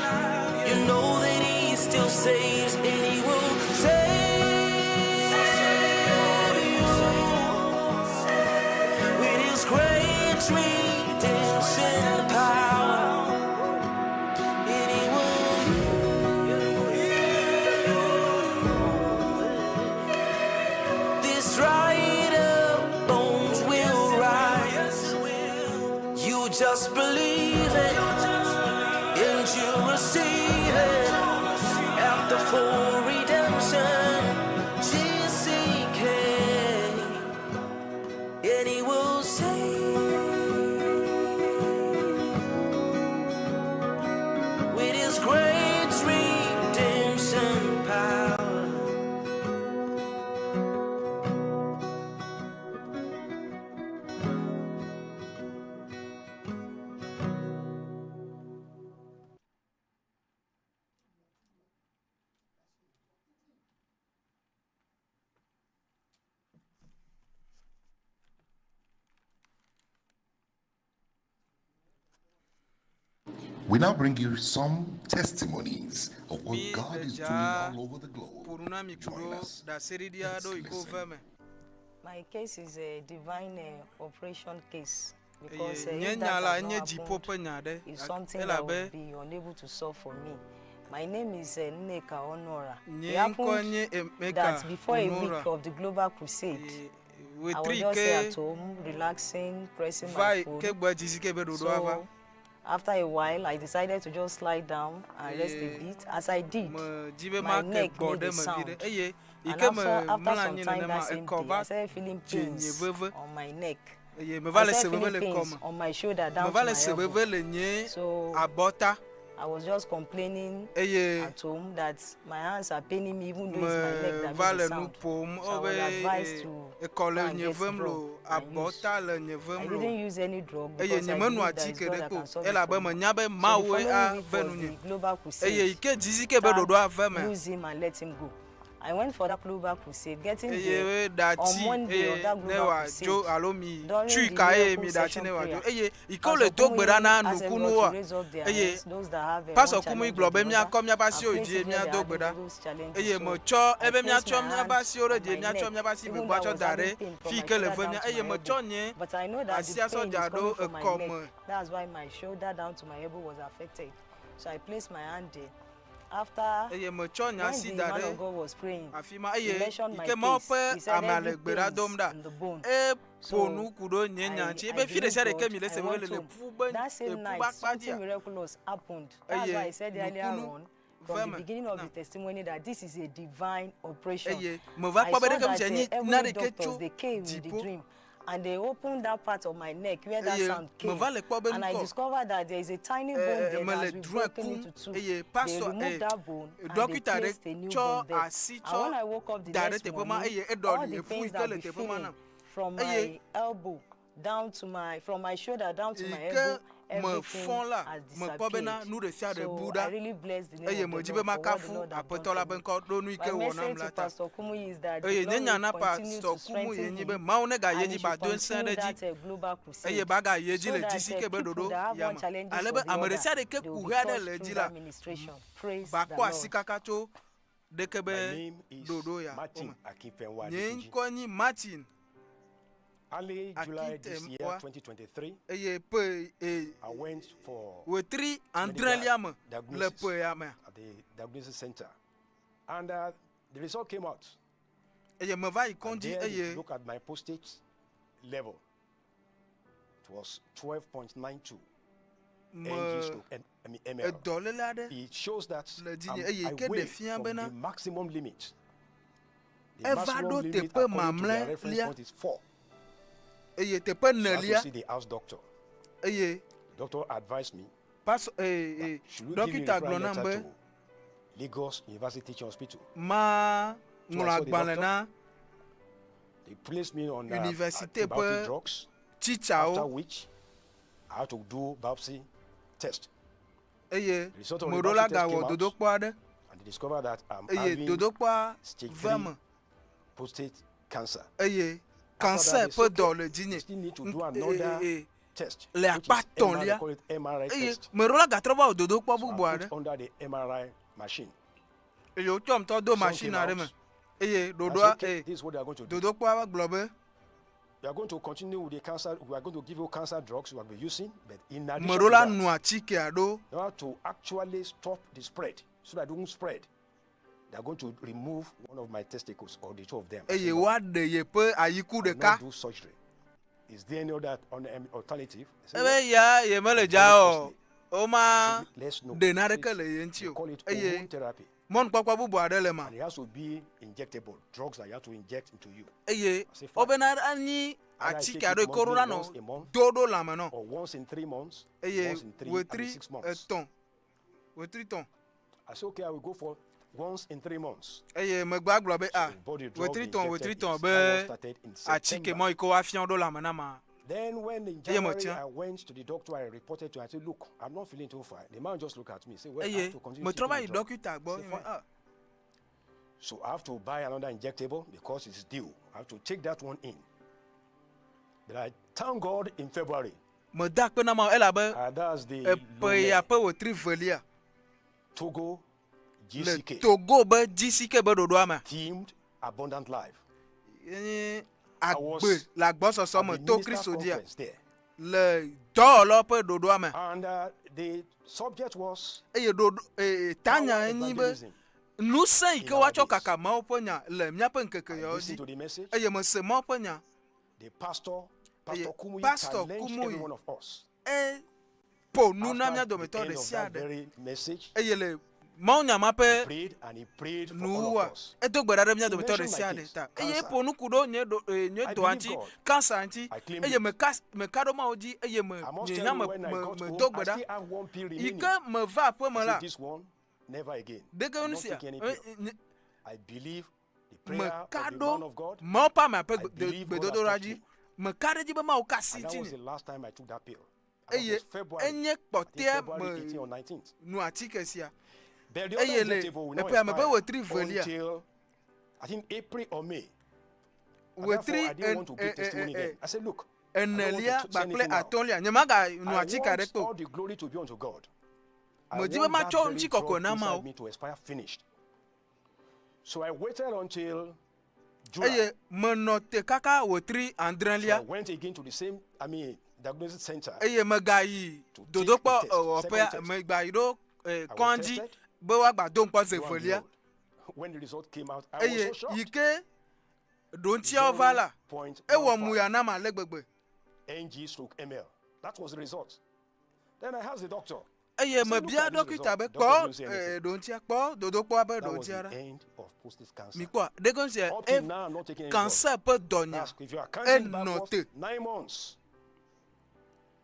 You know that he still saves, and he will save you with his great redemption power. And he will This dried up bones will rise. You just believe it, and you receive it. After full redemption, GCK, and he will save with his great redemption power. We now bring you some testimonies of what God is doing all over the globe. Ƒo nu na mi ku Join ɖo us. ɖaseɖiɖi aɖewo yi ke wove eme. My case is a divine operation case because Eye if nye that nya la had enye not dziƒo happened, ƒe nya ɖe it's something that elabe would be unable to solve for me. My name is Nneka Honora. Nye It ŋkɔ nye happened Emeka that before a Honora. week of the global crusade, I was wetri just ke at home relaxing, pressing va my yi phone. ke gbɔ dzisi ke be ɖoɖoa va. So after a while, I decided to just lie down and rest a Eye bit. As I did, medzi be my make neck gbɔ made ɖe a me vi sound. ɖe eye yi And ke me after mlɔ some anyi time nenema that same ekɔ day, va I started feeling dze nye pains veve on my neck. eye meva I le se started veve feeling le pains kɔme on my shoulder down meva to le my se elbow. veve le nye So abɔta I was just complaining eye at home that my hands are paining me even though it's my neck that meva made le the nu sound. ƒom So I wobe was advised to ekɔ go le and nye get vem drug lo and use. abɔta le nye vem I lo didn't use any drug eye because I nyemenu believe that it's atike God ɖe that ko can solve it elabe for me. menya be So the Mawue following week ave was nunye the global crusade. eye yi ke dzisi ke be Start ɖoɖoa ve mea lose him and let him go. I went for that global crusade. Getting eye there ɖe on ati Monday of eye that ne global wòadzo crusade, alo mi during tsui the ka eye miracle mi ɖe ati session ne wòadzo prayer, eye yi ke Pastor wole do gbe ɖa Kumuyi na asked everyone to nukunuwoa raise up their eye hands, those that have Pastor one Kumuyi challenge gblɔ or be the míakɔ other, míaƒe and asiwo yi place dzi it where they míado are gbe having ɖa those challenges. eye So metsɔ I ebe placed míatsɔ my míaƒe hand asiwo ɖe on dzi my míatsɔ neck, míaƒe asi even gbegbe though I atsɔ was da having ɖe pain from fi my yi ke le shoulder ve down mía to eye my metsɔ elbow. nye But I know that the asia sɔ pain dza is ɖo coming from my ekɔme neck. That's why my shoulder down to my elbow was affected. So I placed my hand there. After eye metsɔ nye when asi the da man ɖe of God was praying, afi ma he eye mentioned yi my ke Mawu case. ƒe He said amea every le gbe ɖa pains dom ɖa in the bone. eƒo So nu ku ɖo nye nya I, ŋuti I ebe fi ɖe believed sia ɖe ke God. mi le I se veve went le le home. ƒu be That same eƒu night, be akpa something dzia miraculous happened. That's eye why I said earlier nukunu on, from ve the me beginning of the testimony, that this is a divine operation. eye meva I kpɔ be saw ɖeke that mi dze nyi heavenly na ɖeke doctors, tso they came with the dziƒo dream and they opened that part of my neck where that eye sound came. meva le kpɔ be And I nukɔ discovered that there is a tiny bone Eh, there mele that has been drɔ̃e broken kum into two. eye They pastor removed eh, that bone and they dɔkita ɖe placed a new tsɔ bone there. asi And when tsɔ I woke up the da ɖe next teƒe ma morning, eye all eɖɔli the efu yi pains ke that le I've been teƒe ma feeling nam from eye my elbow down to my from my shoulder down to yi my ke elbow, me everything fɔ la has mekpɔ bena disappeared. nu ɖe sia ɖe bu So ɖa I really bless the name eye of the medzi be Lord for what the makafu Lord has done aƒetɔ la for be me. ŋkɔ ɖo nu yi My ke wɔ nam message la to ta Pastor Kumuyi is that the eye nye Lord nya will na continue pastor to Kumuyi strengthen nye be him Mawu negayi and edzi he should ba do ŋusẽ continue ɖe dzi that global eye crusade bagayi edzi so le that dzisi ke be people ɖoɖo that have ya one me challenges ale or be the ame ɖe other, sia ɖe ke they will ku be ʋe aɖe touched le through edzi la that ministration. Praise the bakpɔ asi Lord. kaka tso ɖeke be My name is ɖoɖo ya Martin wome Akinfenwa nye Adetunji. ŋkɔ nyi Martin Early July this year, Akinfenwa 2023, eye ƒe e I went for wetri medical adrelia me le diagnosis ƒe ya mea at the diagnosis center. And the result came out. eye meva yi And kɔdzi there they eye look at my prostate level. It was 12.92 me ng stroke M, I mean, ml. edɔléle aɖe It shows that le dzinye I'm eye yi ke away ɖe fia from bena the maximum limit. The eva maximum ɖo limit teƒe according to their mamlɛlia reference point is 4. eye teƒe So I had to nelia see the house doctor. eye Doctor advised me pastor ee should you give me dɔkita referral gblɔ nam letter be to Lagos University Teaching Hospital. ma So I ŋlɔ saw the agbalẽ doctor. na They placed me on université antibiotic ƒe drugs. Titsawo. After which, I had to do biopsy test. Eye The result of the meɖo biopsy la test gawɔ came out, dodokpɔ aɖe. and they discovered that I'm Eye having dodokpɔa stage ve 3 me. prostate cancer. Eye After that, cancer they said, ƒe dɔ okay, le dzinye. you still need to do Ŋ- another e- e- test, le which akpa is MRI, they tɔ̃lia. call it MRI Eye test. meɖo la gatrɔ va wɔ dodokpɔ So bubu I aɖe. put under the MRI machine. Eye wotsɔm tɔ do Result machine came aɖe out. me. Eye I ɖoɖoa said, okay, e this is what they are going to do. dodokpɔa gblɔ be We are going to continue with the cancer. We are going to give you cancer drugs you have been using, but in addition meɖo to la that, nu atike aɖewo. in order to actually stop the spread, so that it won't spread, they are going to remove one of my testicles or the two of them. I Eye said, no, woaɖe yeƒe ayiku I will ɖeka. not do surgery. Is there any other alternative? They said, Ebe yes. ya yemele It's dza very o. costly. Woma Let's know. ɖe naneke Please, le ye ŋuti they o. call it Eye hormone therapy. mɔnukpɔkpɔ bubu aɖe le ma. And it has to be injectable drugs that you have to inject into you. Eye I say, fine. wobena anyi Either I atike take it aɖe yi ke woɖo monthly, la nɔ once a month, do ɖo lãme nɔ. or once in 3 months, Eye once in 3, I mean, wetri 6 months. etɔ̃, wetri tɔ̃. I said, okay, I will go for once in 3 months. Eye megbea gblɔ be ah, bought the drug, wetri they tɔ̃, wetri injected tɔ̃ it. be That one started in atike September. mɔ yi ke woafia ɖo lãme na ma. Then when in Eye January metia. I went to the doctor, I reported to him, I said, look, I'm not feeling too fine. The man just looked at me, said, well, I Eye have to continue metrɔ taking va the yi drug. dɔkita gbɔ. I said, Eye fine. ah, So I have to buy another injectable because it's due. I have to take that one in. But I thank God in February. Meda akpe na Mawu elabe That's the eƒe ya ƒe wetri velia Togo le GCK Togo be GCK be ɖoɖoa me. themed Abundant Life. Enye I was agbe le agbɔsɔsɔ at me the to ministers' Kristo dzia conference there. le dɔwɔlawo ƒe ɖoɖoa me. And the subject was Eye ɖoɖo ee tanya power enyi be evangelism. ŋusẽ yi ke in our woatsɔ days. kaka Mawu ƒe nya le míaƒe ŋkeke yawo Listen dzi. to the message. Eye mese Mawu ƒe nya. The pastor, Eye Pastor Kumuyi, Pastor challenged every Kumuyi one of us. eƒo nu na mía After the dometɔ end ɖe of sia that ɖe. very message, Eye le Mawu nya ma ƒe prayed and he prayed for all nuwuwua of us. edo gbe ɖa ɖe mía He dometɔ ɖe mentioned my sia ɖe case, ta. Eye cancer. eƒo nu ku ɖo nye ɖo ee, nye I dɔa believe ŋuti, God. kansa ŋuti. I claim Eye it. meka meka ɖo Mawu dzi eye me I must nye tell hã you, me when I me got me home, do gbe I ɖa. still have one pill Yi remaining. ke meva aƒe me I la, said, this one, never again. ɖeke I'm nu not sia taking any e, pill. nye- I believe the prayer of meka the ɖo man of God. Mawu ƒe amea ƒe I gbe- believe God has gbedodoɖa touched dzi. me. Meka ɖe edzi be Mawu ka asi And that was ŋutinye. the last time I took that pill. And that Eye was February. enye I think kpɔtɛa February me 18 or 19th. nu atike sia. But the other Eye le injectable will not eƒea me be expire wetri velia. until I think April or May. And therefore, Wetri I didn't want to give en- testimony e- e- then. I said, look, I don't want to enelia say kpakple anything now. atɔ̃lia nye maga nu I atike want aɖeke o. all the glory to be unto God. I Medi be want that matsɔ very ŋutikɔkɔe drug na inside Mawu. me to expire finished. So I waited until July. Eye menɔ te kaka wetri So I adrelia went again to the same, I mean, diagnosis center. eye megayi to take the dodokpɔ test, ewɔƒea second test. megayi ɖo I was kɔndzi tested. be woagba do ŋkɔ ze Lo and velia behold, When the result came out, I was eye so shocked. yi ke ɖoŋtiawo va la ewɔ 0.15 muya nam ale gbegbe NG stroke ML. That was the result. Then I asked the doctor. eye I said, "Look mebia at this dɔkita result." be Doctor kpɔ didn't say anything. ɖoŋtia kpɔ dodokpɔa be That was ɖoŋtia the ɖa end of prostate cancer. mikpɔa ɖeke ŋutia Up till now, I'm not taking any drugs. cancer ƒe dɔnya That's, if you are counting enɔ backwards, te 9 months.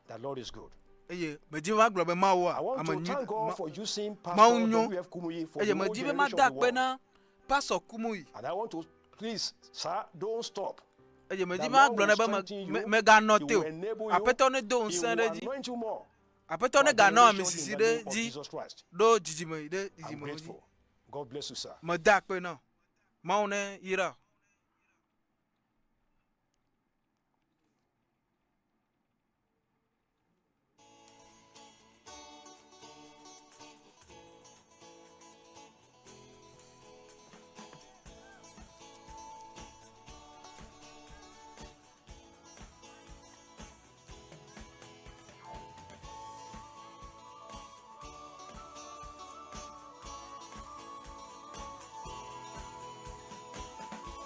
The Lord is good. eye medzi be magblɔ be Mawua I want ame to nyui thank God Ma- for using Pastor Mawu nyo W.F. Kumuyi for eye the whole medzi be generation mada of the akpe world. na Pastor Kumuyi And I want to, please, sir, don't stop. eye medzi The be Lord magblɔ will nɛ be me- strengthen you. me- meganɔ He te o will enable you. Aƒetɔ ne do He ŋusẽ will ɖe dzi anoint you more. Aƒetɔ for ne ganɔ generation ami in sisi the ɖe name of dzi Jesus Christ. ɖo dzidzime yi ɖe I'm dzidzimewo dzi grateful. God bless you, sir. meda akpe na wo Mawu ne yra wo. Thank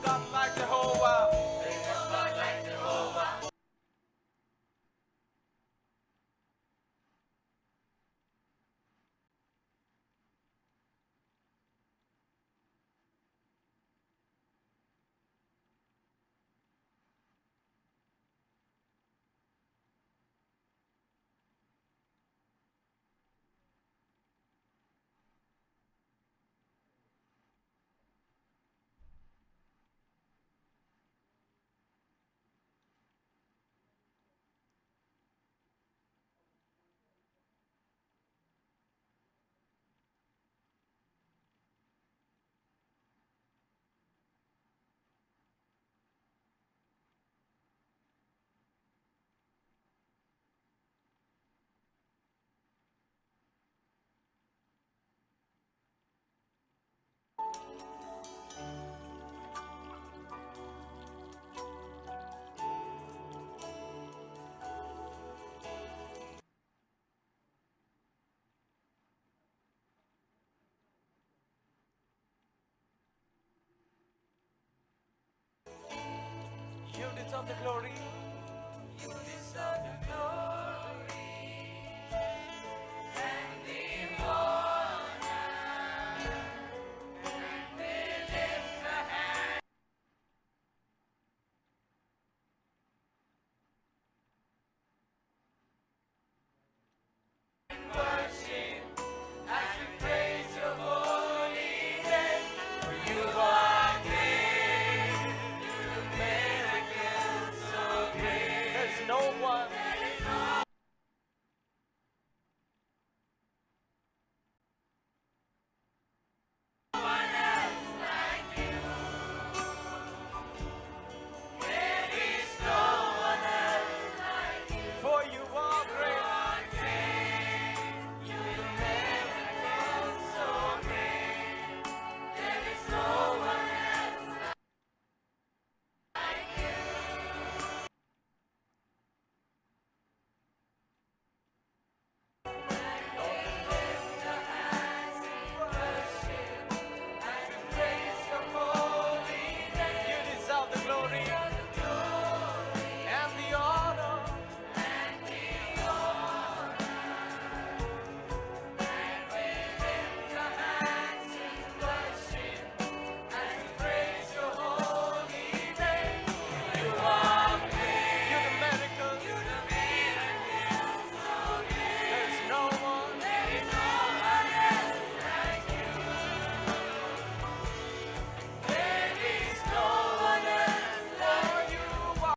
God like Jehovah. There is no God like Jehovah. You deserve the glory. You deserve the glory and the honor. And we lift our hands. and Worship as we praise your holy name. For you are great. You do miracles so great. There's no one. There is no one else like you. There is no one else like you. For you are great. You do miracles so great. There is no one else like you. You deserve the glory and the honor. And the honor. And we lift our hands in worship as we praise your holy name. You are great. You do miracles. You do miracles so great. There's no one. There is no one else like you. There is no one else like you. Are.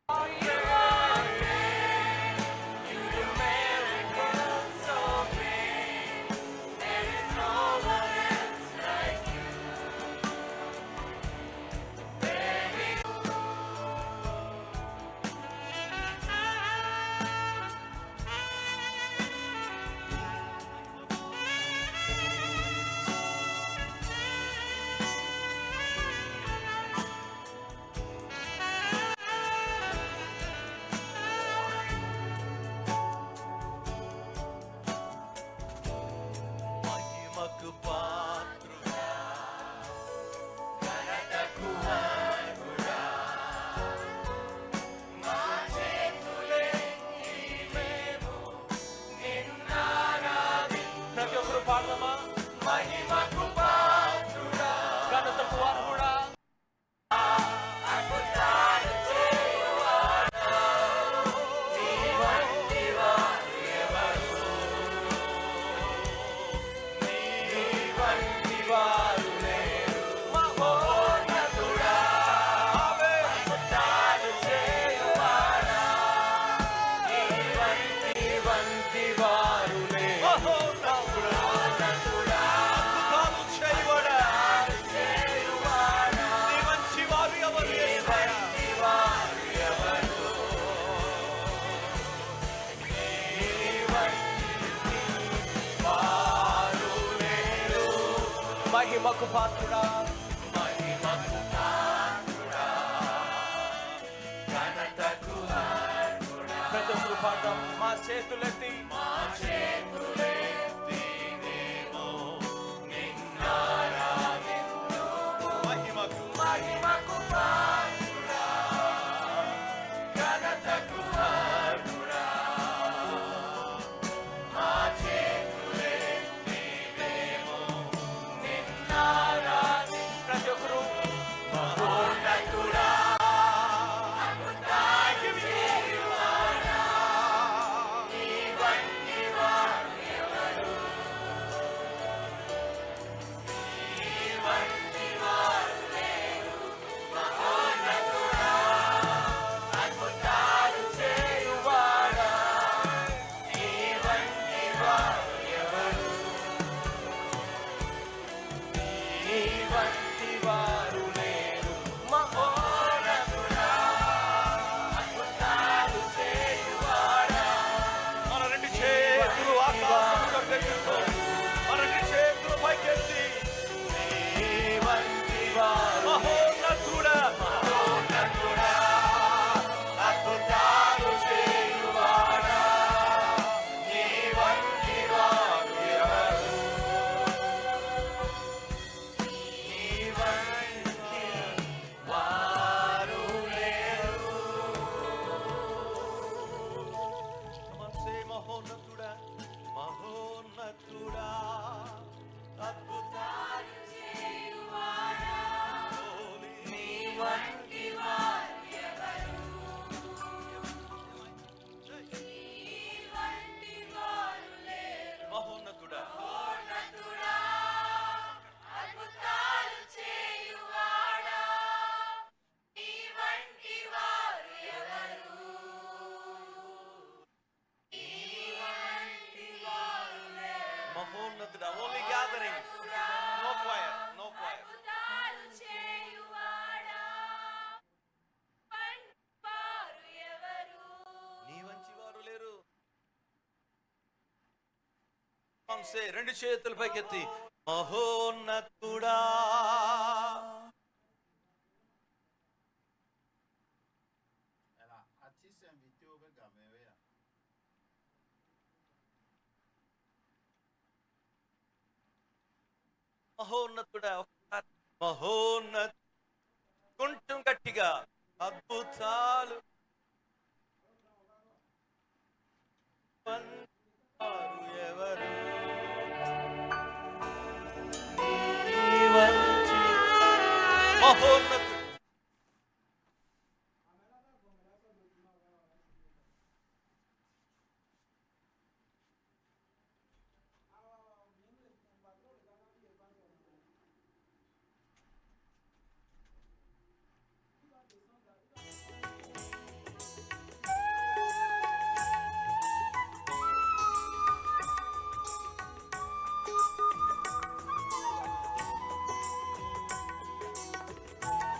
You are great. You do miracles so great. There is no one else like you. There is. మహిమకు పాత్రుడా ఘనతకు అర్హుడా మా చేతులెత్తి మేము నిన్నారాధి ప్రతి ఒక్కరు పాడదామా మహిమకు పాత్రుడా ఘనతకు అర్హుడా అద్భుతాలు చేయువాడా నీ వంటి వారు ఎవరు నీ మహిమకు పాత్రుడా, మహిమకు పాత్రుడా, ఘనతకు అర్హుడా. ప్రతి ఒక్కరు పాడదాం. మా చేతులెత్తి, మా చేతులెత్తి మేము నిన్నారాధింతుము. మహిమకు, మహిమకు పాత్రుడా, ఘనతకు అర్హుడా. మా చేతులెత్తి మేము నిన్నారాధి. ప్రతి ఒక్కరు మహోన్నతుడా, అద్భుతాలు చేయువాడా, నీ వంటి వారు ఎవరు? నీ వంటి వారు లేరు. మహోన్నతుడా, అద్భుతాలు చేయువాడా, నీ వంటి వారు ఎవరు? నీ వంటి వారు లేరు. మహోన్నతుడా, అద్భుతాలు చేయువాడా. మన రెండు చేతులు ఆకాశం దగ్గరతో, మన రెండు చేతులు పైకెత్తి, నీ వంటి వారు మహోన్నతుడా, మహోన్నతుడా, అద్భుతాలు చేయువాడా, నీ వంటి వారు ఎవరు? నీ వంటి వారు లేరు. Come on, say మహోన్నతుడా, మహోన్నతుడా, అద్భుతాలు చేయువాడా, నీ వంటి వారు ఎవరు? నీ వంటి వారు లేరు. మహోన్నతుడా, మహోన్నతుడా, అద్భుతాలు చేయువాడా, నీ వంటి వారు ఎవరు? నీ వంటి వారు లేరు. మహోన్నతుడా. Only gathering, no choir, no choir. అద్భుతాలు చేయువాడా, వంటి వారు ఎవరు? నీ వంటి వారు లేరు. Come on, say, రెండు చేతులు పైకెత్తి మహోన్నతుడా, మహోన్నతుడా. ఒకసారి మహోన్నత కొంచెం గట్టిగా, అద్భుతాలు వారు ఎవరు? నీ వంటి మహోన్నతుడు. నీ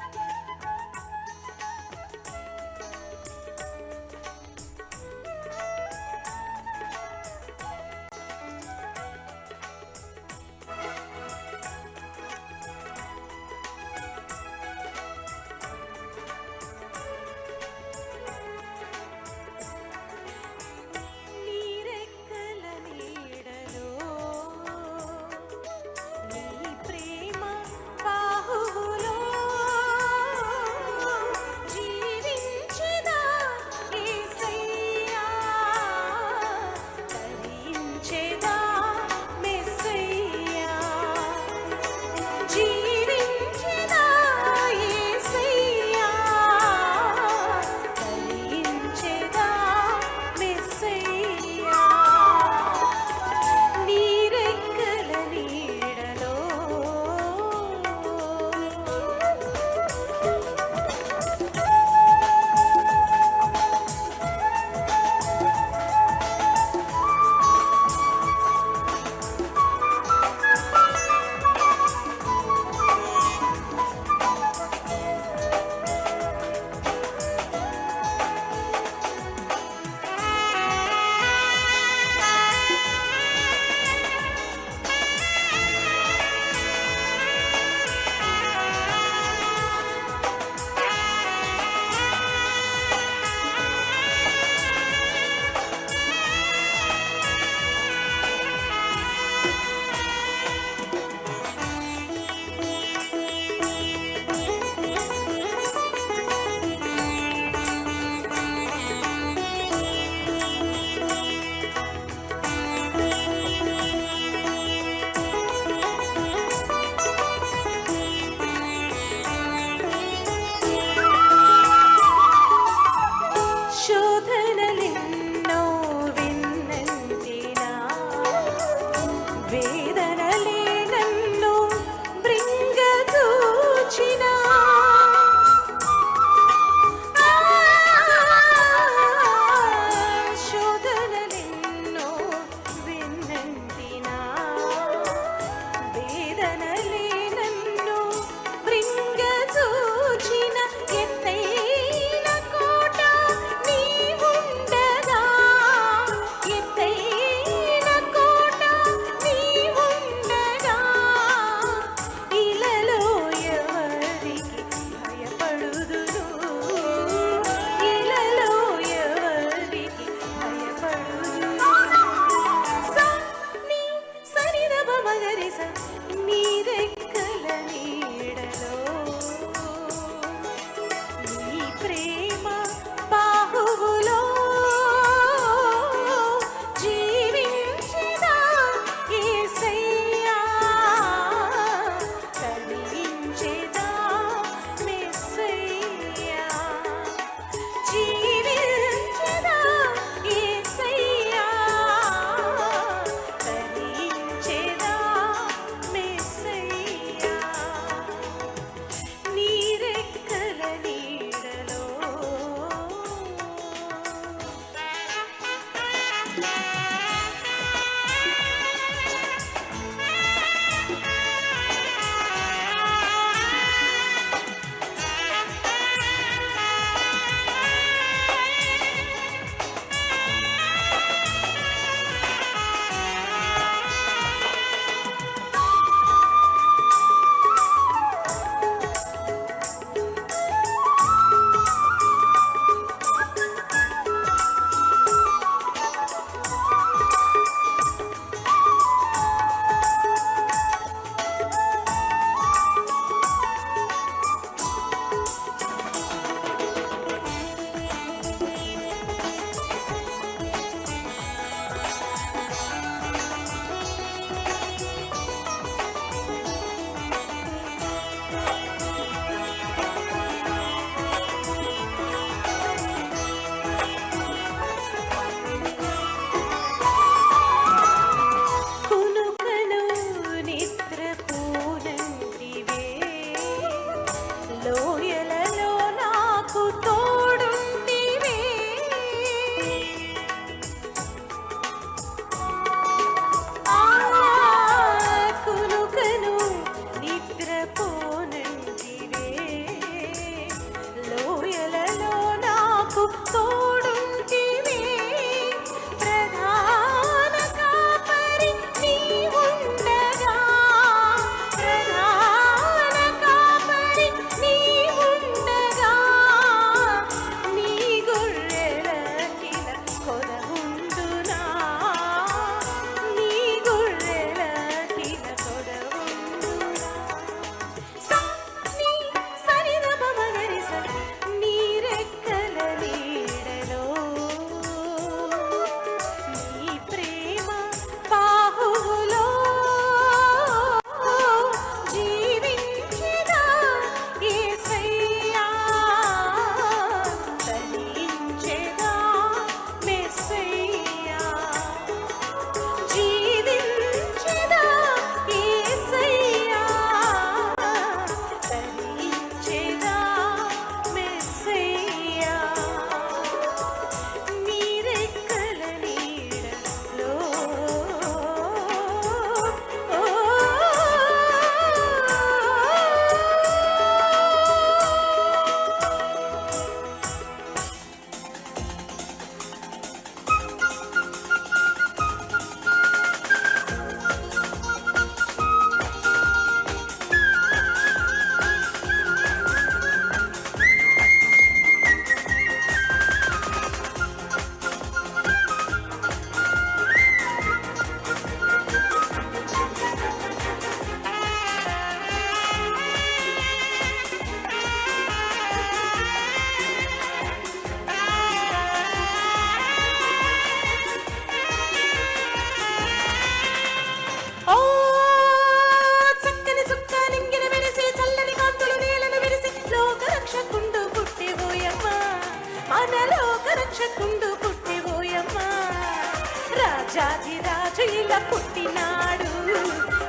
ఇలా పుట్టినాడు.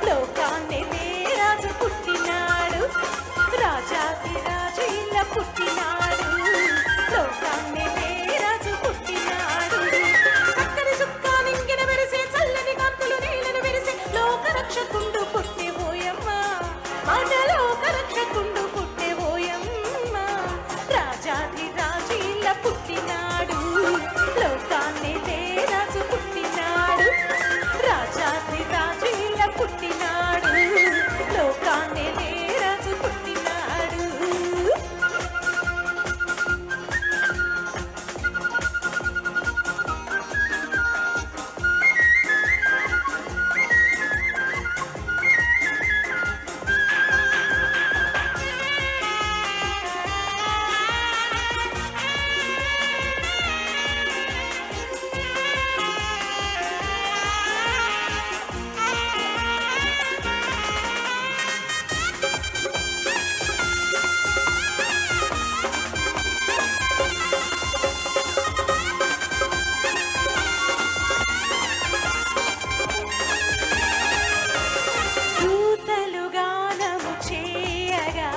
లోకాన్ని రాజు పుట్టినాడు, రాజాది రాజు ఇలా పుట్టినాడు. లోకాన్ని రాజు పుట్టినాడు. చక్కని చుక్క నింగిన మెరిసే, చల్లని కాంతులు నీళ్ళను మెరిసే, లోక రక్షకుండు పుట్టెవోయమ్మ, మన లోక రక్షకుండు పుట్టెవోయమ్మ. రాజాది రాజు ఇలా పుట్టినాడు, లోకాన్ని రాజు పుట్టినాడు. రాజాది రాజు ఇలా పుట్టినాడు, లోకాన్ని రాజు పుట్టినాడు. దూతలు గానము చేయగా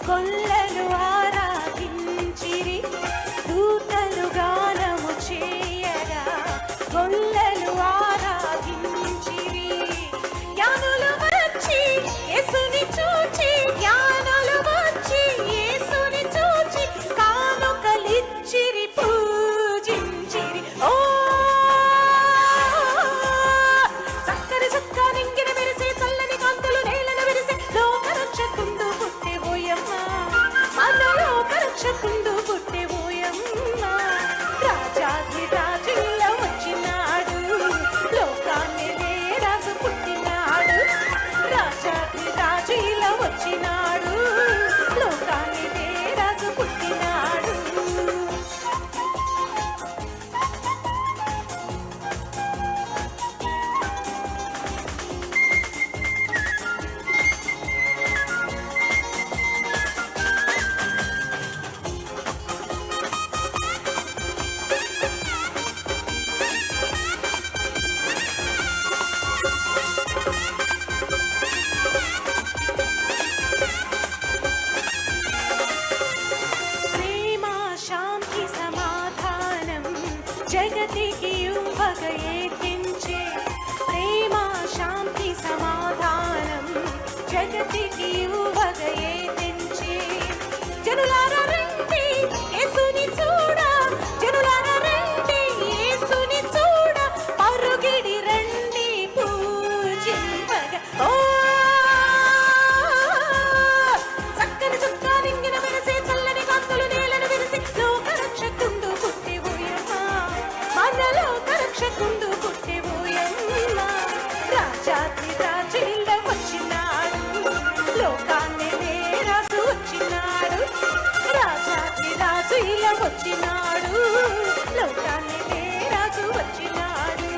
కొల్లలు ఆరాధించిరి. దూతలు గానము చేయగా కొల్లలు ఆరాధించిరి. జ్ఞానులు వచ్చి యేసుని చూచి, జ్ఞానులు వచ్చి యేసుని చూచి కానుకలిచ్చిరి పూజించిరి. ఓ చక్కని చుక్క నింగిన మెరిసే, చల్లని కాంతులు నేలను విరిసే, లోక రక్షకుండు పుట్టెవోయమ్మ, మన లోక రక్షకుండు పుట్టెవోయమ్మ. రాజాది రాజు ఇలా వచ్చినాడు, లోకాన్ని రాజు పుట్టినాడు. రాజాది రాజు ఇలా వచ్చినాడు, లోకాన్ని రాజు పుట్టినాడు. ప్రేమ శాంతి సమాధానం జగతికి యువగ ఏకించే. ప్రేమ శాంతి సమాధానం జగతికి యువగ ఏకించే. జనులారా రండి యేసుని చూడ, జనులారా రండి యేసుని చూడ, పరుగిడి రండి పూజింపగ. ఓ చక్కని చుక్క నింగిన మెరిసే, చల్లని కాంతులు నేలను విరిసి, లోక రక్షకుండు పుట్టెవోయమ్మ, మన లోక రక్షకుండు పుట్టెవోయమ్మ. రాజాది రాజు ఇలా వచ్చినాడు, లోకాన్ని రాజు వచ్చినాడు. రాజాది రాజు ఇలా వచ్చినాడు, లోకాన్ని రాజు వచ్చినాడు.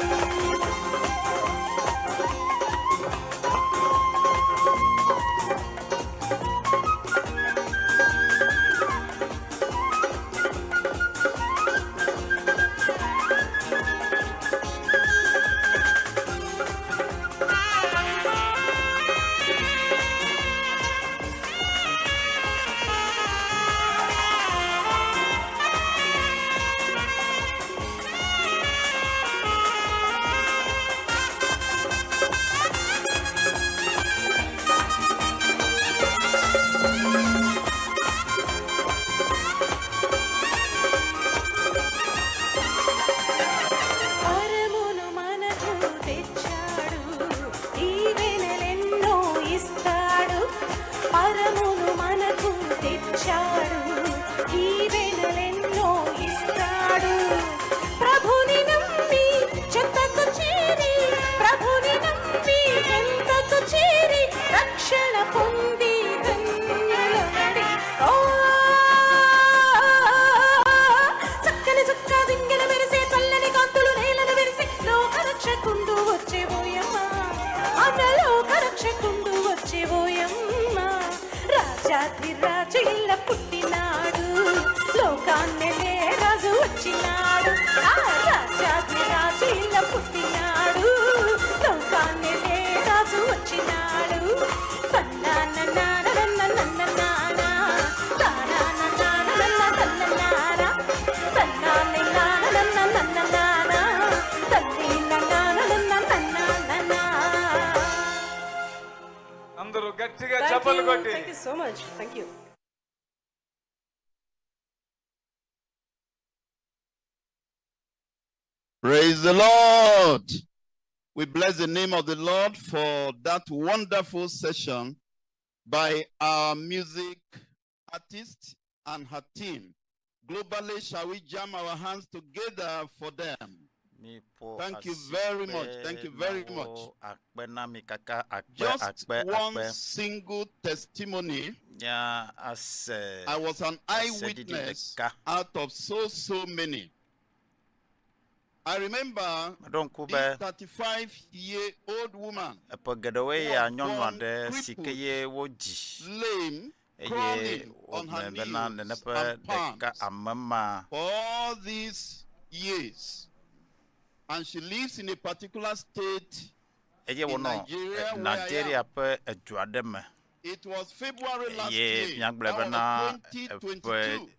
పరమును మనకు తెచ్చాడు, దీవెనలెన్నో ఇస్తాడు. పరమును మనకు తెచ్చాడు, దీవెనలెన్నో ఇస్తాడు. ప్రభుని నమ్మి చెంతకు చేరి, ప్రభుని నమ్మి చెంతకు చేరి, రక్షణ పొంది ధన్యులనడి. ఓ చక్కని చుక్క దింగిన మెరిసే, చల్లని కాంతులు నేలను విరిసే, లోక రక్షకుండు వచ్చేవోయమ్మ, మన లోక రక్షకుండు వచ్చేవోయమ్మ. రాజాది రాజు ఇలా పుట్టినాడు, లోకాన్ని రాజు వచ్చినాడు. ఆ రాజాది రాజు ఇలా పుట్టినాడు. అందరూ గట్టిగా Thank చప్పట్లు you. కొట్టి Thank you so much. Thank you. Praise the Lord. We bless the name of the Lord for that wonderful session by our music artist and her team. Globally, shall we jam our hands together for them? Thank you very much. Thank you very much. Akpe na mi kaka akpe Just akpe one akpe. single testimony. Nya ase. I was an ɖaseɖiɖi eyewitness ɖeka. out of so, so many. I remember Meɖo ŋku this be 35 year old woman, eƒe geɖewoe ya nyɔnu born aɖe si ke ye wodzi lame, eye crawling on her wogblɔe bena knees nene ƒe and ɖeka palms ame ma for all these years. And she lives in a particular state. eye in wònɔ Nigeria, eh, where I Nigeria am. ƒe edu aɖe me It was February last eye year. míagblɔe That bena was eƒe 2022.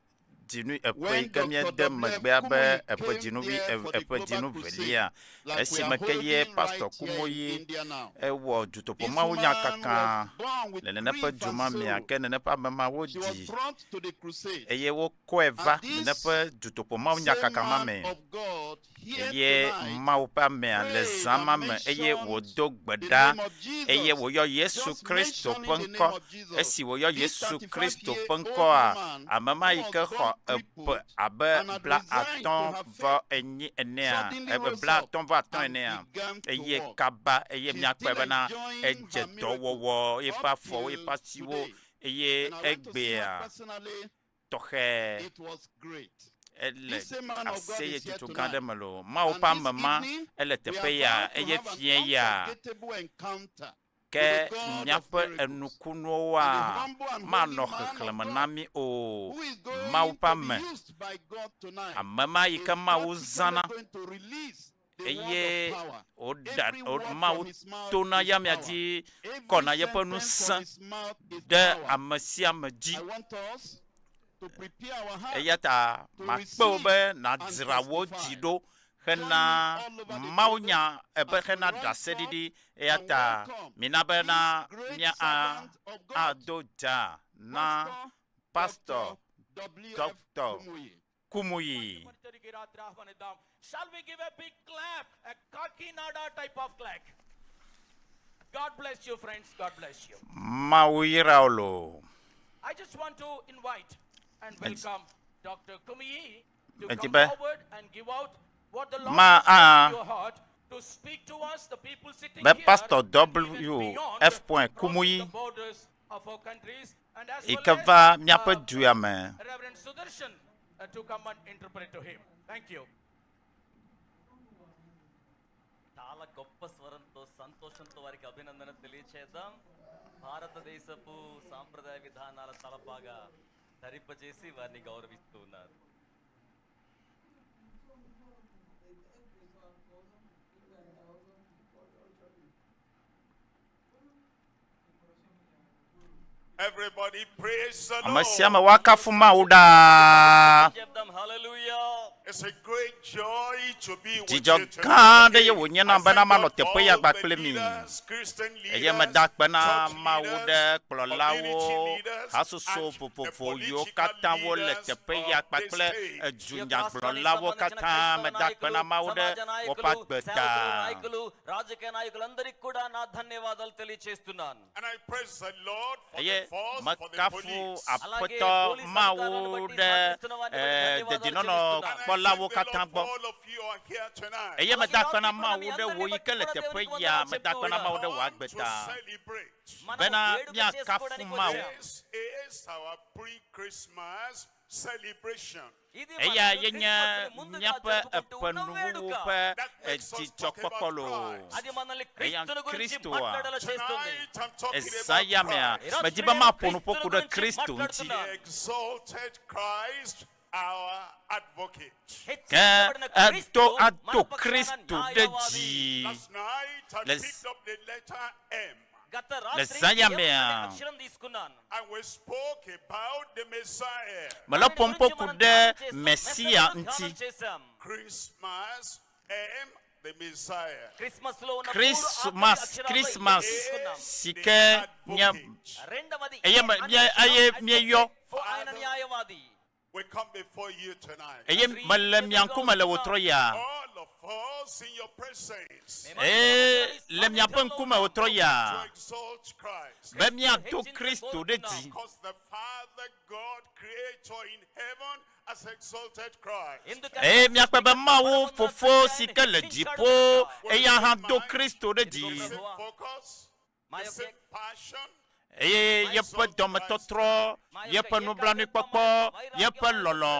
dzinu eƒe When yi ke Dr. míede W.F. megbea be Kumuyi eƒe came dzinuvi there for the eƒe global dzinu crusade, velia like we esime are ke ye holding pastor right here in Kumuyi India now. ewɔ dutoƒo This mawunya woman kaka was born with le nene ƒe grief du and ma mea sorrow. ke nene ƒe ame ma She was wodzi brought to the crusade. eye wokɔe va And this nene ƒe dutoƒo mawunya same kaka ma man me of God here eye tonight Mawu ƒe amea le prayed zã and ma me eye mentioned wòdo gbe the ɖa name of Jesus. eye wòyɔ Yesu Just Kristo mentioning ƒe the name ŋkɔ of Jesus. esi wòyɔ This Yesu Kristo 35-year-old ƒe ŋkɔa woman ame ma yi who ke was xɔ born eƒe crippled abe and had bla resigned to atɔ̃ her vɔ fate enyi enea suddenly ebe rose bla up atɔ̃ vɔ atɔ̃ and enea began to eye walk. kaba eye She's míakpɔe still bena enjoying her edze miracle dɔwɔwɔ eƒe up afɔwo till eƒe asiwo today. eye And I went to see her egbea personally. tɔxɛ It was great. ele This same man of God is here aseyetutu gã tonight. aɖe me loo Mawu And ƒe ame this ma evening, ele we teƒe are ya about to eye have an fie ya unforgettable encounter ke with the God of míaƒe miracles. enukunuwoa And the humble and holy manɔ man of xexlẽme God na mí o who is going Mawu ƒe to be ame used by God tonight ame ma yi is ke Mawu practically zãna going to release the word eye of power. wòɖa Every wo- word from Mawu his mouth tona is ya mia power. dzi Every kɔna yeƒe sentence from ŋusẽ his mouth is ɖe power. ame sia ame dzi I want us to prepare our hearts eya ta to makpe wò receive be and nàdzra wò dzi testify. ɖo Join hena me all over the building mawunya ebe as we hena rise up ɖaseɖiɖi eya and ta welcome mina this bena great mía a servant of God, ado dza na Pastor pastor Dr. W.F. Dr. Kumuyi. Kumuyi. జరిగే రాత్రి ఆహ్వానిద్దాం Shall we give a big clap, a Kakinada type of clap? God bless you, friends. God bless you. Mawu yra wò loo. I just want to invite and Medzi- welcome Dr. Kumiyi to Medzi come be forward and give out what the Lord ma has put in a your heart to speak to us, the people sitting be here pastor and even W beyond, F. crossing the Kumuyi borders of our countries, and as yi well ke as va míaƒe du ya me. Reverend Sudarshan to come and interpret to him. Thank you. చాలా గొప్ప స్వరంతో సంతోషంతో వారికి అభినందన తెలియచేద్దాం భారతదేశపు సాంప్రదాయ విధానాల తలపాగా ధరింపజేసి వారిని గౌరవిస్తూ ఉన్నారు Everybody praise the Ame Lord. sia ame woakafu Mawu ɖaa. చెప్దాం హల్లెలూయా It's a great joy to be with Dzidzɔ you gã tonight. aɖe ye wònye I nam bena thank manɔ God for teƒe ya all the kpakple mi. leaders, Christian Eye leaders, meda akpe na church Mawu leaders, ɖe kplɔlawo, community leaders, hasoso and the vovovo yiwo political katã wole leaders teƒe ya of this kpakple state. edunyagblɔlawo katã. Meda akpe na Mawu ɖe సమాజ woƒe నాయకులు agbe ta. సేవకులు నాయకులు రాజకీయ నాయకులందరికీ కూడా నా ధన్యవాదాలు తెలియచేస్తున్నాను And I praise the Lord for Eye the force, for the mekafu police. అలాగే Aƒetɔ police Mawu అధికారులను బట్టి ɖe సహకరిస్తున్న వారిని బట్టి eh, ధన్యవాదాలు dedinɔnɔ చెల్లిస్తున్నాను. And I kpɔlawo thank the katã Lord gbɔ. for all of you are here tonight. Eye అలాగే meda akpe రాత్రి na కూడా Mawu మీ ɖe అందరిని wò yi బట్టి ke le కూడా teƒe దేవునికి ya. వందనాలు Meda చెప్తూ akpe na Mawu ఉన్నాను ɖe wò agbe To ta. celebrate. మనము Bena వేడుక míakafu చేసుకోవడానికి Mawu. వచ్చాం This is our pre-Christmas celebration. ఇది Eya మనకు ye nye క్రిస్మస్‌ని ముందుగా míaƒe జరుపుకుంటూ eƒe ఉన్న nuwuwu వేడుక ƒe That makes us talk dzidzɔkpɔkpɔ about loo. Christ. అది మనల్ని Eya క్రీస్తుని గురించి Kristoa. మాట్లాడేలా చేస్తుంది Tonight I'm talking Ezã about ya mea, Christ. medi be maƒo nu ƒo ku ɖe Kristo ŋuti. The exalted Christ, our advocate. Ke హెచ్చించబడిన క్రీస్తు edo మన ado పక్షాన Kristo ɖe న్యాయవాది dzi. Last night I Le picked up the letter M గత le రాత్రి zã ya ఎం అనే mea, అక్షరం తీసుకున్నాను and we spoke about the Messiah. mele దాని ƒom ƒo గురించి ku మనం ɖe ధ్యానం చేస్తాం Mesia మెస్సయ్యను ŋuti. ధ్యానం చేశాం Christmas M The Messiah. Christmas లో ఉన్న మూడు ఆఖరి Christmas అక్షరాలతో Christmas తెలుసుకున్నాం. si ke nye రెండవది eye me mie eye mieyɔ ఆయన న్యాయవాది We come before you tonight. eye mele mia ŋkume le wòtrɔ yia All of us in your presence. eye le miaƒe ŋkume wòtrɔ yia To exalt Christ. be miado Kristo ɖe dzi Because the Father God, creator in heaven, has exalted Christ. eye miakpɔe be Mawu fofo si ke le dziƒo eya hã do Kristo ɖe dzi The same focus, the same passion, eye yeƒe dɔmetɔtrɔ yeƒe nublanuikpɔkpɔ yeƒe lɔlɔ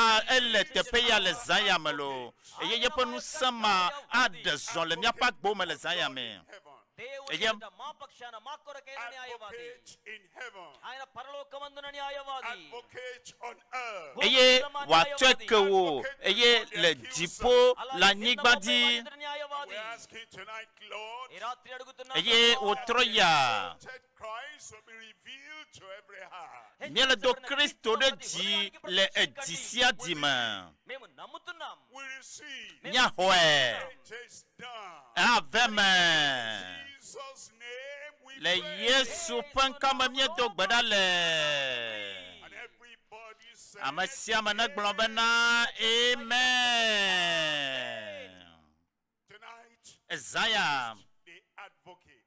a ele teƒe ya le zã ya me loo eye yeƒe ŋusẽ ma aɖe zɔ le míaƒe agbewo me le zã ya me దేవుని eye ఎదుట మా పక్షాన మా కొరకైన న్యాయవాది advocate in heaven, ఆయన పరలోకమందున న్యాయవాది advocate on earth. eye wòatsɔe ke wò eye le dziƒo le anyigba dzi న్యాయవాది We ask you tonight, Lord, ఈ రాత్రి అడుగుతున్నా eye wòtrɔ ya exalted Christ will be revealed to every heart. míele do Kristo ɖe dzi le edzi sia dzi me మేము నమ్ముతున్నాం We receive. míaxɔe It is done. ave me Jesus' name we le pray. Yesu ƒe ŋkɔme míedo gbe ɖa le And everybody said, ame sia ame negblɔ bena amen Tonight, ezã ya the advocate,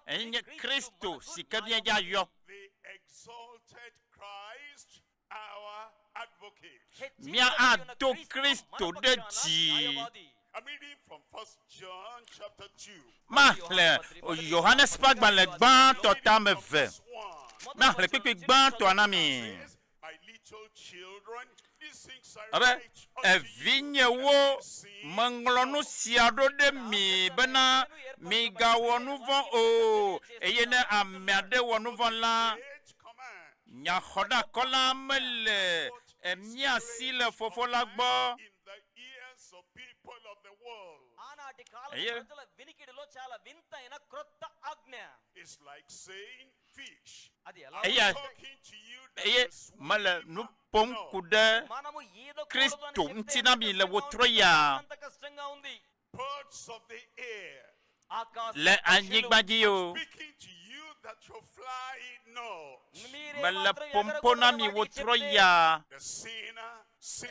enye Kristo si ke míedza yɔ the exalted Christ, our advocate. mía ado Kristo ɖe dzi I'm reading from First John chapter 2. maxlẽ Yohanes ƒe agbalẽ gbãtɔ tame eve maxlẽ kpikpi gbãtɔa na mi My little children, these things I abe write unto you evinyewo meŋlɔ nu sia ɖo ɖe mi bena migawɔ nu vɔ̃ o eye ne ame aɖe wɔ nu vɔ̃ la nyaxɔɖakɔla mele mía si le fofo la gbɔ in the ears of people of the world. ఆనాటి కాలం అయ్యే. ప్రజల వినికిడిలో చాలా వింతైన క్రొత్త ఆజ్ఞ It's like saying fish. అది ఎలా I'm Eya talking to you that eye you swim mele nu ƒom ku ɖe మనము ఈదకూడదు అని Kristo చెప్తే ŋuti na mi le wòtrɔ ya అంత కష్టంగా ఉంది birds of the air. ఆకాశ le anyigba dzi o Speaking to you that you fly not. mele ƒom na mi wòtrɔ ya The sinner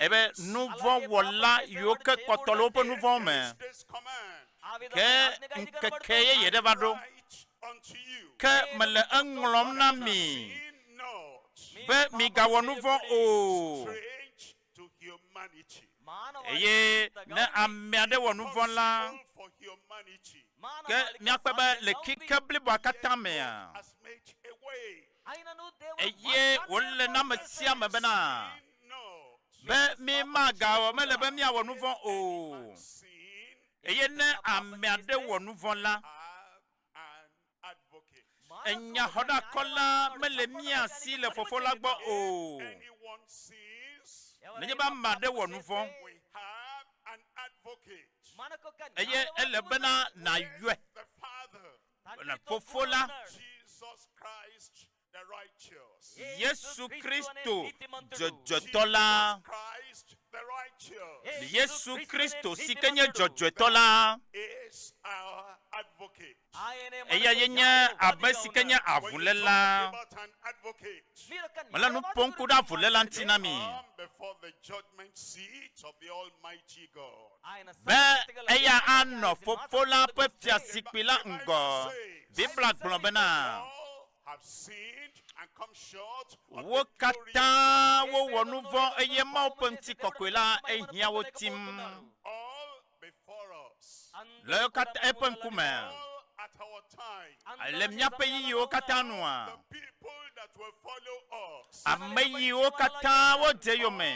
ebe sins. nu vɔ̃ wɔla yiwo ke kpɔtɔ le woƒe nu vɔ̃ me This command ke ŋkeke yeye ɖe va ɖo write unto you. ke mele eŋlɔm na mi Sin not. be migawɔ nu vɔ̃ o Strange to humanity. eye ne ame aɖe wɔ nu vɔ̃ la Possible for humanity. ke míakpɔe be le kike bliboa katã mea Has made a way. అయినను దేవుడు eye wòle na ame sia ame bena Sin not. be mi magawɔ mele be míawɔ nu vɔ̃ o Sin eye ne ame aɖe wɔ nu vɔ̃ la have an advocate. enyaxɔɖakɔla mele mía si le fofo la gbɔ o Anyone sins, nenye be ame aɖe wɔ nu vɔ̃ we have an advocate. మనకొక eye ele bena nàyɔe The Father, na fofo la Jesus Christ, the righteous. Yesu Kristo dzɔdzɔtɔ la Christ, the righteous, Yesu Kristo si ke nye dzɔdzɔetɔ la is our advocate. ఆయనే eya ye nye ame si ke nye avuléla About an advocate. mele nu ƒom ku ɖe avuléla ŋuti na mi Come before the judgment seat of the Almighty God. ఆయన be eya anɔ fofo la ƒe fiazikpui la ŋgɔ Biblia gblɔ bena All have sinned and come short of wo the glory katã wowɔ nu vɔ̃ eye Mawu ƒe ŋutikɔkɔe la ehiã wo tim all before us, le wo katã eƒe ŋkume all at our time. le míaƒe yiyiwo katã nua The people that will follow us ame yiwo katã wodze yome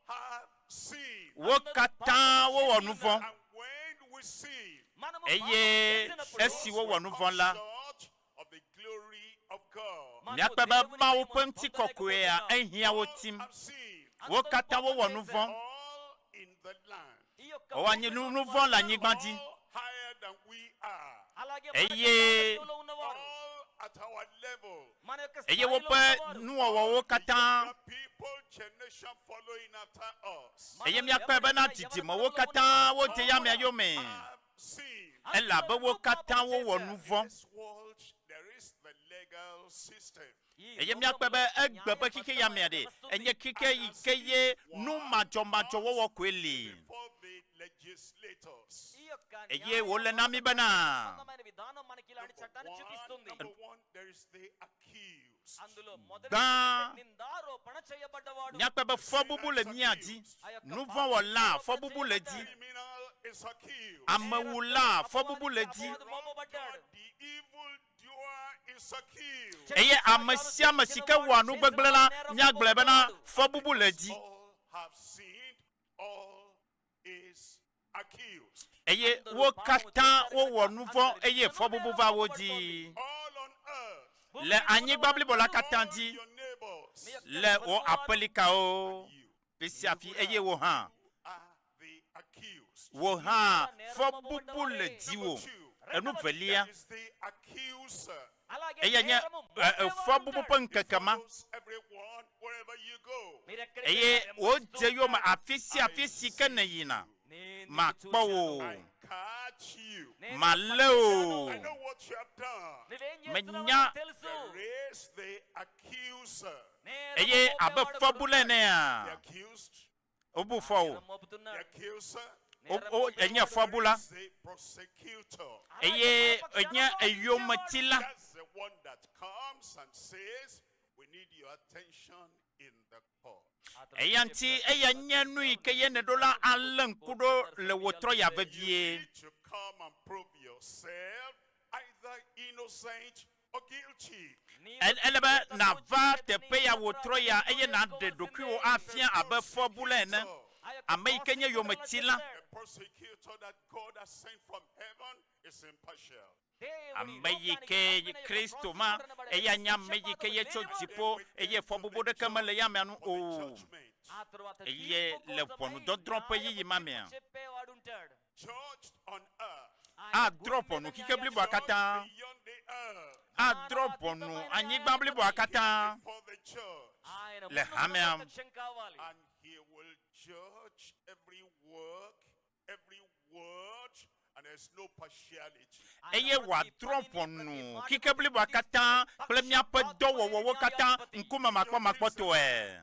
have sinned. wo katã wowɔ nu vɔ̃ And when we sin, మనము eye esi wowɔ nu vɔ̃ la short of the glory of God. míakpɔe be Mawu ƒe ŋutikɔkɔea ehiã wo tim Have sinned wo katã wowɔ nu vɔ̃ all in the land, ఈ యొక్క wowɔ anyi nu nu vɔ̃ le anyigba dzi all higher than we are, అలాగే eye మనకంటే ఉన్నవారు all at our level. మన యొక్క eye స్థాయిలో woƒe ఉన్నవారు nuwɔwɔwo katã The people generation following after us eye míakpɔe bena dzidzimewo katã wodze ya mia yome have sinned. Elabe wo katã wowɔ nu vɔ̃. This world, there is the legal system. Eye míakpɔe be egbe ƒe xexe ya mea ɖe, enye xexe yi ke ye nu madzɔmadzɔwɔwɔ koe li. For the legislators. Eye wòle na mí bena, విధానం మనకి ఇలాంటి చట్టాన్ని చూపిస్తుంది Number one, there is the accused. అందులో మొదటి gbã నిందారోపణ చేయబడ్డవాడు míakpɔe be fɔbubu le mía dzi. Nuvɔ̃wɔla fɔbubu le dzi. Criminal is accused. Amewula fɔbubu le dzi. మోపబడ్డాడు The evildoer is accused. Eye ame sia ame si ke wɔa nu gbegblẽ la, míagblɔe bena fɔbubu le dzi. All have sinned, all is accused. Eye wo katã wowɔ nu vɔ̃ eye fɔbubu va wo dzi. All on earth, Le anyigba blibo la katã dzi, your neighbors, le wò aƒelikawo fi sia fi eye wò hã, are the accused. wò hã fɔbubu le dziwò. Enu velia Is the accuser. eya nye ɛ, ɛ, fɔbubu ƒe ŋkeke ma Everyone, wherever you go, eye wodze yome afi sia afi si ke nèyina. Makpɔ wò, catch you. malé wò. I know what you have done. Menya There is the accuser. eye abe fɔbula enea, The accused, wobu fɔ wò. the accuser, Wo- wo- enye fɔbula the prosecutor. eye enye eyometila. That's the one that comes and says, We need your attention in the court. Eya ŋuti eya nye nu yi ke ye nèɖo la alé ŋku ɖo le wò trɔ ya vevie. To come and prove yourself either innocent or guilty. El- Ele be nàva teƒe ya wò trɔ ya eye nàɖe ɖokuiwò afia abe fɔbula ene. Ame yi ke nye yometila, The prosecutor that God has sent from heaven is impartial. ame yi ke Kristo ma, eya nye ame yi ke ye tso dziƒo eye fɔbubu ɖeke mele ya amea nu o. ఆ తరువాత Eye le ʋɔnudɔdrɔ̃ ƒe yiyi ma mea, చెప్పేవాడు ఉంటాడు Judged on earth, adrɔ̃ ʋɔnu xexe bliboa katã, beyond the earth, adrɔ̃ ʋɔnu anyigba bliboa katã for the church. ఆయన le hamea. ప్రత్యక్షం కావాలి And he will judge every work, every word, and there's no partiality. eye wòadrɔ̃ ʋɔnu xexe bliboa katã kple míaƒe dɔwɔwɔwo katã ŋkume makpɔmakpɔtɔe.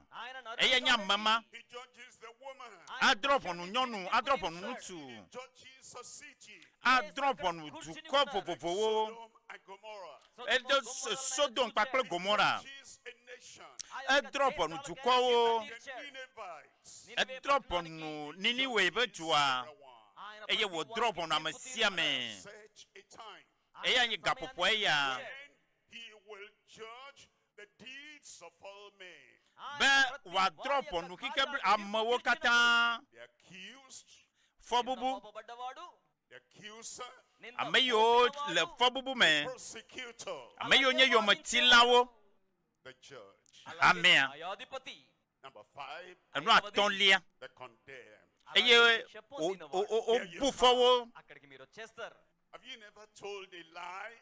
Eye nye ame ma He judges the woman, adrɔ̃ ʋɔnu nyɔnu, adrɔ̃ ʋɔnu ŋutsu, judges a city, adrɔ̃ ʋɔnu dukɔ vovovowo. Sodom and Gomorrah, Edo Sodom kpakple Gomora. judges a nation, Edrɔ̃ ʋɔnu dukɔwo. the Ninevites, Edrɔ̃ ʋɔnu Niniwe be dua eye wòdrɔ̃ ʋɔnu ame sia ame. such a time Eya nye gaƒoƒo eya when he will judge the deeds of all men. be wòadrɔ̃ ʋɔnu xexe bli amewo katã. The accused, Fɔbubu, పడ్డవాడు the accuser, ame yiwo le fɔbubu me, prosecutor, ame yiwo nye yometilawo, the judge. hamea. న్యాయాధిపతి Number five, Enu atɔ̃lia the condemned. eye wo- wo- wo- wobu fɔ wo. అక్కడికి మీరు వచ్చేస్తారు Have you never told a lie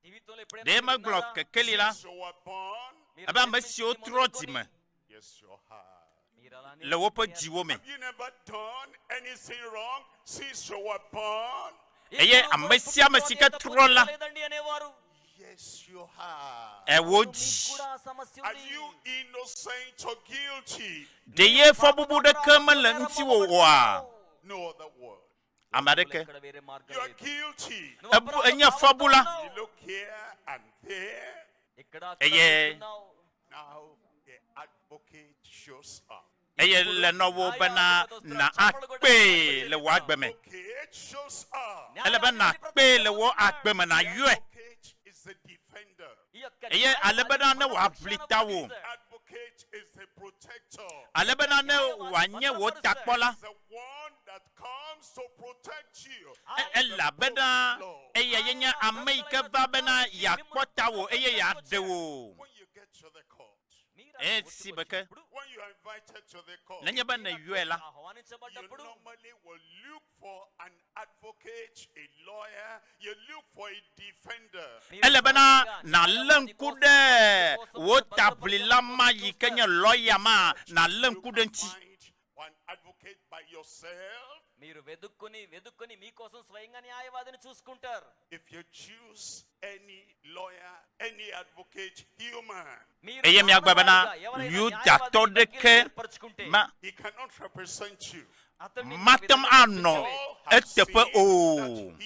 జీవితంలో Ɖe megblɔ kekeli la since you were born? abe ame siwo trɔ dzime Yes, you have. le woƒe dziwo me. Have you never done anything wrong since you were born? Eye ame sia ame si ke trɔ la, లేదండి అనేవారు Yes, you have. ewo dzi. కూడా ఆ సమస్య Are ఉంది you innocent or guilty? Ɖe ye fɔbubu ɖeke mele ŋutiwò oa? No other word. Ame aɖeke. ఇక్కడ వేరే మార్గం You are లేదు guilty. Ebu enye fɔbula You look here and there. ఇక్కడ అక్కడ eye చూస్తున్నావు. Now the advocate shows up. eye le nɔwò bena na akpee le wò agbe me. Advocate shows up. Ele be na kpee le wò agbe me na yɔe Advocate is the defender. ఈ యొక్క eye ale bena ne wòaʋli tawò, Advocate is the protector. ale bena ne wòanye wò takpɔla. The one that comes to protect you. E- Elabena eya ye nye ame yi ke va bena yeakpɔ tawò eye yeaɖe wò. When you get to the court, Esi be ke when you are invited to the court, nenye be nèyɔe la, you ఆహ్వానించబడ్డప్పుడు normally will look for an advocate, a lawyer, you look for a defender. ele bena nàlé ŋku ɖe wò taʋlila ma yi ke nye lɔya ma, nàlé ŋku ɖe ŋuti. Find one advocate by yourself. మీరు వెదుక్కుని వెదుక్కుని మీకోసం స్వయంగా న్యాయవాదిని చూసుకుంటారు. If you choose any lawyer, any advocate, human, Eye miagblɔ bena Yudatɔ ɖeke ma he cannot represent you. mate ŋu anɔ eteƒe o.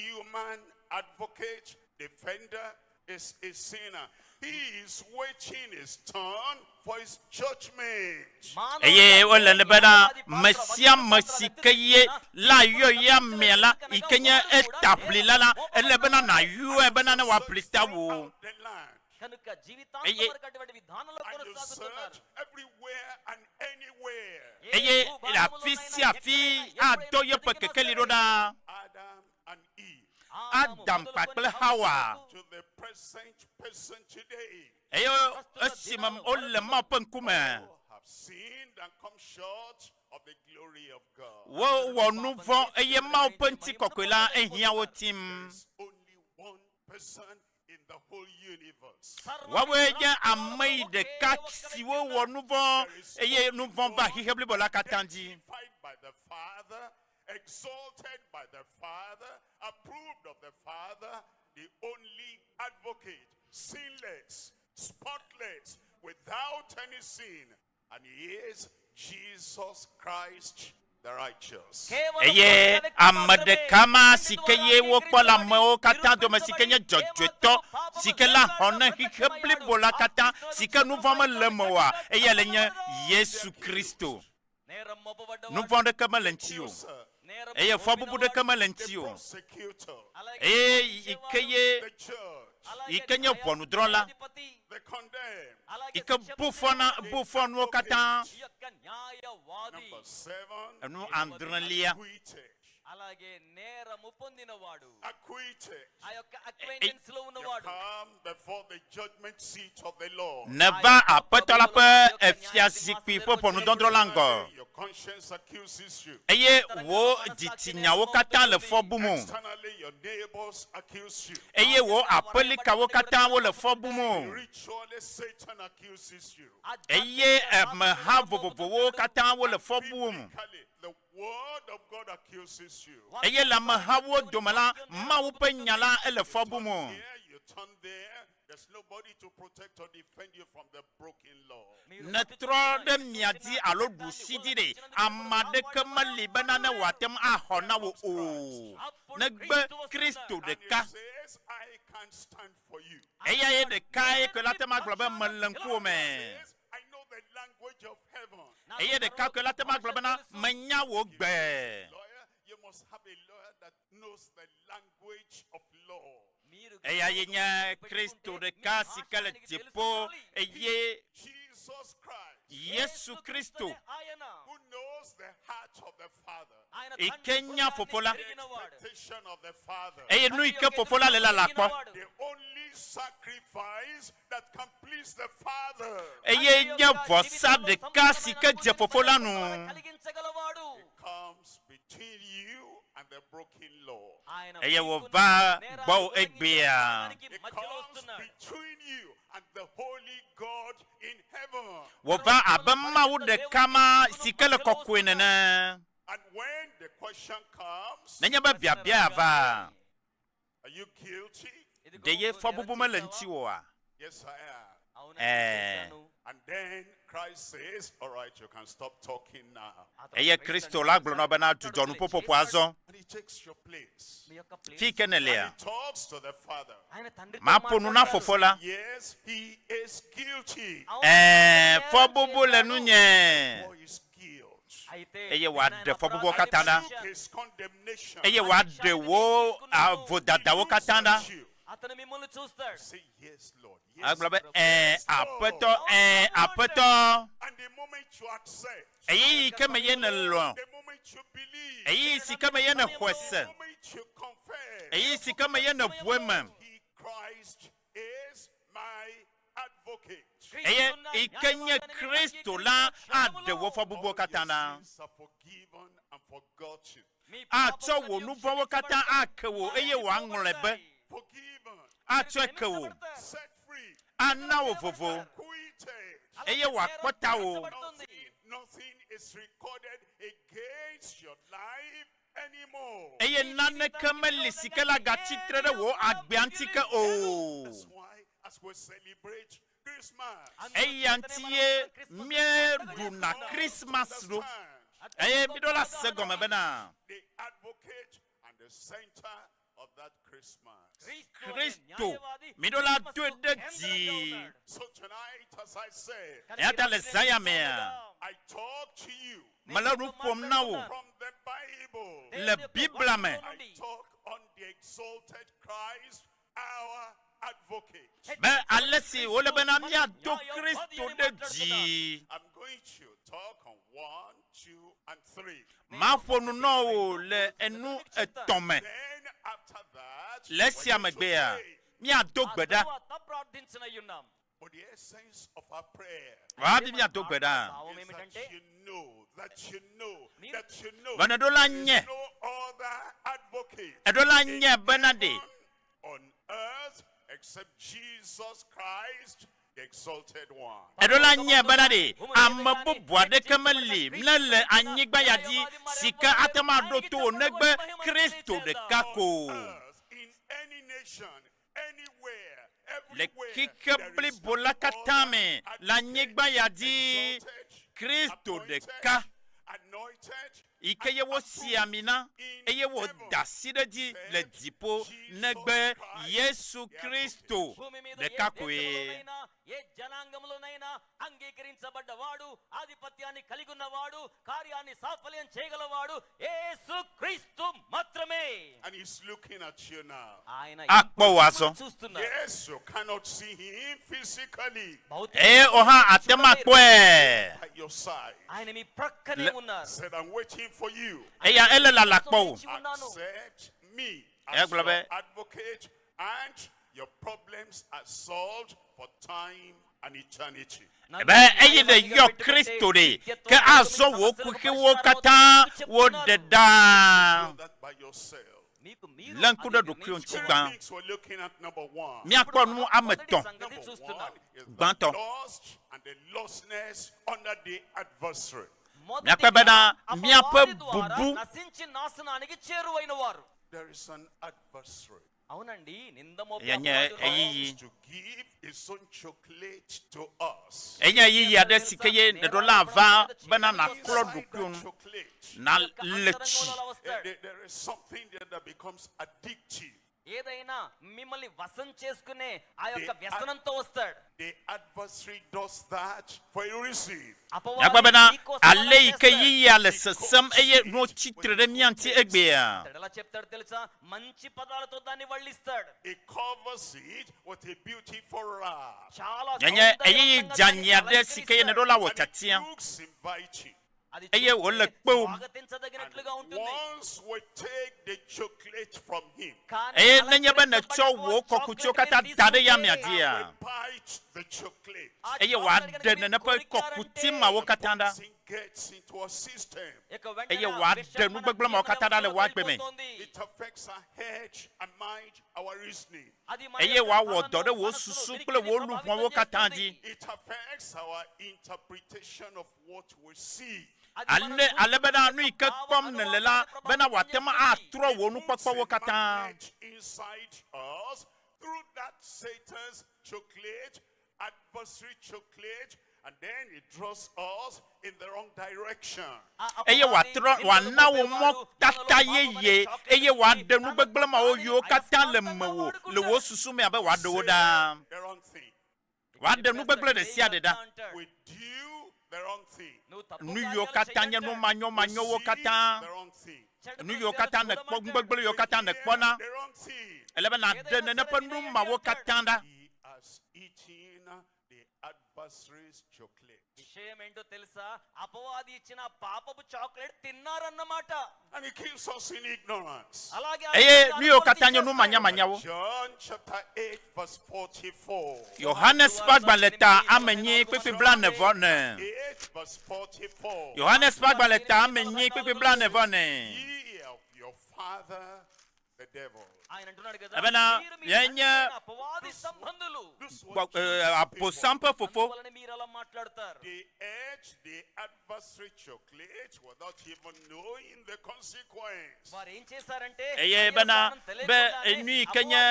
Human advocate, defender is a sinner. He is waiting his turn for his judgment. Eye wole ne bena me sia me si ke ye la yɔ ye amea la yi ke nye etaʋlila la, ele bena nàyɔe bena ne wòaʋli tawò. కనుక జీవితాంతం Eye- వరకు అటువంటి విధానంలో And you కొనసాగుతున్నారు. search everywhere and anywhere. Eye le afi sia afi adɔ yeƒe kekeli ɖo ɖa. Adam and Eve. Adam kpakple Hawa. To the present person today. Eye esime wole Mawu ƒe ŋkume, Have sinned and come short of the glory of God. wowɔ nu vɔ̃ eye Mawu ƒe ŋutikɔkɔe la ehiã wo tim. Only one person in the whole universe. Woawoe nye ame yi ɖeka siwo wɔ nu vɔ̃ eye nu vɔ̃ va xixe blibo la katã dzi. Justified by the Father, exalted by the Father, approved of the Father, the only advocate, sinless, spotless, without any sin. And he is Jesus Christ the righteous. Eye ame ɖeka ma si ke ye wokpɔ le amewo katã dome si ke nye dzɔdzɔetɔ si ke la xɔ ne xixe blibo la katã si ke nu vɔ̃ mele eme oa, eya le nye Yesu Kristo. Nu vɔ̃ ɖeke mele ŋuti o eye fɔbubu ɖeke mele ŋuti o. Eye yi ke ye yi ke nye ʋɔnudrɔ̃la yi ke bu fɔ na bu fɔ nuwo katã. Number seven, Enu adrelia. అలాగే నేరము పొందినవాడు. Acquitted. ఆ యొక్క అక్వైంటెన్స్ లో You ఉన్నవాడు. come before the judgment seat of the Lord. Neva aƒetɔ la ƒe efiazikpui ƒe ʋɔnudɔdrɔ̃ la ŋgɔ. Your conscience accuses you. Eye wò dzitsinyawo katã le fɔ bum o. Externally, your neighbors accuse you. Eye wò aƒelikawo katã wole fɔ bum o. Spiritually, Satan accuses you. Eye ameha vovovowo katã wole fɔ bum. Physically, the word of God accuses you. Eye le amehawo dome la, Mawu ƒe nya la ele fɔ bum o. Here, you turn there. There's nobody to protect or defend you from the broken law. Netrɔ ɖe mia dzi alo ɖusi dzi ɖe, ame aɖeke meli bena ne wòate ŋu axɔ na wò o, negbe Kristo ɖeka. Says, I can't stand for you. Eya ye ɖekae koe la te ŋu agblɔ be mele ŋkuwò me. I know the language of heaven. Eye ɖeka koe la te ŋu agblɔ bena menya wò gbe. Lawyer, you must have a lawyer that knows the language of law. Eya ye nye Kristo ɖeka si ke le dziƒo eye Jesus Christ, Yesu Kristo who knows the heart of the Father, yi ke nya Fofo la expectation of the Father, eye nu yi ke Fofo la le la le akpɔ. the only sacrifice that can please the Father. Eye nye vɔsa ɖeka si ke dze Fofo la nu. కలిగించగలవాడు. Comes between you and the broken law. Eye wòva gbɔwò egbea. It comes between you and the holy God in heaven. Wòva abe Mawu ɖeka ma si ke le kɔkɔe nene. And when the question comes, Nenye be biabia va, are you guilty? ɖe ye fɔbubu mele ŋutiwò oa? Yes, I am. Ɛɛ. And then Christ says, All right, you can stop talking now. Eye Kristo la gblɔ na wo bena dzudzɔ nuƒoƒoƒo azɔ. And he takes your place. Fi ke nèlea, And he talks to the Father. maƒo nu na Fofo la. Yes, he is guilty. Ɛɛ, fɔbubu le nunye. For his guilt. Eye wòaɖe fɔbubuwo katã ɖa. Took his condemnation. Eye wòaɖe wò avodadawo katã ɖa. అతను మిమ్మల్ని చూస్తాడు. Say, Yes, Lord. Yes. Agblɔ be, ɛɛ, aƒetɔ, ɛɛ, aƒetɔ. And the moment you accept, Eyi yi ke me ye nèlɔ̃. the moment you believe, Eyi si ke me ye nèxɔe se. the moment you confess, Eyi si ke me ye nèʋu eme. Christ is my advocate. Eye yi ke nye Kristo la aɖe wò fɔbubuwo katã ɖa. Sins are forgiven and forgotten. Atsɔ wò nu vɔ̃wo katã ake wò eye wòaŋlɔe be. Forgiven. Atsɔe ke wò. Set free. Ana wò vovo. Acquitted. Eye wòakpɔ tawò. Nothing, nothing is recorded against your life. anymore. Eye naneke meli si ke la gatsi tre ɖe wò agbea ŋuti ke o. That's why as we celebrate Christmas, Eya ŋuti ye míeɖuna Christmas ɖo. Eye míɖo la se gɔme bena the advocate and the center of that Christmas. Kristo míɖo la doe ɖe dzi. So tonight, as I said, Eya ta le zã ya mea, I talk to you mele nu ƒom na wò from the Bible. le Biblia me. I talk on the exalted Christ, our advocate. Be ale si wòle bena míado Kristo ɖe dzi. I'm going to talk on one, two, and three. Maƒo nu na wò le enu etɔ̃ me. Then after that, Le esia megbea, míado gbe ɖa. తర్వాత ప్రార్థించనయ్యున్నాం But the essence of our prayer Vɔ hafi míado gbe ɖa, is that you know, that you know, that you know, Vɔ nèɖo la there is nye. no other advocate Eɖo la nye bena ɖe on earth except Jesus Christ, the exalted one. Eɖo la nye bena ɖe ame bubu aɖeke meli ne le anyigba ya dzi si ke ate ŋu aɖo to wò negbe Kristo ɖeka ko. In any nation, anywhere, Le everywhere, xixe there is blibo la katã me le anyigba ya dzi, Kristo ɖeka anointed yi ke ye wosi ami na eye woda asi ɖe edzi le dziƒo negbe Yesu Kristo భూమి మీద ఏ ɖeka koe. దేశంలోనైనా ఏ జనాంగంలోనైనా అంగీకరించబడ్డవాడు ఆధిపత్యాన్ని కలిగి ఉన్నవాడు కార్యాన్ని సాఫల్యం చేయగలవాడు యేసు క్రీస్తు మాత్రమే and he's looking at you now. ఆయన Akpɔ wò azɔ. చూస్తున్నారు Yes, you cannot see him physically Eye wò hã ate ŋu akpɔe. at your side. ఆయన మీ ప్రక్కనే Le- ఉన్నారు Said, I'm waiting for you. Eya ele lala kpɔ wò. Accept me Eya as gblɔ your be- advocate, and your problems are solved for time and eternity. Be eyi ɖe yɔ Kristo ɖe ke azɔ wò kuxiwo katã woɖe ɖa. That by yourself. Lé ŋku ɖe ɖokuiwò ŋuti gbã. Things we're looking at number one. Míakpɔ nu ame etɔ̃. Gbãtɔ. Lost and the lostness under the adversary. Míakpɔe bena míaƒe అపవాది ద్వారా bubu నశించి నాశనానికి చేరువైన వారు There is an adversary. అవునండి నింద మోపే Eya nye అపవాది ఉన్నాడు. eyiyi. To give his own chocolate to us. Enye ɣeyiɣi aɖe si ke ye nèɖo la va bena nàklɔ ɖokuiwò ŋu, nalé tsi. Eh, There there is something there that becomes addictive. ఏదైనా మిమ్మల్ని వశం చేసుకునే ఆ యొక్క The వ్యసనంతో వస్తాడు The adversary does that for a reason. Míakpɔe bena ale yi ke yeyea le sesẽm eye nuwo tsitre ɖe mía ŋuti egbea. అతడు ఎలా చెప్తాడు తెలుసా మంచి పదాలతో దాన్ని వల్లిస్తాడు He covers it with a beautiful wrap. చాలా Nye ɣeyiɣi dzeanyi aɖe si ke ye nèɖo la wɔ tiatia Looks inviting. eye wòle kpewòm. స్వాగతించదగినట్లుగా ఉంటుంది Once we take the chocolate from him, Eye nenye be nètsɔ wò kɔkutiwo katã da ɖe ya mia dzia, bite the chocolate, eye wòaɖe nene ƒe kɔkuti mawo katã ɖa gets into our system. eye wòaɖe nugbegblẽ mawo katã ɖa le wò agbe me It affects our head and mind, our reasoning. eye wòawɔ dɔ ɖe wò susu kple wò luʋɔwo katã dzi. It affects our interpretation of what we see. Ale ale bena nu yi ke kpɔm nèle la bena wòate ŋu atrɔ wò nukpɔkpɔwo katã. Inside us, through that Satan's chocolate, adversary chocolate, and then it draws us in the wrong direction. Eye wòatrɔ wòana wò mɔtata yeye eye wòaɖe nugbegblẽ mawo yiwo katã le mewò le wò susu me abe wòaɖe wo ɖa. The wrong thing. Wòaɖe nugbegblẽ ɖe sia ɖe ɖa. We do the wrong thing. Nu yiwo katã nye nu manyomanyowo katã. The wrong thing. Nu yiwo katã nèkpɔ nugbegblẽ yiwo katã nèkpɔna. The wrong thing. Ele be nàɖe nene ƒe nu mawo katã ɖa. He has eaten the adversary's chocolate. విషయం ఏంటో తెలుసా అపవాది ఇచ్చిన పాపపు చాక్లెట్ తిన్నారన్నమాట And he keeps us in ignorance. అలాగే Eye nu yiwo katã nye nu manyamanyawo. John chapter 8, verse 44. Yohanes ƒe agbalẽ ta ame enyi kpekpe blaene vɔ ene. 8, verse 44. Yohanes ƒe agbalẽ ta ame enyi kpekpe blaene vɔ ene. Ye of your father, the devil. ఆయన అంటున్నాడు కదా Ebena మీరు మీ ye nye అపవాది సంబంధులు gbɔ- e, Abosam ƒe fofo. అందువలన మీరు అలా అలా మాట్లాడతారు They ate the adversary chocolate without even knowing the consequence. వారు ఏం చేశారంటే Eye bena be enu yi ke nye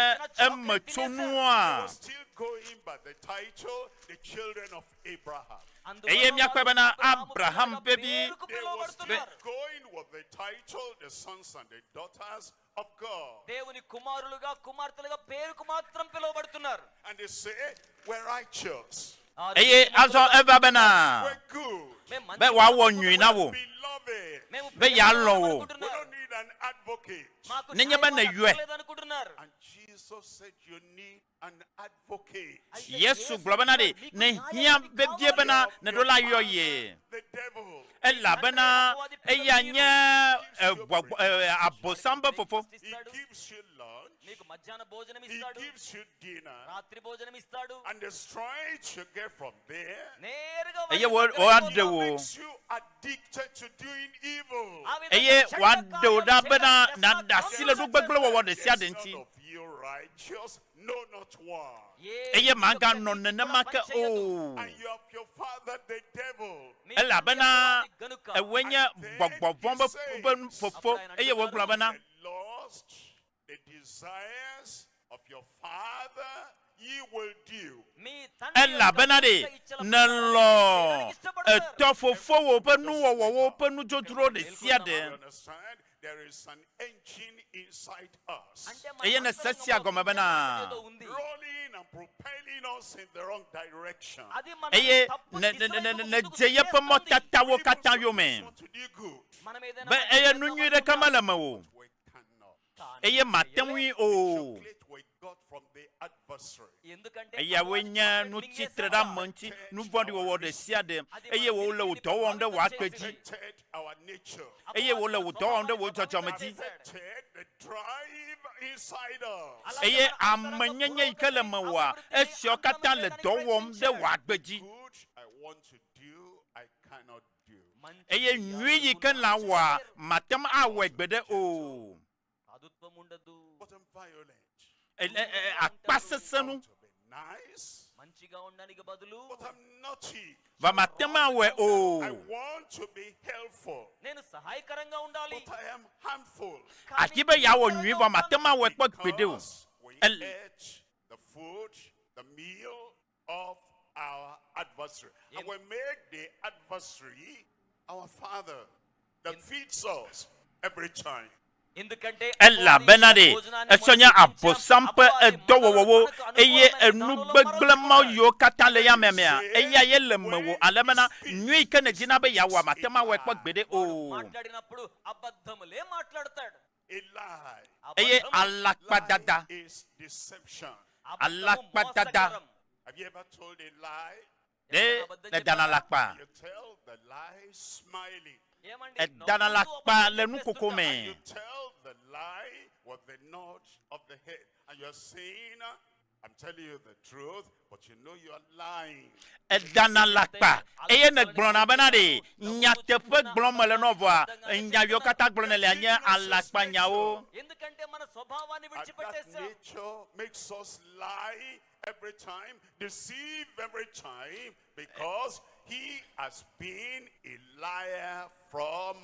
emetsonua Still going by the title, the children of Abraham. eye míakpɔe bena Abraham ƒe vi They were be still going with the title, the sons and the daughters of God. దేవుని కుమారులుగా కుమార్తెలుగా పేరుకు మాత్రం పిలువబడుతున్నారు And they say, we're righteous. eye azɔ eva bena We're good. be wòawɔ nyui na wò Beloved. be yealɔ̃ wò We don't need an advocate. nenye be nèyɔe. And Jesus said, you need an advocate. Yesu gblɔ bena ɖe nèhiã vevie bena nèɖo la yɔ ye elabena eya nye egbɔgbɔ e, abosam be fofo. He gives you lunch. మీకు మధ్యాహ్న భోజనం He ఇస్తాడు gives you dinner. రాత్రి భోజనం ఇస్తాడు And the strength you get from there నేరుగా Eye wo woaɖe wò makes you addicted to doing evil. eye wòaɖe wò ɖa bena nàɖe asi le nu gbegblẽ wɔwɔ ɖe sia ɖe ŋuti None of you righteous, no, not one. eye maganɔ nenema ke o And you have your father, the devil. elabena ewoe nye gbɔgbɔ vɔ̃ be be fofo eye wògblɔ bena Lost the desires of your father, ye will do. elabena ɖe nèlɔ etɔ fofowò ƒe nuwɔwɔwo ƒe nudzodzro ɖe sia You ɖe understand? There is an engine inside us. eye nèse sia gɔme bena Rolling and propelling us in the wrong direction. eye ne ne ne ne nèdze yeƒe mɔtatawo katã yome be eye nu nyui ɖeke mele mewò eye mate ŋui o. We got from the adversary. Eyawoe nye nutsitre ɖe ame ŋuti, nu vɔ̃ɖi wɔwɔ ɖe sia ɖe, eye wole wò dɔ wɔm ɖe wò agbe dzi, Affected our nature. eye wole wò dɔ wɔm ɖe wò dzɔdzɔme dzi, Affected the drive inside us. eye amenyenye yi ke le mewòa, esiawo katã le dɔ wɔm ɖe wò agbe dzi. Good I want to do, I cannot do. Eye nyui yi ke nàwɔa, mate ŋu awɔe gbeɖe o. సాధుత్వం ఉండదు But I'm violent. E, e, e, akpasesẽnu, Nice, మంచిగా ఉండడానికి బదులు but I'm naughty. va mate ŋu awɔe o. I want to be helpful, నేను సహాయకరంగా ఉండాలి but I am harmful. Adi be yeawɔ nyui vɔ mate ŋu awɔe kpɔ gbeɖe o. Because we El- ate the food, the meal of our adversary. And we make the adversary our father that feeds us every time. ఎందుకంటే Elabena ɖe esɔ nye abosam ƒe edɔwɔwɔwo eye enu gbegblẽ mawo yiwo katã le ya mea eya ye le mewò ale bena nyui yi ke nèdina be yeawɔa mate ŋu awɔe kpɔ gbeɖe o. మాట్లాడినప్పుడు అబద్ధములే మాట్లాడతాడు A lie Eye alakpadada, is deception. alakpadada Have you ever told a lie? ɖe nèdana alakpa. You tell the lie smiling. Edana alakpa le nukoko me. You tell the lie with the nod of the head. And you're saying, I'm telling you the truth, but you know you are lying. Edana alakpa eye nègblɔna bena ɖe nyateƒe gblɔm mele nɔ vɔa nya yiwo katã gblɔm nèlea nye alakpanyawo. ఎందుకంటే మన స్వభావాన్ని And that విడిచిపెట్టేశాం nature makes us lie every time, deceive every time, because he has been a liar from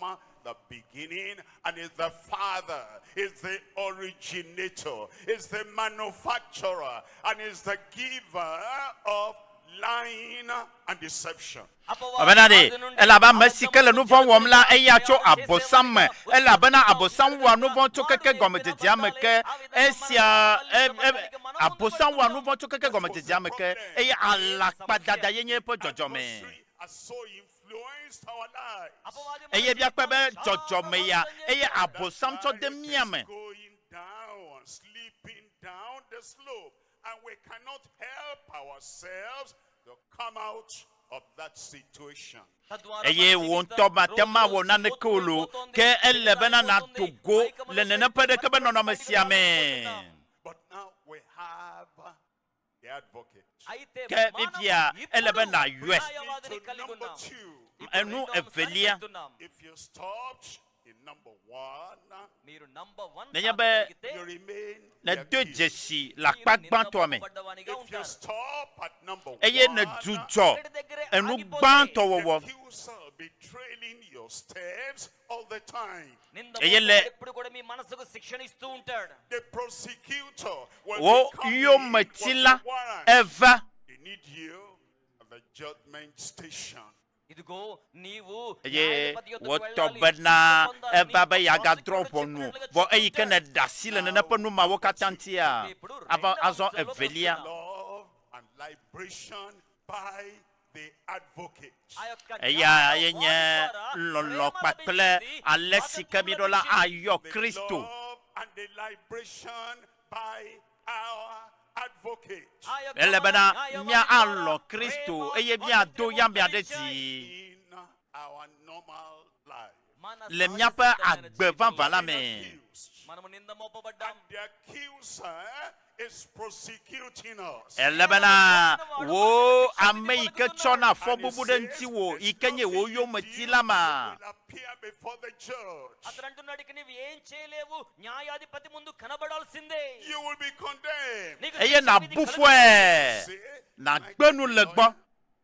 the beginning and is the father, is the originator, is the manufacturer, and is the giver of lying and deception. Abena ɖe elabe ame si ke le nu vɔ̃ wɔm la eya tso abosam me elabena abosam wɔa nu vɔ̃ tso keke gɔmedzedzea me ke esia e, e, abosam wɔa nu vɔ̃ tso keke gɔmedzedzea me ke eye alakpadada ye nye eƒe dzɔdzɔme. Has so influenced our lives. Eye míakpɔe be dzɔdzɔme ya eye abosam tsɔ de mía me. Going down, sleeping down the slope, and we cannot help ourselves to come out of that situation. Eye wò ŋutɔ mate ŋu awɔ naneke o loo ke ele bena nàdo go le nenem ƒe ɖeke be nɔnɔme sia me. But now we have the advocate. Ke fifia ele be nàyɔe. న్యాయవాదిని కలిగి Number ఉన్నాం two, Enu evelia if you stopped in number one, మీరు number one nenye be you remain. nèdo dzesi le akpa gbãtɔa me పడ్డవానిగా If you ఉంటారు stop at number eye one, nèdzudzɔ enu gbãtɔ wɔwɔ. Accuser will be trailing your steps all the time. Eye le ఎప్పుడు కూడా మీ మనసుకు శిక్షణ ఇస్తూ ఉంటాడు The prosecutor will wo be coming with yometila the warrant. eva They need you at the judgment station. ఇదిగో నీవు eye న్యాయాధిపతి యొద్దకు wotɔ వెళ్ళాలి. bena eva be yeagadrɔ̃ ʋɔnu vɔ eyi ke nèɖe asi le nene ƒe nu mawo katã ŋutia ava azɔ evelia Love and liberation by the advocate. eya ye nye lɔlɔ kpakple ale si ke mi ɖo la ayɔ Kristo. Love and the liberation by our advocate. Ele bena mía alɔ Kristo eye míado yamea ɖe dzi In our normal life. le míaƒe agbe vavã la me. మనము నింద మోపబడ్డాం And the accuser is prosecuting us. Ele bena wo ame yi ke tsɔna fɔbubu ɖe ŋutiwò yi ke nye wò yometila ma. Appear before the judge. అతను అంటున్నాడు ఇక నీవు ఏం చేయలేవు న్యాయాధిపతి ముందు కనబడాల్సిందే You will be condemned. నీకు Eye nàbu fɔe, nàgbe nu le gbɔ.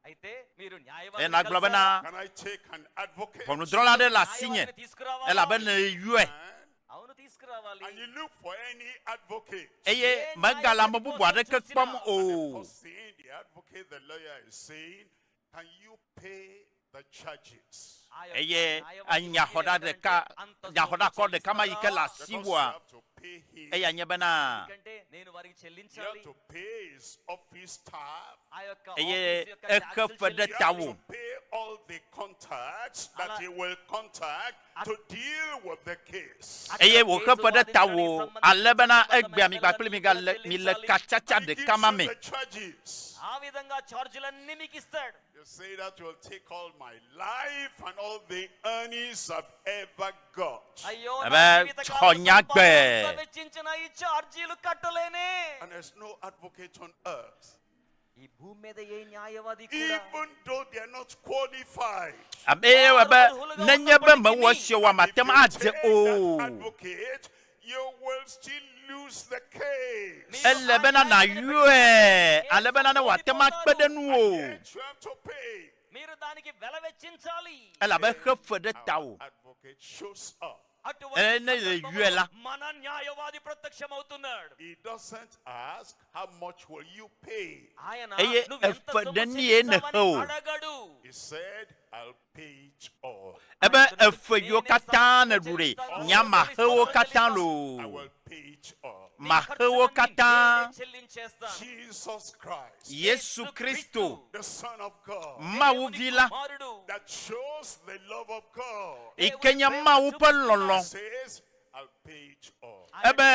అయితే మీరు Eye nàgblɔ bena Can I take an advocate? ʋɔnudrɔ̃la aɖe le asinye elabe nèyɔe అవును తీసుకురావాలి And you look for any advocate. eye megale ame bubu aɖeke kpɔm o. Seeing the advocate, the lawyer is saying, Can you pay the charges? Eye enyaxɔɖa ɖeka nyaxɔɖakɔ ɖeka ma yi ke le asiwòa eya nye bena అంటే నేను వారికి You చెల్లించాలి have to pay his office staff. ఆ యొక్క eye office యొక్క exe ట్యాక్సులు fe ɖe You have tawò. to pay all the contacts that he will contact to deal with the case. Eye wòxe fe ɖe tawò ale bena egbea mi kpakple mi gale mi le katsatsa ɖeka ma me. The charges. ఆ విధంగా ఛార్జీలన్నీ మీకు ఇస్తాడు You say that will take all my life and all the earnings I've ever got. అయ్యో Ebe tsɔ nyagbe. వెచ్చించిన ఈ ఛార్జీలు కట్టలేనే And there's no advocate on earth. ఈ భూమి మీద ఏ న్యాయవాది కూడా Even though they are not qualified. Abe eye wɔ be nenye be mewɔ esia oa mate ŋu adze o. Advocate, you will still lose the case. Ele bena nàyɔe ale bena ne wòate ŋu akpe ɖe nuwò. You have to pay. మీరు దానికి వెల వెచ్చించాలి Elabe exe fe ɖe tawò. Advocate shows up. Eye ne le yɔe la, మన న్యాయవాది ప్రత్యక్షమవుతున్నాడు He doesn't ask how much will you pay. ఆయన eye నువ్వెంత efe సొమ్ము ɖe nie nèxe చెల్లిస్తావని o. అడగడు He said, I'll pay it all. Ebe efe yiwo katã nèɖu ɖe, nya maxe wo katã loo. Pay it all. Maxe wo katã. చెల్లించేస్తాను Jesus Christ, Yesu Kristo, the Son of God, Mawu vi la, that shows the love of God, yi ke nye Mawu ƒe lɔlɔ. says, I'll pay it all. Ebe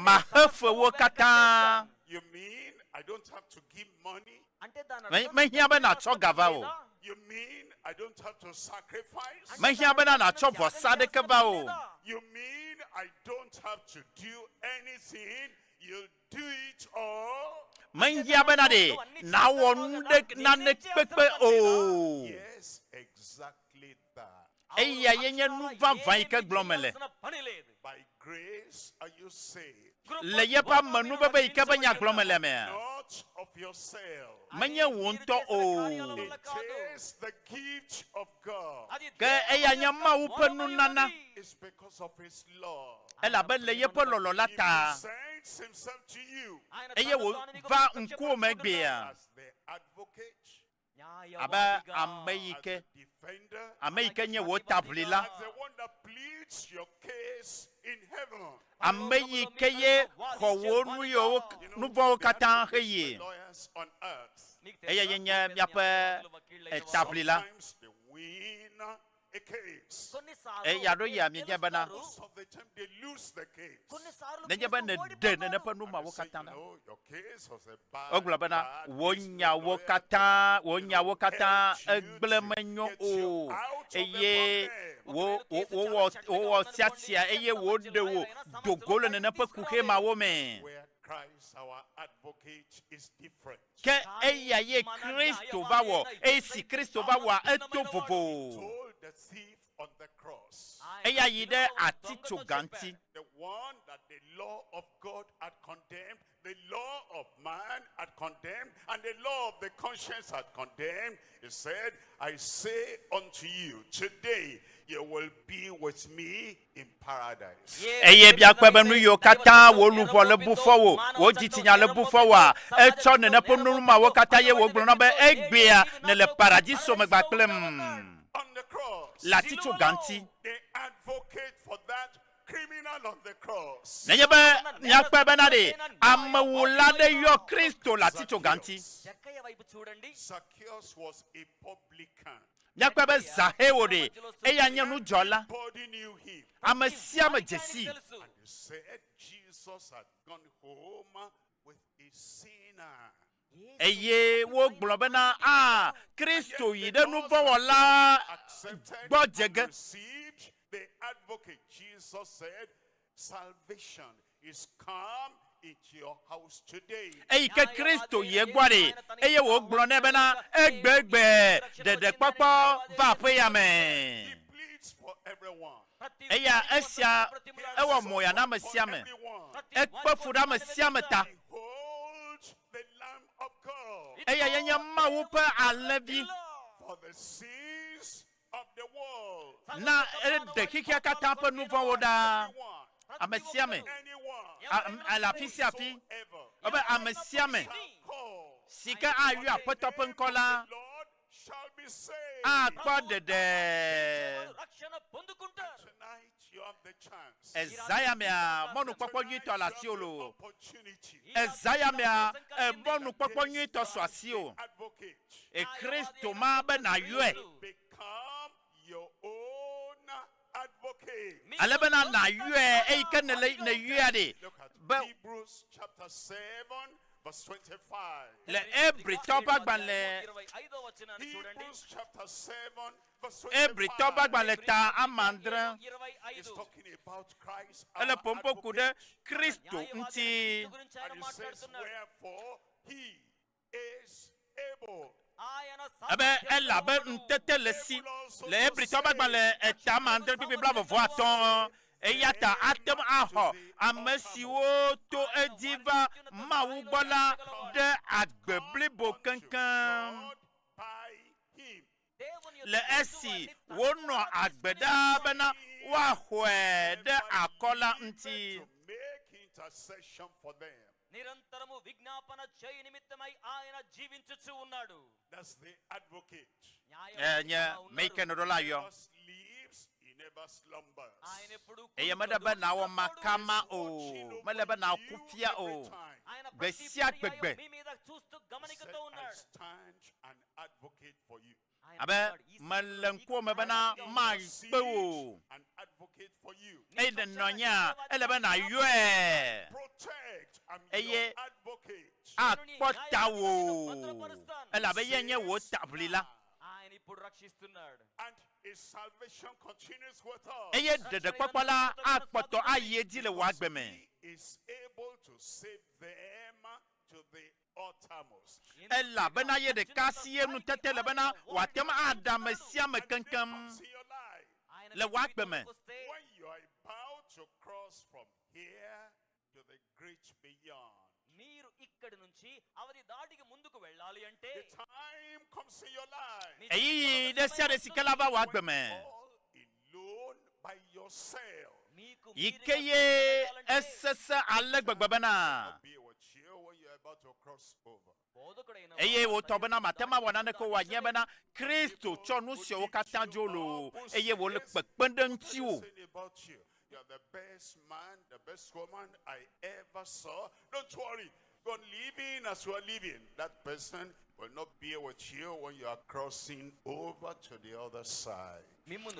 maxe fewo katã. You mean I don't have to give money? Me- Mehiã be nàtsɔ ga va o. You mean I don't have to sacrifice? Mehiã bena nàtsɔ vɔsa aɖeke va o. You mean I don't have to do anything? You'll do it all? Mehiã bena ɖe nàwɔ nu ɖe nane kpekpe o. Yes, exactly that. Eya ye nye nu vavã yi ke gblɔm mele. పని లేదు By grace are you saved, Le yeƒe amenuveve yi ke be nya gblɔm mele mea, not of yourself. menye wò ŋutɔ o. It is the gift of God. Ke eya nye Mawu ƒe nunana It's because of his love. elabe le yeƒe lɔlɔ la ta Sends himself to you eye wòva ŋkuwòme gbea as the advocate, abe ame yi ke ame yi ke nye wò taʋlila as the one that pleads your case in heaven. ame yi ke ye xɔ wò nu yiwo nu vɔ̃wo katã heyie Lawyers on earth. eye ye nye míaƒe etaʋlila Sometimes they win a case. eya ɖo yia mienya bena Most of the time they lose the case. nenye be nèɖe nene ƒe nu mawo katã la No, your case was a bad, wogblɔ bena wò nyawo katã wò nyawo katã egblẽ menyo o eye wo wo wowɔ wowɔ siasia eye woɖe wò dogo le nene ƒe kuxe mawo me Where Christ, our advocate, is different. ke eya ye Kristo va wɔ eye si Kristo va wɔa eto vovo Told the thief on the cross, eya yi ɖe atitsoga ŋuti the one that the law of God had condemned, the law of man had condemned, and the law of the conscience had condemned. He said, I say unto you, today you will be with me in paradise. Eye miakpɔe be nu yiwo katã wò luʋɔ le bu fɔ wò, wò dzitsinya le bu fɔ wòa, etsɔ nene ƒe nu mawo katã ye wògblɔ na be, Egbea nèle paradiso me kpakplem le atitsoga ŋuti. The advocate for that criminal on the cross. Nenye be miakpɔe bena ɖe amewula ɖe yɔ Kristo le atitsoga ŋuti. Zacchaeus was a publican. Miakpɔe be Zaxeo ɖe, eya nye nudzɔla. Everybody knew him. Ame sia ame dze sii. And he said Jesus had gone home with a sinner. Eye wogblɔ bena, A, Kristo yi ɖe nuvɔ̃wɔla gbɔ dze ge. Received the advocate. Jesus said, Salvation is come into your house today. Eyi ke Kristo yi egbɔ ɖe, eye wògblɔ nɛ bena, Egbegbe ɖeɖekpɔkpɔ va aƒe ya me. Pleads for everyone. Eya esia ewɔ moya na ame sia ame. Ekpe fu ɖe ame sia ame ta. Behold the Lamb of God Eya ye nye Mawu ƒe alẽvi for the sins of the world. na eɖe xexea katã ƒe nu vɔ̃wo ɖa. Ame sia ame a- le afi sia afi ebe ame sia ame si ke ayɔ Aƒetɔ ƒe ŋkɔ la Shall be saved. akpɔ ɖeɖe. Tonight you have the chance. Eza ya mea mɔnukpɔkpɔ nyuitɔ le asiwò loo. Opportunity. Eza ya mea emɔnukpɔkpɔ nyuitɔ su asiwò. Advocate. E Kristo ma be nàyɔe Become your own advocate. ale bena nàyɔe eyi ke nèle nèyɔea ɖe Look at be Hebrews chapter 7, verse 25. le Hebritɔwo ƒe agbalẽ Hebrews chapter 7, verse 25. Hebritɔwo ƒe agbalẽ ta ame adre He's talking about Christ, ele our ƒoƒo ku ɖe advocate. Kristo ŋuti. And he says, wherefore he is able. Ebe elabe ŋutete le si le Hebritɔwo ƒe agbalẽ eta ame adre kpukpui blaeve vɔ atɔ̃ eya ta ate ŋu axɔ ame siwo to edzi va Mawu gbɔ la ɖe agbe blibo keŋkeŋ le esi wonɔ agbe ɖaa bena woaxɔe ɖe akɔ la ŋuti. Make intercession for them. నిరంతరము విజ్ఞాపన చేయి నిమిత్తమై ఆయన జీవించుచు ఉన్నాడు That's the advocate. Enye me yi ke nèɖo la yɔ. Never sleeps, he never slumbers. Eye mele be nàwɔ makama o, mele be nàku fia o. Gbe sia gbegbe He said, I stand an advocate for you. abe mele ŋkuwò me bena makpe wò. An advocate for you. Eye nènɔ anyia, ele be nàyɔe Protect. I'm eye your advocate. akpɔ tawò elabe ye nye wò taʋlila. ఆయన ఇప్పుడు రక్షిస్తున్నాడు And his salvation continues with us. Eye ɖeɖekpɔkpɔ la akpɔtɔ ayi edzi le wò agbe me. He is able to save them to the uttermost. Elabena ye ɖeka si ye nutete le bena wòate ŋu aɖe ame sia ame keŋkeŋ le wò agbe me. When you are about to cross from here to the great beyond, మీరు ఇక్కడి నుంచి అవధి దాటికి ముందుకు వెళ్ళాలి అంటే the time comes in your life Ɣeyiɣi ɖe sia ɖe si ke la va wò agbe me alone by yourself. yi ke ye esesẽ ale gbegbe bena Be with you when you are about to cross over. eye wòtɔ bena mate ŋu awɔ naneke o wòanye bena Kristo tsɔ nu siawo katã dzo loo eye wòle kpekpem ɖe ŋutiwò. Saying about you, you are the best man, the best woman I ever saw. Don't worry. Go on living as you are living. That person will not be with you when you are crossing over to the other side.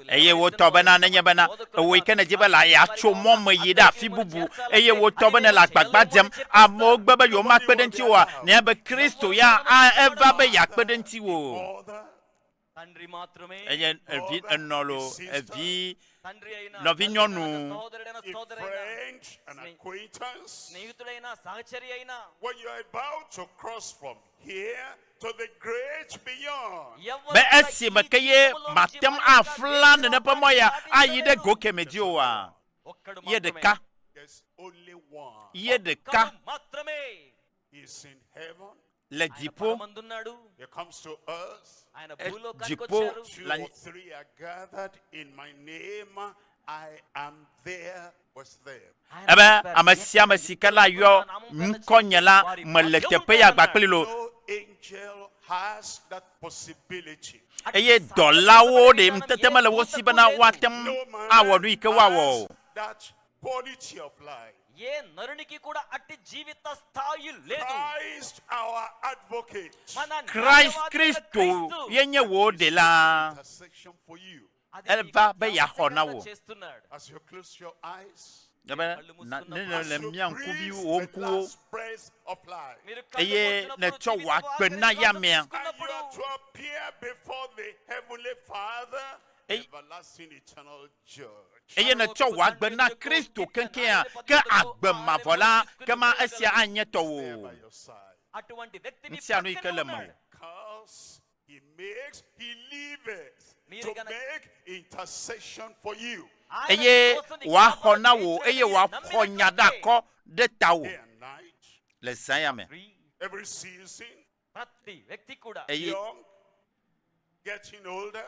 Eye wotɔ bena nenye bena ewò yi ke nèdi be la yeatso mɔ me yi ɖe afi bubu eye wotɔ be nèle agbagba dzem, amewo gbe be yewomakpe ɖe ŋutiwò oa, nenya be Kristo ya a eva be yeakpe ɖe ŋutiwò. తండ్రి మాత్రమే Enye evi enɔ loo, evi nɔvinyɔnu, A friend, an acquaintance. స్నేహితుడైనా సహచరి అయినా When you are about to cross from here to the great beyond, be esime ke ye mate ŋu afla nene ƒe mɔ ya ayi ɖe go kemɛ dzi oa, ye ɖeka. There's only one. Ye ɖeka He's in heaven. le dziƒo. He comes to us. E- dziƒo Two le or anyi. three are gathered in my name. I am there with them. Ebe ame sia ame si ke la yɔ ŋkɔnye la mele teƒe ya gbakpli lo. No angel has that possibility. Eye dɔlawo ɖe ŋutete mele wo si bena woate ŋu awɔ nu yi ke woawɔ o. That quality of life. ఏ నరునికి కూడా అట్టి జీవిత స్థాయి లేదు Christ our advocate. మన Christ న్యాయవాది అయిన Kristo ye nye wò ɖela. Intercession for you. Eva be yeaxɔ na wò. చేస్తున్నాడు As you close your eyes, Ebe na ne ne le mía ŋkuvi wò the ŋkuwo last breath of life. eye nètsɔ wò agbe na yamea. And you are to appear before the heavenly Father, everlasting eternal judge. Eye nètsɔ wò agbe na Kristo keŋkeŋa ke agbe mavɔ la kema esia anye tɔwò. అటువంటి వ్యక్తి మీ Nu sia nu yi ke పక్కనే le ఉన్నాడు mewò. Because he makes, he liveth to make intercession for you. Eye wòaxɔ na wò eye wòaxɔ nya ɖe akɔ ɖe tawò Day and night, le zã ya me. every season, ప్రతి వ్యక్తి కూడా Eye young, getting older,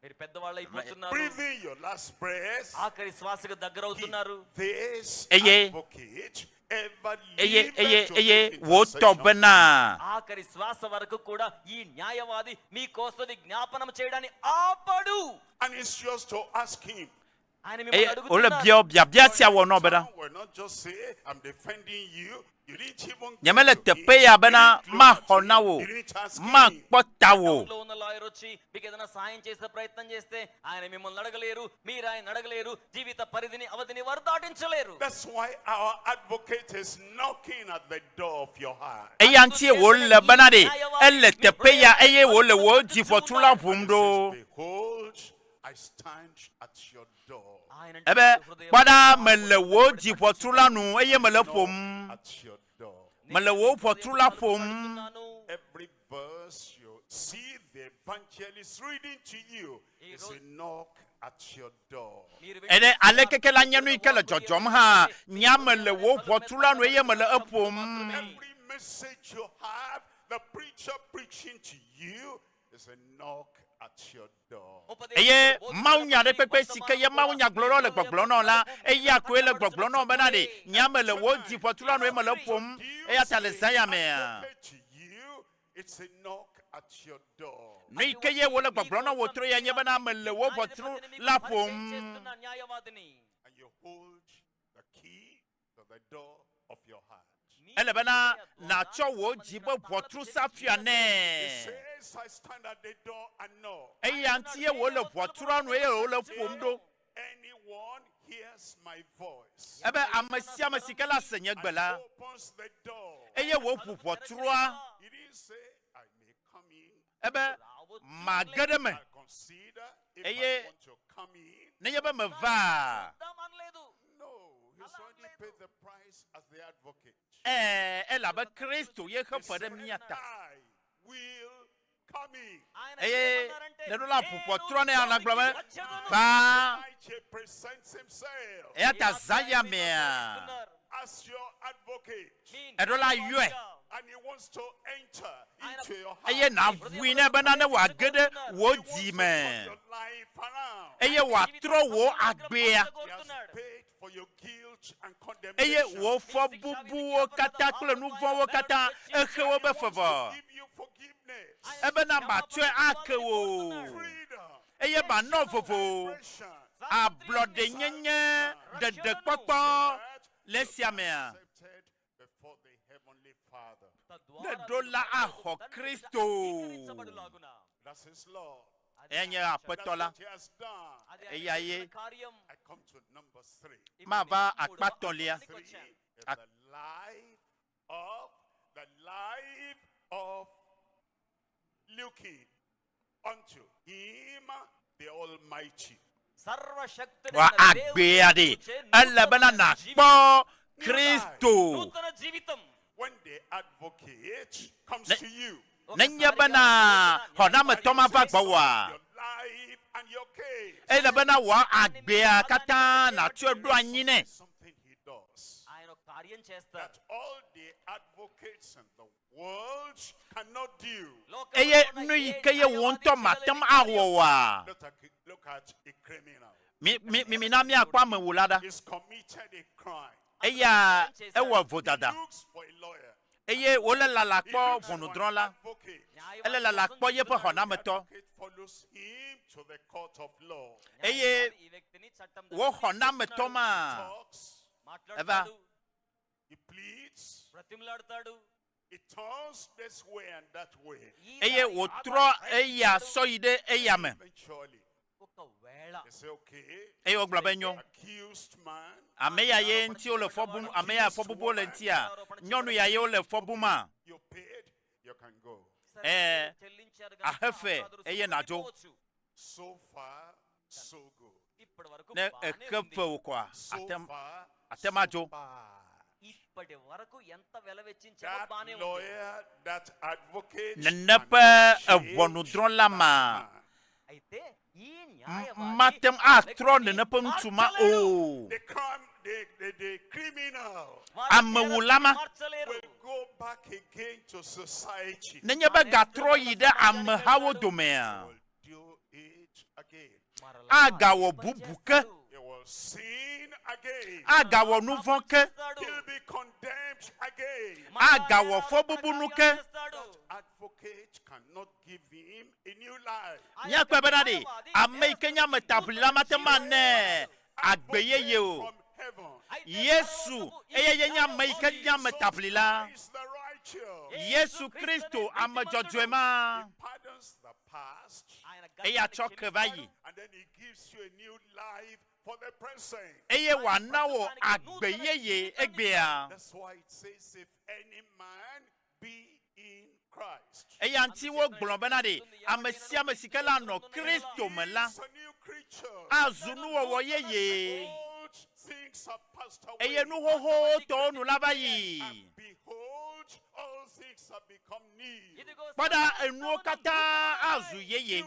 మీరు పెద్దవాళ్ళు అయిపోతున్నారు breathing your last breath. ఆఖరి శ్వాసకు దగ్గర అవుతున్నారు This Eye advocate ever eye eye liveth to eye make wò tɔ intercession. bena ఆఖరి శ్వాస వరకు కూడా ఈ న్యాయవాది మీకోసం విజ్ఞాపనం చేయడాన్ని ఆపడు And it's just to ask him. ఆయన eye మిమ్మల్ని wòle అడుగుతున్నారు biɔ biabia sia wɔ nɔ bena Will not just say, I'm defending you. You didn't even nyemele teƒe ya bena maxɔ na wò makpɔ tawò. లో ఉన్న లాయర్ వచ్చి మీకు ఏదైనా సాయం చేసే ప్రయత్నం చేస్తే ఆయన మిమ్మల్ని అడగలేరు మీరు ఆయన అడగలేరు జీవిత పరిధిని అవధిని వారు దాటించలేరు That's why our advocate is knocking at the door of your heart. Eya ŋutie wòle bena ɖe ele teƒe ya eye wòle wò dziƒɔtru la ʋum ɖo. Behold, I stand at your door. Ebe kpɔ ɖa mele wò dziƒɔtru la nu eye mele ƒom. At your door. Mele wò ʋɔtru la ƒom. Every verse you see the evangelist reading to you is a knock at your door. Ene aleke ke la nye nu yi ke le dzɔdzɔm hã, nya mele wò ʋɔtru la nu eye mele eƒom. Every message you have, the preacher preaching to you is a knock at your door. Eye mawunya ɖe kpekpe si ke ye mawunyagblɔɖɔ le gbɔgblɔ nɔ la, eya koe le gbɔgblɔ nɔ bena ɖe nya mele wò dziʋɔtru la nu eye mele eƒom. Eya ta le zã ya mea, To you, it's a knock at your door. nu yi ke ye wòle gbɔgblɔ nɔ wò trɔ ya nye bena mele wò ʋɔtru la ƒom. చేస్తున్న న్యాయవాదిని And you hold the key to the door of your heart. Elabena nàtsɔ wò dzi be ʋɔtru safia nɛ. Says, I stand at the door and knock. Eya ŋuti ye wòle ʋɔtrua nu eye wòle ƒom ɖo. Anyone hears my voice Ebe ame sia ame si ke la se nye gbe la, opens the door. eye wòʋu ʋɔtrua, He didn't say, I may come in. ebe mage ɖe me. Consider if Eye I want to come in. nenye be mevaa, No, he's already paid the price as the advocate. ɛɛ elabe Kristo ye xe fe ɖe mía ta. I will come in. Eye neɖo la ʋu ʋɔtrua nɛ ana gblɔ be va. Tonight he presents himself Eya ta zã ya mea, as your advocate. eɖo la yɔe And he wants to enter into your heart. eye nàʋui nɛ bena ne wòage ɖe wò dzi me Life around. eye wòatrɔ wò agbea He has paid for your guilt and eye condemnation. wò fɔbubuwo katã kple nu vɔ̃wo katã exe wo be fe vɔ. Give you forgiveness. Ebena matsɔe ake wò eye manɔ vovo. Ablɔɖenyenye ɖeɖekpɔkpɔ le esia mea. Accepted before the heavenly Father. Ne ɖo la axɔ Kristo. That's his law. Eya nye aƒetɔ la. What he has done. Eya ye I come to number three. mava akpa tɔ̃lia. Three is the life of the life of looking unto him, the Almighty. Wa agbea ɖe ele bena nàkpɔ Kristo. జీవితం When the advocate comes Ne- to you, Nenye bena xɔnametɔ ma va gbɔwòa, life and your case, ele bena wò agbea katã nàtsɔe ɖo anyi nɛ. something he does. కార్యం చేస్తారు that all the advocates in the world cannot do. Eye nu yi ke ye wò ŋutɔ mate ŋu awɔ oa? Look at, look at a criminal. Mi mi mi mina míakpɔ amewula ɖa. He's committed a crime. Eya ewɔ vodada Looks for a lawyer. eye wòle lala kpɔ ʋɔnudrɔ̃la. Ele lala kpɔ yeƒe xɔnametɔ It follows him to the court of law. eye wò xɔnametɔ ma eva He pleads. బ్రతిమలాడతాడు He turns this way and that way. eye wòtrɔ eya sɔ yi ɖe eya me Eventually, ఒకవేళ they say, okay, eye wogblɔ be nyo. accused man, Ame ya ye ŋuti wole fɔ bum, ame ya fɔbubu le ŋutia, nyɔnu ya ye wole fɔ buma. you paid, you can go. Ɛɛ, ahe fe eye nàdzo. So far, so good. ఇప్పటి వరకు Ne బానే exe ఉంది. fe wò kɔa, So ate ŋu far, ate ŋu adzo. ఇప్పటి వరకు ఎంత వెల వెచ్చించామో That బానే ఉంది lawyer, that advocate, Nene ƒe eʋɔnudrɔ̃la ma అయితే ఈ mate ŋu atrɔ nene ƒe ŋutsu ma o. the crime, the, the, the criminal Amewula ma will go back again to society. nenye be gatrɔ yi ɖe amehawo domea, Do it again. agawɔ bubu ke, He will sin again. agawɔ nu vɔ̃ ke, He'll be condemned again. agawɔ fɔbubunu ke. Advocate cannot give him a new life. Míakpɔe bena ɖe ame yi ke nye ametaʋlila mate ŋu anɛ agbe yeye o. Yesu eye ye nye ame yi ke nye ametaʋlila. Is the righteous. Yesu Kristo ame dzɔdzɔe ma Pardons the past. eya tsɔ ke va yi And then he gives you a new life for the present. eye wòana wò agbe yeye egbea. That's why it says, if any man be in Christ, Eya ŋuti wogblɔ bena ɖe ame sia ame si ke la nɔ Kristo me la is a new creature. azu nuwɔwɔ yeye Old things have passed away. eye nu xoxotɔwo nu la va yi. Behold, all things have become new. Kpɔ ɖa enuwo katã azu yeye,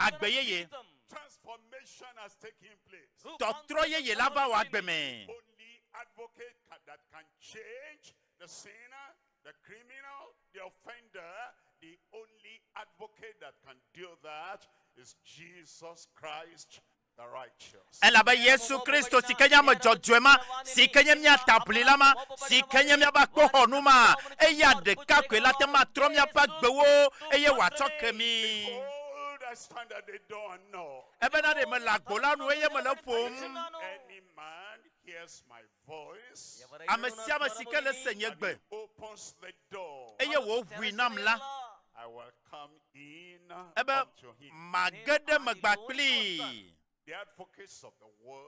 agbe yeye, Transformation has taken place. tɔtrɔ yeye la va wò agbe me. Only advocate ca- that can change the sinner, the criminal, the offender. The only advocate that can do that is Jesus Christ, the righteous. Elabe Yesu Kristo si ke nye ame dzɔdzɔe ma, si ke nye mía taʋlila ma, si ke nye míaƒe akpoxɔnu ma, eya ɖeka koe la te ŋu atrɔ míaƒe agbewo eye wòatsɔ ke mí. Behold, I stand at the door and knock. Ebena ɖe mele agbo la nu eye mele ƒom. Any man hears my voice Ame sia ame si ke le se nye gbe opens the door, eye wòʋui nam la, I will come in ebe unto him. mage ɖe megbea kplii. The advocates of the world,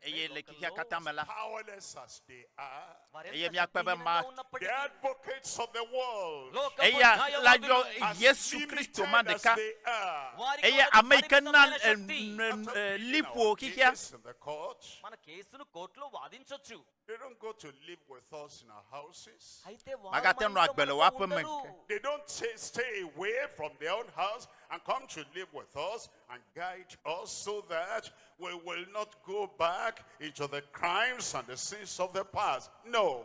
Eye le xexea katã me la, powerless as they are, eye míakpɔe be ma the advocates of the world, eya la yɔ as Yesu Kristo ma limited as ɖeka they are, eye ame yi ke na eh, n- eh, liƒo xexea case in the court, మన కేసును కోర్టులో వాదించొచ్చు they don't go to live with us in our houses. అయితే వారు Magate మన nɔ ఇంట్లో agbe le మనతో wò aƒe me. ఉండరు. They don't stay, stay away from their own house and come to live with us and guide us so that we will not go back into the crimes and the sins of the past. No.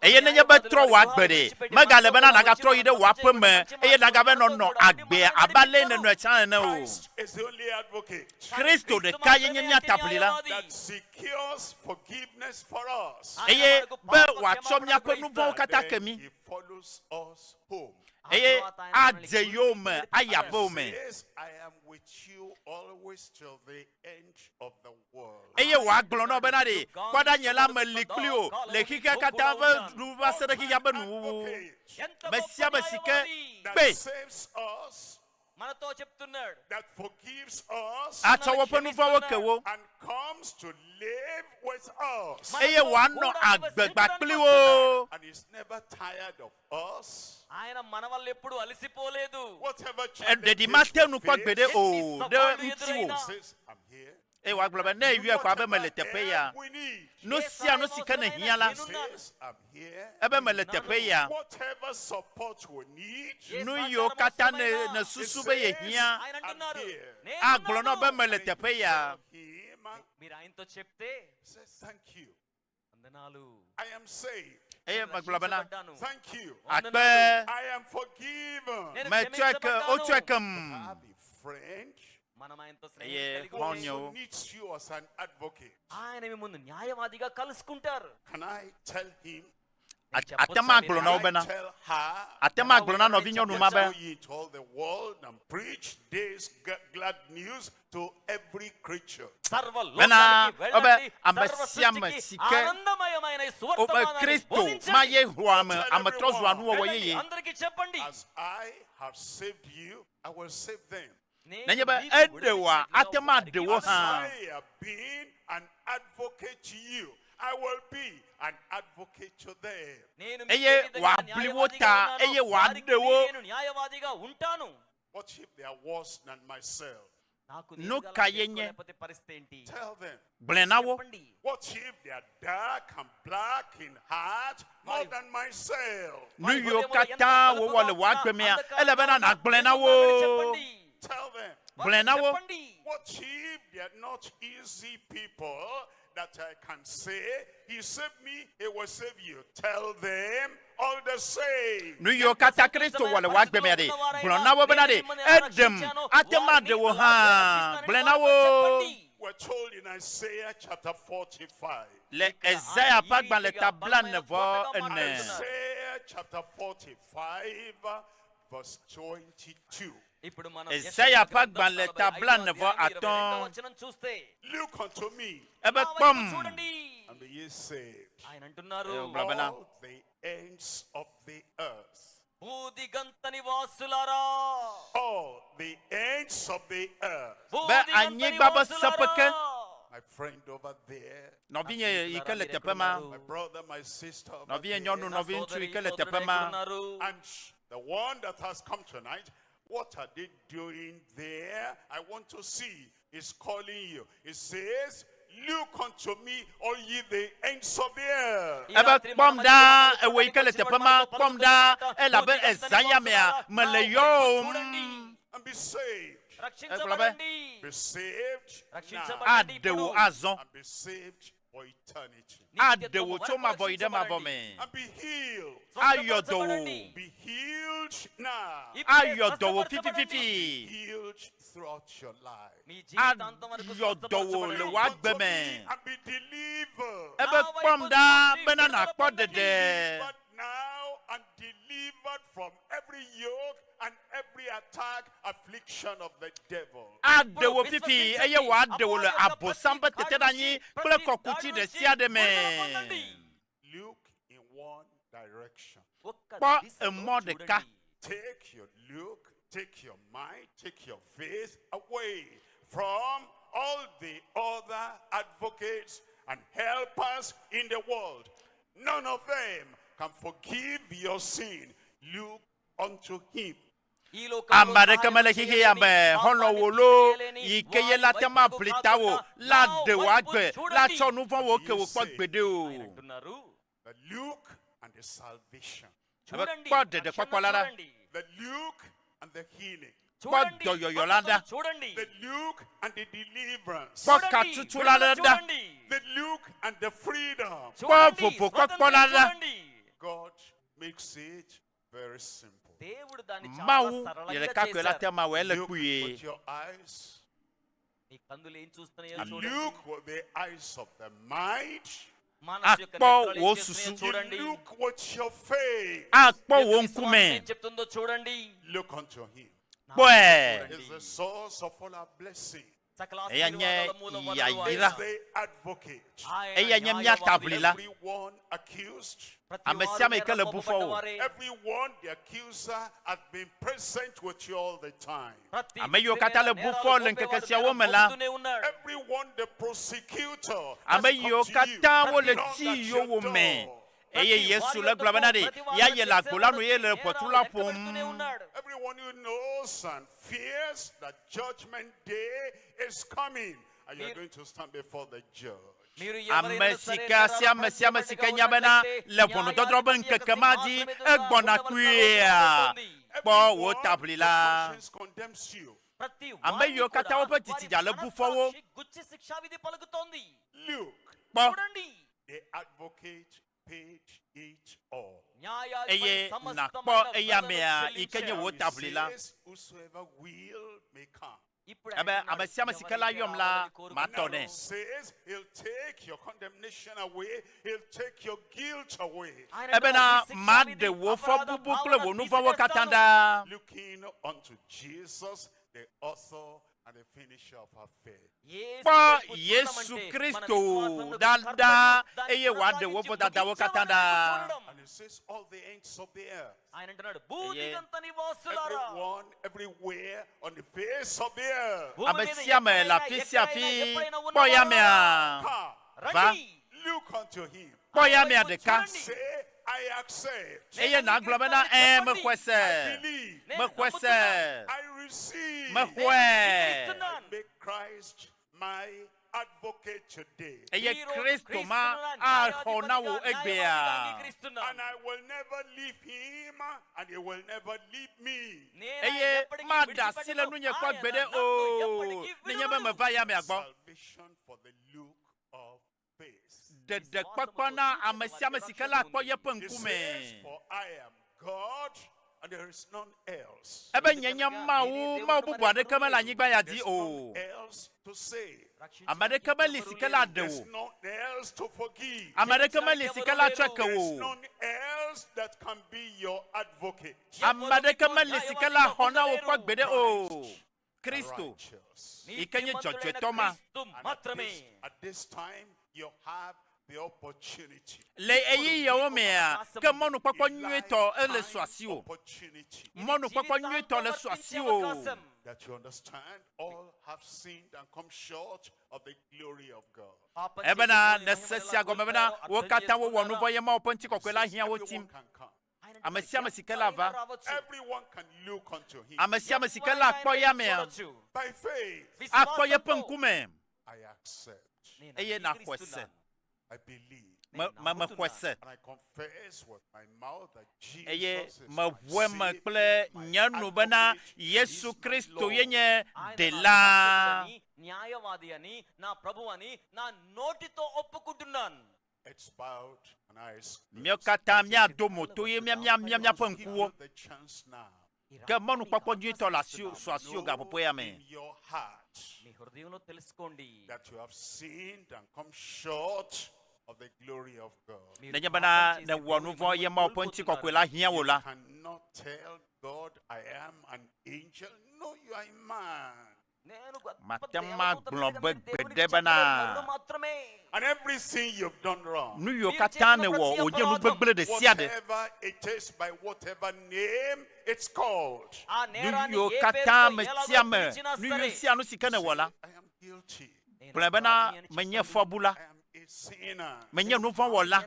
Eye nenye be trɔ wò agbe ɖe, megale bena nàgatrɔ yi ɖe wò aƒe me eye nàgava nɔ nɔ agbea abe ale nènɔe tsã ene o. Christ is the only advocate Kristo ɖeka ye nye mía taʋlila that secures forgiveness for us. eye be wòatsɔ míaƒe nu vɔ̃wo katã ke mí He follows us home. eye adze yowòme ayi aƒewò me Says, I am with you always till the end of the world. eye wòagblɔ na wò bena ɖe kpɔ ɖa nye la meli kpli wò le xexea katã ƒe nu va se ɖe xexea ƒe nuwuwu. Me sia ame si ke That kpe saves us, మనతో చెప్తున్నాడు that forgives us, atsɔ woƒe nu vɔ̃wo ke wo and comes to live with us. eye wòanɔ agbe kpakpli wo. And is never tired of us. ఆయన మన వల్ల ఎప్పుడు అలసిపోలేదు Whatever Ɖeɖi mate ŋu kpɔ gbeɖe o ɖe ŋutiwò. says, I'm here. Eye wòagblɔ be ne eyɔe kɔ abe mele teƒe ya. We need. Nu sia nu si ke nèhiã la, Says, I'm here. ebe mele teƒe ya. Whatever support we need, Nu yiwo katã ne nèsusu be yehiã, ఆయన అంటున్నారు agblɔ na wò be mele teƒe ya. him మీరు ఆయనతో చెప్తే says, thank you. I am saved. Eye megblɔ bena, Thank you. Akpe. I am forgiven. Metsɔe ke, wotsɔe kem. I have a friend Eye who also xɔ̃nyewo needs you as an advocate. ఆయన మిమ్మల్ని న్యాయవాదిగా కలుసుకుంటారు Can I tell him? Ate ŋu agblɔ na wo bena, Can I tell her? ate ŋu agblɔ na nɔvinyɔnu ma be, Go ye into all the world and preach this glad news to every creature. bena wobe ame sia ame si ke ఆనందమయమైన ఈ wobe సువర్తమానాన్ని Kristo బోధించండి. ma ye xɔa me ame trɔ zua nuwɔwɔ yeye. అందరికీ చెప్పండి As I have saved you, I will save them. Nenye be eɖe woa, ate ŋu aɖe wo As hã. I have been an advocate to you, I will be an advocate to them. Eye wòaʋli wo ta eye wòaɖe wo. నేను న్యాయవాదిగా ఉంటాను What if they are worse than myself? Nu ka ye nye? పరిస్థితి ఏంటి Tell them. Gblɔe na wo. What if they are dark and black in heart more than myself? Nu yiwo katã wowɔ le wò agbe mea, ele bena nàgblɔe na wo. Tell them. Gblɔe na wo. What if they are not easy people that I can say, He saved me, He will save you? Tell them all the same. Nu yiwo katã Kristo wɔ le wò agbe mea ɖe, gblɔ na wo bena ɖe, eɖem, ate ŋu aɖe wo hã. Gblɔe na wo. We're told in Isaiah chapter 45. Le Esaya ƒe agbalẽ ta 44. Isaiah chapter 45, verse 22. ఇప్పుడు మనం Esaya ƒe agbalẽ ta 45. వచనం చూస్తే Look unto me Ebe kpɔm. and be ye saved. ఆయన అంటున్నారు Eye wògblɔ bena, All the ends of the earth. భూదిగంత నివాసులారా All the ends of the earth. Be anyigba ƒe seƒe ke. My friend over there. Nɔvinye yi ke le teƒe ma. My brother, my sister. over Nɔvinye there. nyɔnu, nɔviŋutsu yi ke le teƒe ma. And the one that has come tonight, what are they doing there? I want to see. He's calling you. He says, Look unto me, all ye the ends of the earth. Ebe kpɔm ɖa, ewò yi ke le teƒe ma, kpɔm ɖa, elabe ezã ya mea, mele yɔwòm. And be saved. Egblɔ be, Be saved now. Aɖe wò azɔ. And be saved for eternity. Aɖe wò tso mavɔ yi ɖe mavɔ me. And be healed. Ayɔ dɔ wò. Be healed now. Ayɔ dɔ wò fifififi. Healed throughout your life. Ayɔ dɔ wò le wò agbe me. And be delivered. Ebe kpɔm ɖa bena nàkpɔ ɖeɖe. Now and delivered from every yoke and every attack, affliction of the devil. Aɖe wò fifi eye wòaɖe wò le abosam ƒe teteɖeanyi kple kɔkuti ɖe sia ɖe me. Look in one direction. Kpɔ emɔ ɖeka. Take your look, take your mind, take your faith away from all the other advocates and helpers in the world. None of them can forgive your sin. Look unto him. Ame aɖeke mele xexe ya me xɔlɔ̃wò loo yi ke ye la te ŋu aʋli tawò la ɖe wò agbe la tsɔ nu vɔ̃wo ke wò kpɔ gbeɖe o. The look and the salvation. Ebe kpɔ ɖeɖekpɔkpɔ la ɖa. The look and the healing. Kpɔ dɔyɔyɔ la ɖa. The look and the deliverance. Kpɔ katutu la ɖe ɖa. The look and the freedom. Kpɔ vovokpɔkpɔ la ɖa. God makes it very simple. దేవుడు దాన్ని చాలా Mawu సరళంగా ɖeka koe la చేశారు. te ŋu awɔe le Look kpuie. with your eyes మీ కందులు ఏం చూస్తున్నాయో and చూడండి look with the eyes of the mind. మనసు యొక్క Akpɔ నేత్రాలు wò ఏం చేస్తున్నాయో susu. చూడండి Look with your faith. Akpɔ wò ŋkume. ఏం చెప్తుందో చూడండి Look unto him. Kpɔe. Is the source of all our blessing. సకల Eya nye ఆశీర్వాదాల మూలం వనరు ఆయన. yayra. Is the advocate. Eya nye mía taʋlila. Everyone accused. Ame sia ame yi ke le bu fɔ wò. Everyone, the accuser, has been present with you all the time. Ame yiwo katã le bu fɔ le ŋkeke siawo me la, Everyone, the prosecutor, has ame yiwo come to you katã wole knocked ti at your yowò me. door. Eye Yesu le gblɔ bena ɖe, ya ye le agbo la nu ye le ʋɔtru la ƒom. Everyone who knows and fears that judgment day is coming, and you're going to stand before the judge. Ame si ke sia ame sia ame si ke nya bena le ʋɔnudɔdrɔ̃ be ŋkeke ma dzi egbɔna kpuiea, kpɔ wò taʋlila. Conscience condemns you. Ame yiwo katã woƒe dzitsitsa le bu fɔ wo, గుచ్చి శిక్షావిధి పలుకుతోంది Look kpɔ చూడండి The advocate paid it all. Eye nàkpɔ eya amea yi ke nye wò taʋlila. He says, Whosoever will may come. Ebe ame sia ame si ke la yɔm la, matɔ nɛ. He says he'll take your condemnation away, he'll take your guilt away. Ebena maɖe wò fɔbubu kple wò nu vɔ̃wo katã ɖa. Looking unto Jesus, the author and the finisher of our faith. Kpɔ Yesu Kristo ɖaɖa eye wòaɖe wò vodadawo katã ɖa. And it says all the ends of the earth. ఆయన అంటున్నాడు భూదిగంత నివాసులారా Everyone, everywhere on the face of the earth. Ame sia ame le afi sia afi kpɔ ya mea. Va. Look unto him. Kpɔ ya mea ɖeka. Say, I accept. Eye nàgblɔ bena ẽ mexɔe se. I believe. Mexɔe se. I receive. Mexɔe. I make Christ my advocate today. Eye Kristo ma axɔ na wò egbea. And I will never leave him, and he will never leave me. Eye maɖe asi le nunye kpɔ gbeɖe o nenye be meva ya mea gbɔ. Salvation for the look of face. Ɖeɖekpɔkpɔ na ame sia ame si ke la akpɔ yeƒe He says, ŋkume. For I am God, and there is none else. Ebe nye nye Mawu, Mawu bubu aɖeke mele anyigba ya dzi o. Else to save. Ame aɖeke meli si ke la ɖe There's wò. none else to forgive. Ame aɖeke meli si ke la tsɔe ke There's wò. none else that can be your advocate. Ame aɖeke meli si ke la xɔ na wò kpɔ gbeɖe o. Kristo yi ke nye dzɔdzɔetɔ ma. And at this time, you have the opportunity. Le ɣeyiɣiawo mea, ke mɔnukpɔkpɔ nyuietɔ ele su asiwò. Opportunity. Mɔnukpɔkpɔ nyuietɔ le su asiwò. That you understand, all have sinned and come short of the glory of God. Ebena nese sia gɔme bena wo katã wowɔ nu vɔ̃ ye Mawu ƒe ŋutikɔkɔe la hiã wo tim. Ame sia ame si ke la va. Everyone can look unto him. Ame sia ame si ke la akpɔ ya mea, By faith, akpɔ yeƒe ŋkume I accept. eye nàxɔe se. I believe. Me me mexɔe se. And I confess with my mouth that Eye Jesus is my meʋu eme Savior, kple my nye nu bena advocate, Yesu is my Kristo Lord. ye nye ఆయన నా ɖela. రక్షకుడని, న్యాయవాది అని నా ప్రభు అని నా నోటితో ఒప్పుకుంటున్నాను It's bowed and eyes Míawo katã míado mo to ye míamia míaƒe ŋkuwo. the chance now Ke mɔnukpɔkpɔ nyuitɔ le asiwò su asiwò gaƒoƒo ya me. in your heart మీ హృదయంలో తెలుసుకోండి that you have sinned and come short of the glory of God. Nenye bena nèwɔ nu vɔ̃ ye Mawu ƒe ŋutikɔkɔe la hiã wò la, Cannot tell God I am an angel. No, you are a man. mate ŋu agblɔ be gbeɖe bena And everything you've done wrong. nu yiwo katã nèwɔ wònye nu gbegblẽ ɖe sia ɖe. Whatever it is, by whatever name it's called. Nu yiwo katã me sia me, nu yiwo sia nu si ke nèwɔ la, Guilty. gblɔe bena menye fɔbula, A sinner. menye nu vɔ̃ wɔla,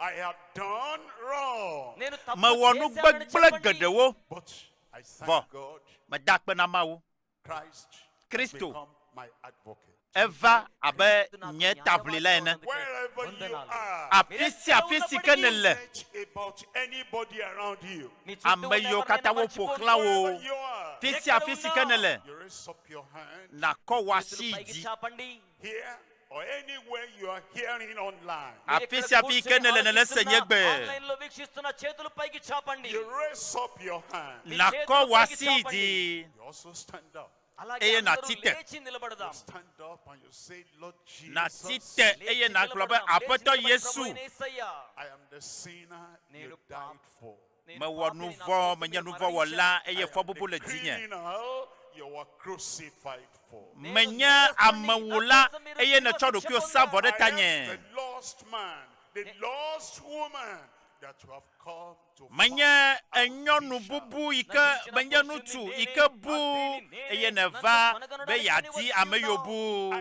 I have done wrong. mewɔ nu gbegblẽ geɖewo. But I thank Vɔ, God meda akpe na Mawu. Christ has Kristo become my advocate. eva abe nye taʋlila ene. Wherever you are, Afi sia afi si ke nèle, search about anybody around you. ame yiwo katã woƒo xlã wò, fi sia afi si ke nèle, You raise up your hand nàkɔ wò asi yi dzi. here or anywhere you are hearing online. Afi sia afi yi ke nèle nèle se nye gbe. Online లో వీక్షిస్తున్న చేతులు పైకి చాపండి You raise up your hand. Nàkɔ wò asi yi dzi You also stand up. అలాగే eye అందరూ nàti te. లేచి నిలబడదాం You stand up and you say, Lord Nàti Jesus, te eye nàgblɔ be Aƒetɔ Yesu, I am the sinner you died for. mewɔ nu vɔ̃, menye nu vɔ̃ wɔla eye fɔbubu le dzinye. Criminal you were crucified for. Menye amewula eye nètsɔ ɖokuiwò sa vɔ ɖe I tanye. am the lost man, the lost woman that you have come to Menye enyɔnu bubu yi ke menye ŋutsu yi ke bu eye nèva be yeadi ame yiwo bu.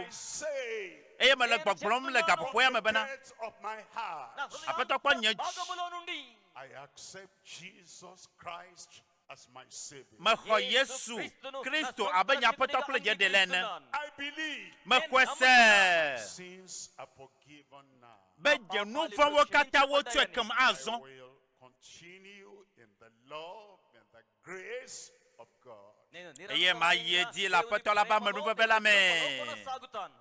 Eye mele gbɔgblɔm le gaƒoƒo ya me bena depths of my heart. Aƒetɔ kpɔ nye dzi. I accept Jesus Christ as my Savior. Mexɔ Yesu Kristo abe nye Aƒetɔ kple nye Ɖela ene. I believe Mexɔe se sins are forgiven now. be nye nu vɔ̃wo katã wotsɔe kem azɔ. I will continue in the love and the grace of God. Eye mayi edzi le Aƒetɔ la ƒe amenuveve la me. కొనసాగుతాను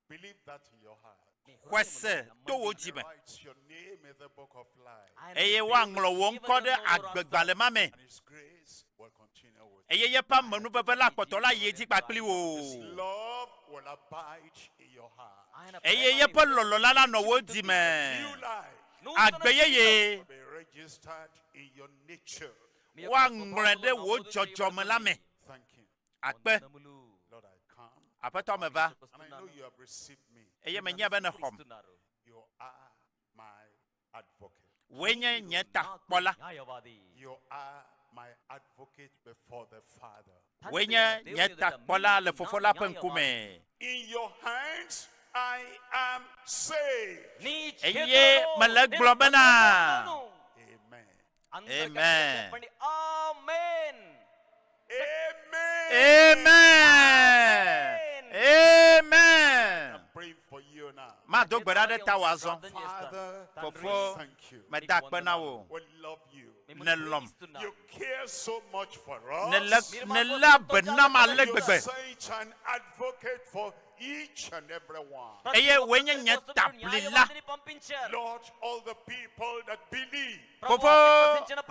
Believe that in your heart. Xɔe se to wò dzi me Write your name in the book of life. eye woaŋlɔ wò ŋkɔ ɖe agbegbalẽ ma me And His grace will continue with eye yeƒe amenuveve la kpɔtɔ la yi edzi kpakpli wò. Love will abide in your heart. Eye yeƒe lɔlɔ la nanɔ wò dzi me. New life Agbe yeye will be registered in your nature. woaŋlɔe ɖe wò dzɔdzɔme la me. Thank you. Akpe. Lord, I come. Aƒetɔ meva And I know you have received me. eye menya be nèxɔm. You are my advocate. Wòe nye nye takpɔla. You are my advocate before the Father. Wòe nye nye takpɔla le Fofo la ƒe ŋkume. In your hands I am saved. Eye mele egblɔ bena. Amen. Amen. Amen Amen. Amen. Pray for you now. Mado gbe ɖa ɖe tawò azɔ. Father, Fofo, thank you. meda akpe na wò. We love you. Nèlɔ̃m. You care so much for us. Nèlé nèléa be nam ale You gbegbe. sent an advocate for each and every one. Eye wòe nye nye taʋlila. Lord, all the people that believe. Fofo,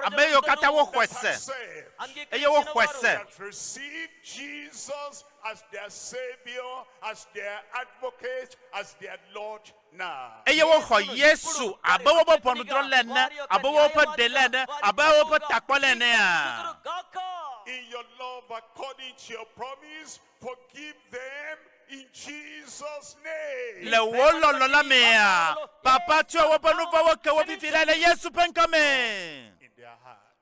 ame yiwo katã woxɔe se eye woxɔe se That receive Jesus as their savior, as their advocate, as their Lord now. eye woxɔ Yesu abe woƒe ʋɔnudrɔ̃la ene, abe woƒe ɖela ene, abe woƒe takpɔla enea. In your love, according to your promise, forgive them in Jesus' name. Le wò lɔlɔ la mea, Papa tsɔ woƒe nu vɔ̃wo ke wo fifi la le Yesu ƒe ŋkɔ me.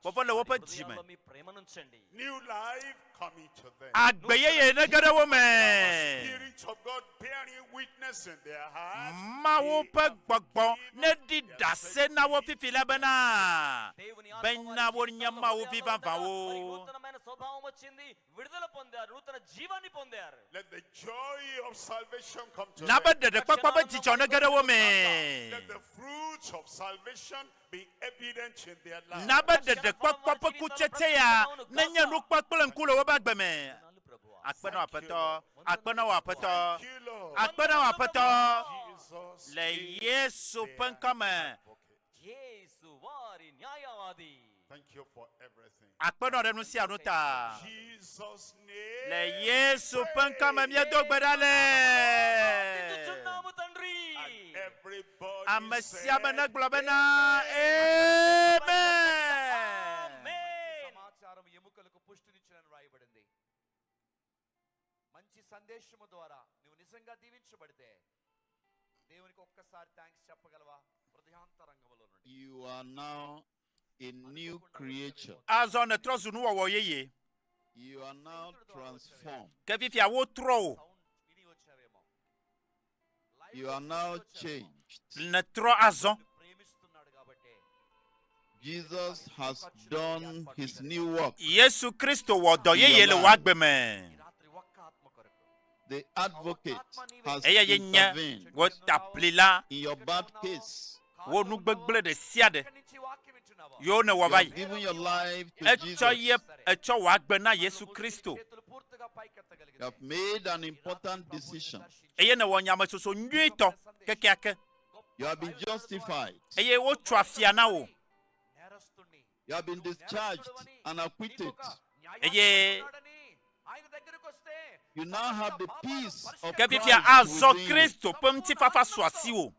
Fofo le woƒe dzi me. మీ ప్రేమనుంచండి New life coming to them. Agbe yeye nege ɖe wo me. Spirit of God bearing witness in their heart. Mawu ƒe gbɔgbɔ neɖi ɖase na wo fifi la bena bena wonye Mawu vi vavãwo. నూతనమైన స్వభావం వచ్చింది విడుదల పొందారు నూతన జీవాన్ని పొందారు Let the joy of salvation come to Na be them. ɖeɖekpɔkpɔ be dzidzɔ nege ɖe wo me. Let the fruits of salvation be evident in their life. Na be ɖeɖekpɔkpɔ ƒe kutsetse ya nenye nukpɔkple ŋku le woƒe agbe me. Akpe na wò Aƒetɔ, akpe na wò Aƒetɔ, akpe na wò Aƒetɔ le Yesu ƒe ŋkɔ me. యేసు వారి న్యాయవాది Thank you for everything. Akpe na wò ɖe nu sia nu ta. Jesus' name. Le Yesu ƒe ŋkɔ me míedo gbe ɖa le. And everybody Ame sia ame said, negblɔ bena Amen. సమాచారం ఎముకలకు పుష్టినిచ్చునని రాయబడింది మంచి సందేశము ద్వారా నువ్వు నిజంగా దీవించబడితే దేవునికి ఒక్కసారి thanks చెప్పగలవా హృదయాంతరంగంలో నుండి You are now a new creature. Azɔ nètrɔ zu nuwɔwɔ yeye. You are now transformed. Ke fifia wotrɔ wò. You are now changed. Nètrɔ azɔ. Jesus has done his new work. Yesu Kristo wɔ dɔ in your yeye le wò life. agbe me. The advocate has Eya ye nye intervened wò taʋlila. in your bad case. Wò nu gbegblẽ ɖe sia ɖe yiwo nèwɔ You va have yi. given your life to Etsɔ Jesus. ye etsɔ wò agbe na Yesu Kristo You have made an important decision. eye nèwɔ nyametsotso nyuitɔ kekeake You have been justified. eye wotso afia na wò You have been discharged and acquitted. eye You now have the peace of ke fifia Christ azɔ within you. Kristo ƒe ŋutifafa su asiwò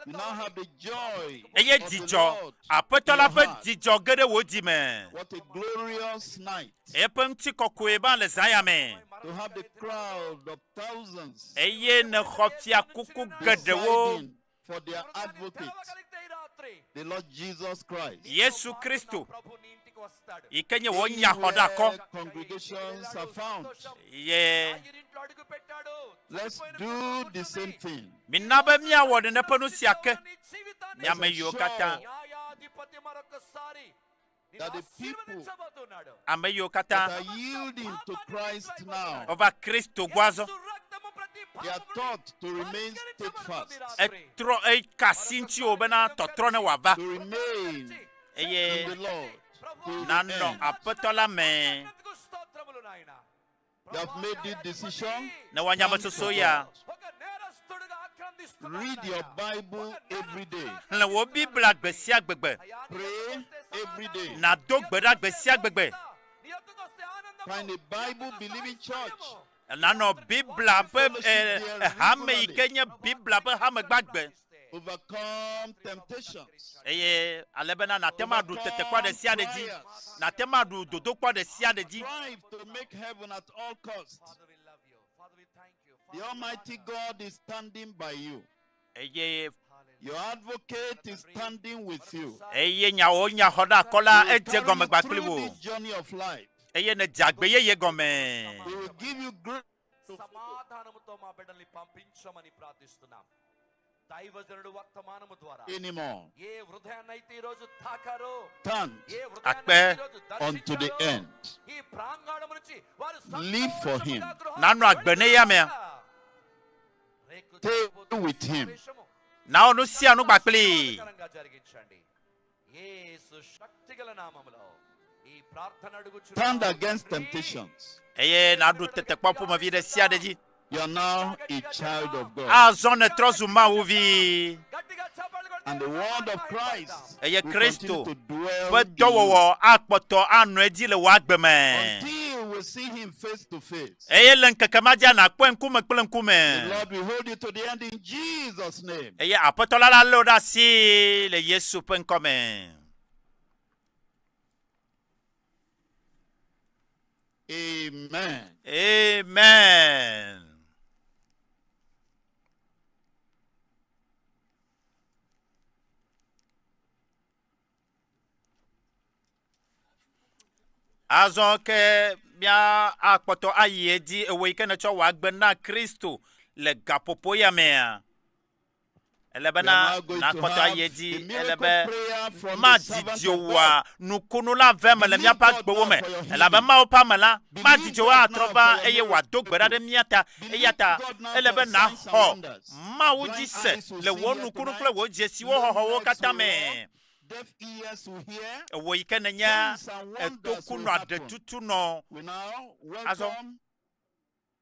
You now have the joy eye of the dzidzɔ Lord aƒetɔ in la your ƒe heart. dzidzɔ ge ɖe wò dzi me What a glorious night eƒe ŋutikɔkɔe ba le zã ya me to have the crowd of thousands eye nèxɔ fiakuku geɖewo deciding for their advocate, the Lord Jesus Christ. Yesu Kristo yi ke nye wò nyaxɔɖakɔ Anywhere congregations are found, ye let's do the same thing. mina be míawɔ nene ƒe nu sia ke mi ame yiwo katã That the people ame yiwo that katã are yielding to Christ now, wova Kristo gbɔ azɔ they are taught to remain steadfast, etrɔ eka asi ŋutiwò bena tɔtrɔ ne wòava to remain eye in the Lord till the nanɔ end. aƒetɔ la me You have made this decision. ne wɔ nyametsotso ya Thank God. Read your Bible every day. Xlẽ wò Biblia gbe sia gbegbe. Pray every day. Nàdo gbe ɖa gbe sia gbegbe. Find a Bible believing church. Nànɔ Biblia ƒe eh, eh, hame yi ke nye Biblia ƒe hame gbagbe. Overcome temptations. Eye ale bena nàte ŋu aɖu tetekpɔ ɖe sia ɖe dzi. Nàte ŋu aɖu dodokpɔ ɖe sia ɖe dzi. Strive to make heaven at all costs. The Almighty God is standing by you. Eye Your advocate is standing with you. eye nyawo nyaxɔɖeakɔla He will edze carry gɔme you kpakpli through wò. this journey of life. Eye nèdze agbe yeye gɔme. He will give you grace. సమాధానముతో మా బిడ్డల్ని పంపించమని ప్రార్థిస్తున్నాం దైవజనుడు వర్తమానము ద్వారా Anymore. ఏ హృదయాన్నైతే ఈ రోజు తాకారో Stand ఏ హృదయాన్నైతే ఈ రోజు unto the దర్శించారో, end. ఈ ప్రాంగణము నుంచి వారు Live for him. Nanɔ agbe ne ya mea. Stay with him. Nawɔ nu sia nu kpakpli. సంతోషకరంగా జరిగించండి యేసు శక్తిగల నామములో ఈ ప్రార్థన అడుగుచున్నాము Stand against temptations. Eye nàɖu tetekpɔ ƒomevi ɖe sia ɖe dzi. You are now a child of God. Azɔ nètrɔ zu Mawu vi. And the word of Christ Eye will Kristo continue to dwell ƒe in you dɔwɔwɔ akpɔtɔ anɔ edzi le wò agbe me. until we see him face to face. Eye le ŋkeke ma dzia nàkpɔe ŋkume kple ŋkume. The Lord will hold you to the end in Jesus' name. Eye Aƒetɔ la lalé wò ɖe asi le Yesu ƒe ŋkɔ me. Amen. Amen. Azɔ ke mía akpɔtɔ ayi edzi ewɔ yi ke netsɔ wò agbe na Kristo le gaƒoƒo ya mea. Ele bena nakpɔtɔ ayi edzi ele be madidi oa nukunu la ve me le míaƒe agbewo me elabe Mawu ƒe ame la madidi o atrɔ va eye wòado gbe ɖa ɖe mía ta eya ta ele be nàxɔ Mawu dzi se le wò nukunu kple wò dzesiwo xɔxɔwo katã me. Deaf ears will hear. Ewò yi ke nènye Signs and wonders etokunɔ will happen. aɖetutunɔ We now azɔ welcome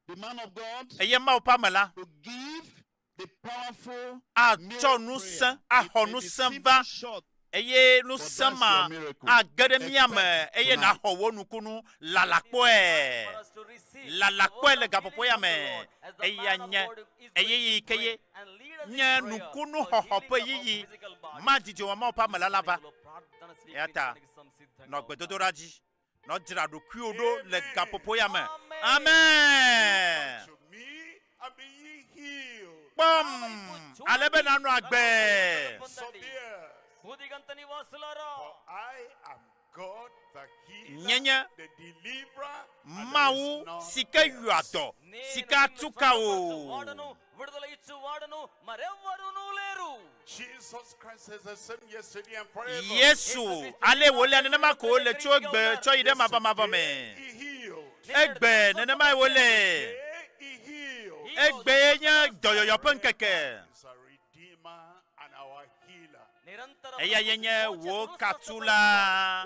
the man of God eye Mawu ƒe ame la to give the powerful atsɔ miracle ŋusẽ prayer. axɔ It may be ŋusẽ simple, va short, eye but ŋusẽ that's ma your miracle. age ɖe mía me Expect eye tonight. nàxɔ wò nukunu lalakpɔe lalakpɔe le gaƒoƒo ya me eya nye ɣeyiɣi ke ye nye nukunuxɔxɔ ƒe yiyi madidi o Mawu ƒe ame la lava eya ta nɔ gbedodoɖa dzi nɔ dzra ɖokuiwò ɖo le gaƒoƒo ya me amen kpɔm ale be nanɔ agbe భూదిగంత నివాసులారా I am God, the healer, Nye nye the deliverer, and there Mawu is none si ke yɔa dɔ si ke atu ka o వాడను విడుదల ఇచ్చు వాడను మరెవ్వరూనూ లేరు Jesus Christ is the same yesterday and forever. Yesu ale wòle nenema ko wòle tso egbe tsɔ yi ɖe mavɔmavɔ me egbe nenema ye wòle egbe ye nye dɔyɔyɔ ƒe ŋkeke He's our redeemer and our healer. eya ye nye wò katula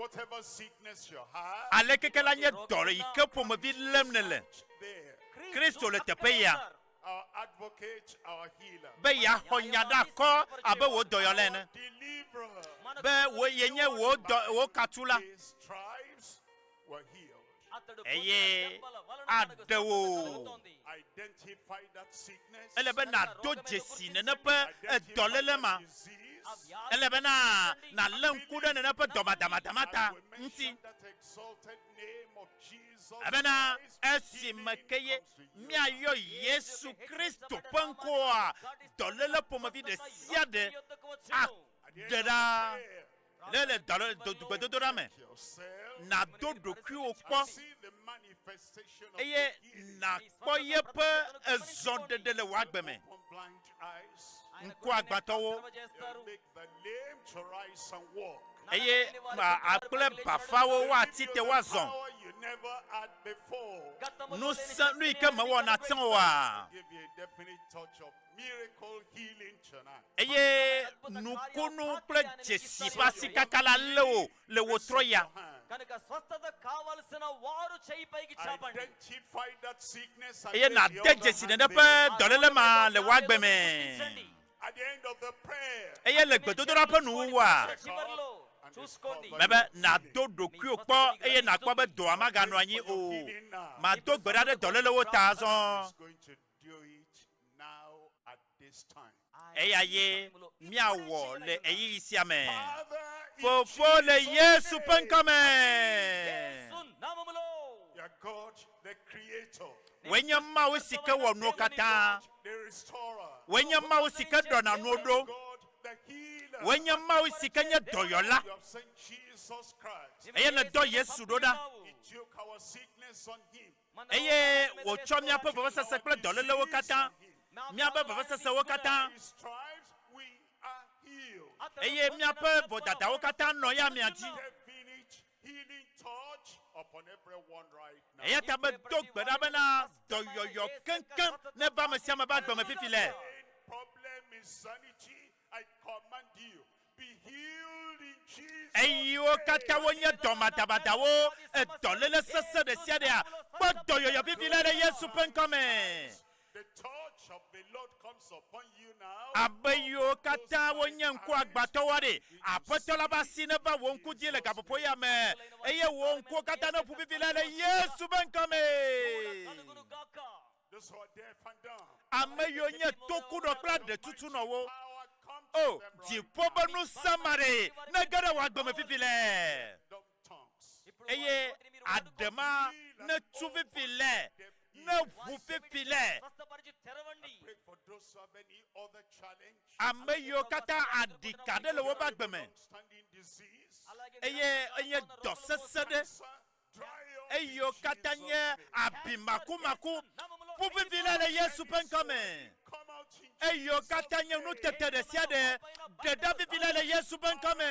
Whatever sickness you have, aleke ke la nye dɔ yi ke ƒomevi lém nèle Kristo le teƒe ya our advocate, our healer, be yeaxɔ nya ɖe akɔ abe wò dɔyɔla ene deliverer, be wò ye nye wò dɔ wò katula his tribes were healed. eye aɖe wò Identify that sickness. ele be nàdo dzesi nene ƒe edɔléle ma ele be na nàlé ŋku ɖe nene ƒe dɔmadamadama ta ŋuti That exalted name of Jesus. ebena esime ke ye míayɔ Yesu Kristo ƒe ŋkɔa dɔléle ƒomevi ɖe sia ɖe aɖe ɖa le le dɔlé do gbedodoɖa me nàdo ɖokuiwò kpɔ eye nàkpɔ yeƒe ezɔɖeɖe le wò agbe me Blind eyes. ŋkuagbãtɔwo He'll make the lame to rise and walk. Eye akple bafawo woati te woazɔ. Ŋusẽ nu yi ke mewɔna tsã oa? Eye nukunu kple dzesi ƒe asikaka la lé wò le wò trɔ ya. కనుక స్వస్థత కావలసిన వారు చేయి పైకి చాపండి Identify that sickness and Eye lay the nàde other dzesi hand nene ƒe there. dɔléle ma le wò agbe me. At the end of the prayer, Eye le gbedodoɖa ƒe nuwuwua, చివర్లో చూసుకోండి mebe nàdo ɖokuiwò kpɔ eye nàkpɔ be dɔa maganɔ anyi o. Mado gbe ɖa ɖe dɔlélewo ta azɔ. is going to do it now at this time. Eya ye míawɔ le ɣeyiɣi sia me. Fofo le Yesu ƒe ŋkɔ me. Your God, the Creator, Wòe nye Mawu si ke wɔ nuwo katã. the Restorer, Wòe nye Mawu si ke ɖɔna nuwo ɖo. the Healer. Wòe nye Mawu si ke nye dɔyɔla. You have sent Jesus Christ. Eye nèdɔ Yesu ɖo ɖa. He took our sickness on him. Eye wòtsɔ míaƒe vevesese kple dɔlélewo katã, míaƒe vevesesewo katã, His stripes we are healed. eye míaƒe vodadawo katã nɔ ya mía dzi. Definite healing touch upon everyone right now. Eya ta medo gbe ɖa bena dɔyɔyɔ keŋkeŋ neva ame sia ame ƒe agbe me fifi le. Problem insanity, I command you, be healed in Jesus. Eyiwo katã wonye dɔmadamadawo, edɔléle sesẽ ɖe sia ɖea, kpɔ dɔyɔyɔ vivi la ɖe Yesu ƒe ŋkɔ me. The touch of the Lord comes upon you now. Abe yiwo katã wonye ŋkuagbãtɔwoa ɖe, Aƒetɔ la ƒe asi neva wò ŋku dzi le gaƒoƒo ya me, eye wò ŋkuwo katã neƒu vivi la ɖe Yesu ƒe ŋkɔ me. Those who are deaf and dumb. Ame yiwo nye tokunɔ kple aɖetutunɔwo, o dziƒo ƒe ŋusẽ ma ɖe nege ɖe wò agbe me fifi le. Eye aɖe ma netu fifi le, neʋu fifi le. స్వస్థపరిచి తెరవండి Pray for those who have any other challenge, Ame yiwo katã aɖi ka ɖe le woƒe agbe me standing disease, eye enye dɔ sesẽ ɖe eyiwo katã nye abi makumaku ƒu vivi la le Yesu ƒe ŋkɔ me. Eyiwo katã nye nutete ɖe sia ɖe ɖe ɖa vivi la le Yesu ƒe ŋkɔ me.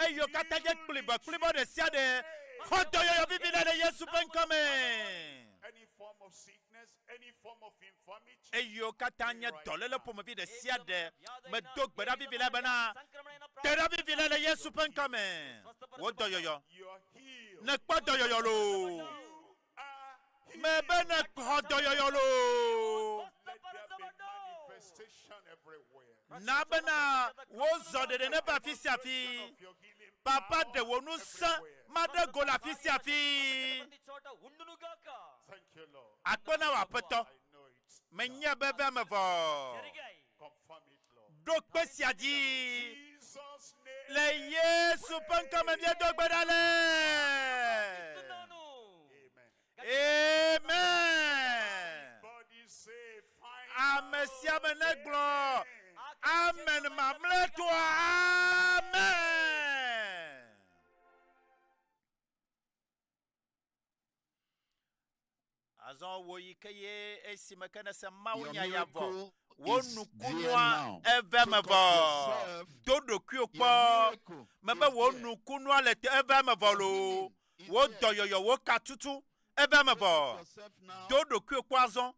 Eyiwo katã nye kplibɔkplibɔ ɖe sia ɖe xɔ dɔyɔyɔ vivi la le Yesu ƒe ŋkɔ me. any form of sickness, any form of infirmity. Eyiwo katã nye dɔléle ƒomevi ɖe sia ɖe medo gbe ɖa vivi la bena te ɖa vivi la le Yesu ƒe ŋkɔ me. Wò dɔyɔyɔ nekpɔ dɔyɔyɔ loo. Mebe nexɔ dɔyɔyɔ loo. Let there be manifestation everywhere. Na bena wò zɔɖeɖe neva afi sia afi. Papa ɖe wò ŋusẽ maɖe go le afi sia afi. చోట ఉండునుగాక Thank you, Lord. Akpe na wò Aƒetɔ. Menye be eve eme vɔ. Confirm it, Lord. Ɖo kpe sia dzi. Jesus' name. Le Yesu ƒe ŋkɔ me míedo gbe ɖa le. Amen. Body say, fine. Ame sia ame negblɔ amen mamlɛtɔa amen. Azɔ wò yi ke ye esime ke nese Mawu Your nya ya vɔ. miracle Wò is there nukunua now. eve eme Check up vɔ. yourself. Do ɖokuiwò Your kpɔ. miracle Mebe is wò there. nukunua le te eve eme vɔ Your loo. healing is Wò there. dɔyɔyɔ, wò katutu eve eme Check up vɔ. yourself now. Do ɖokuiwò kpɔ azɔ.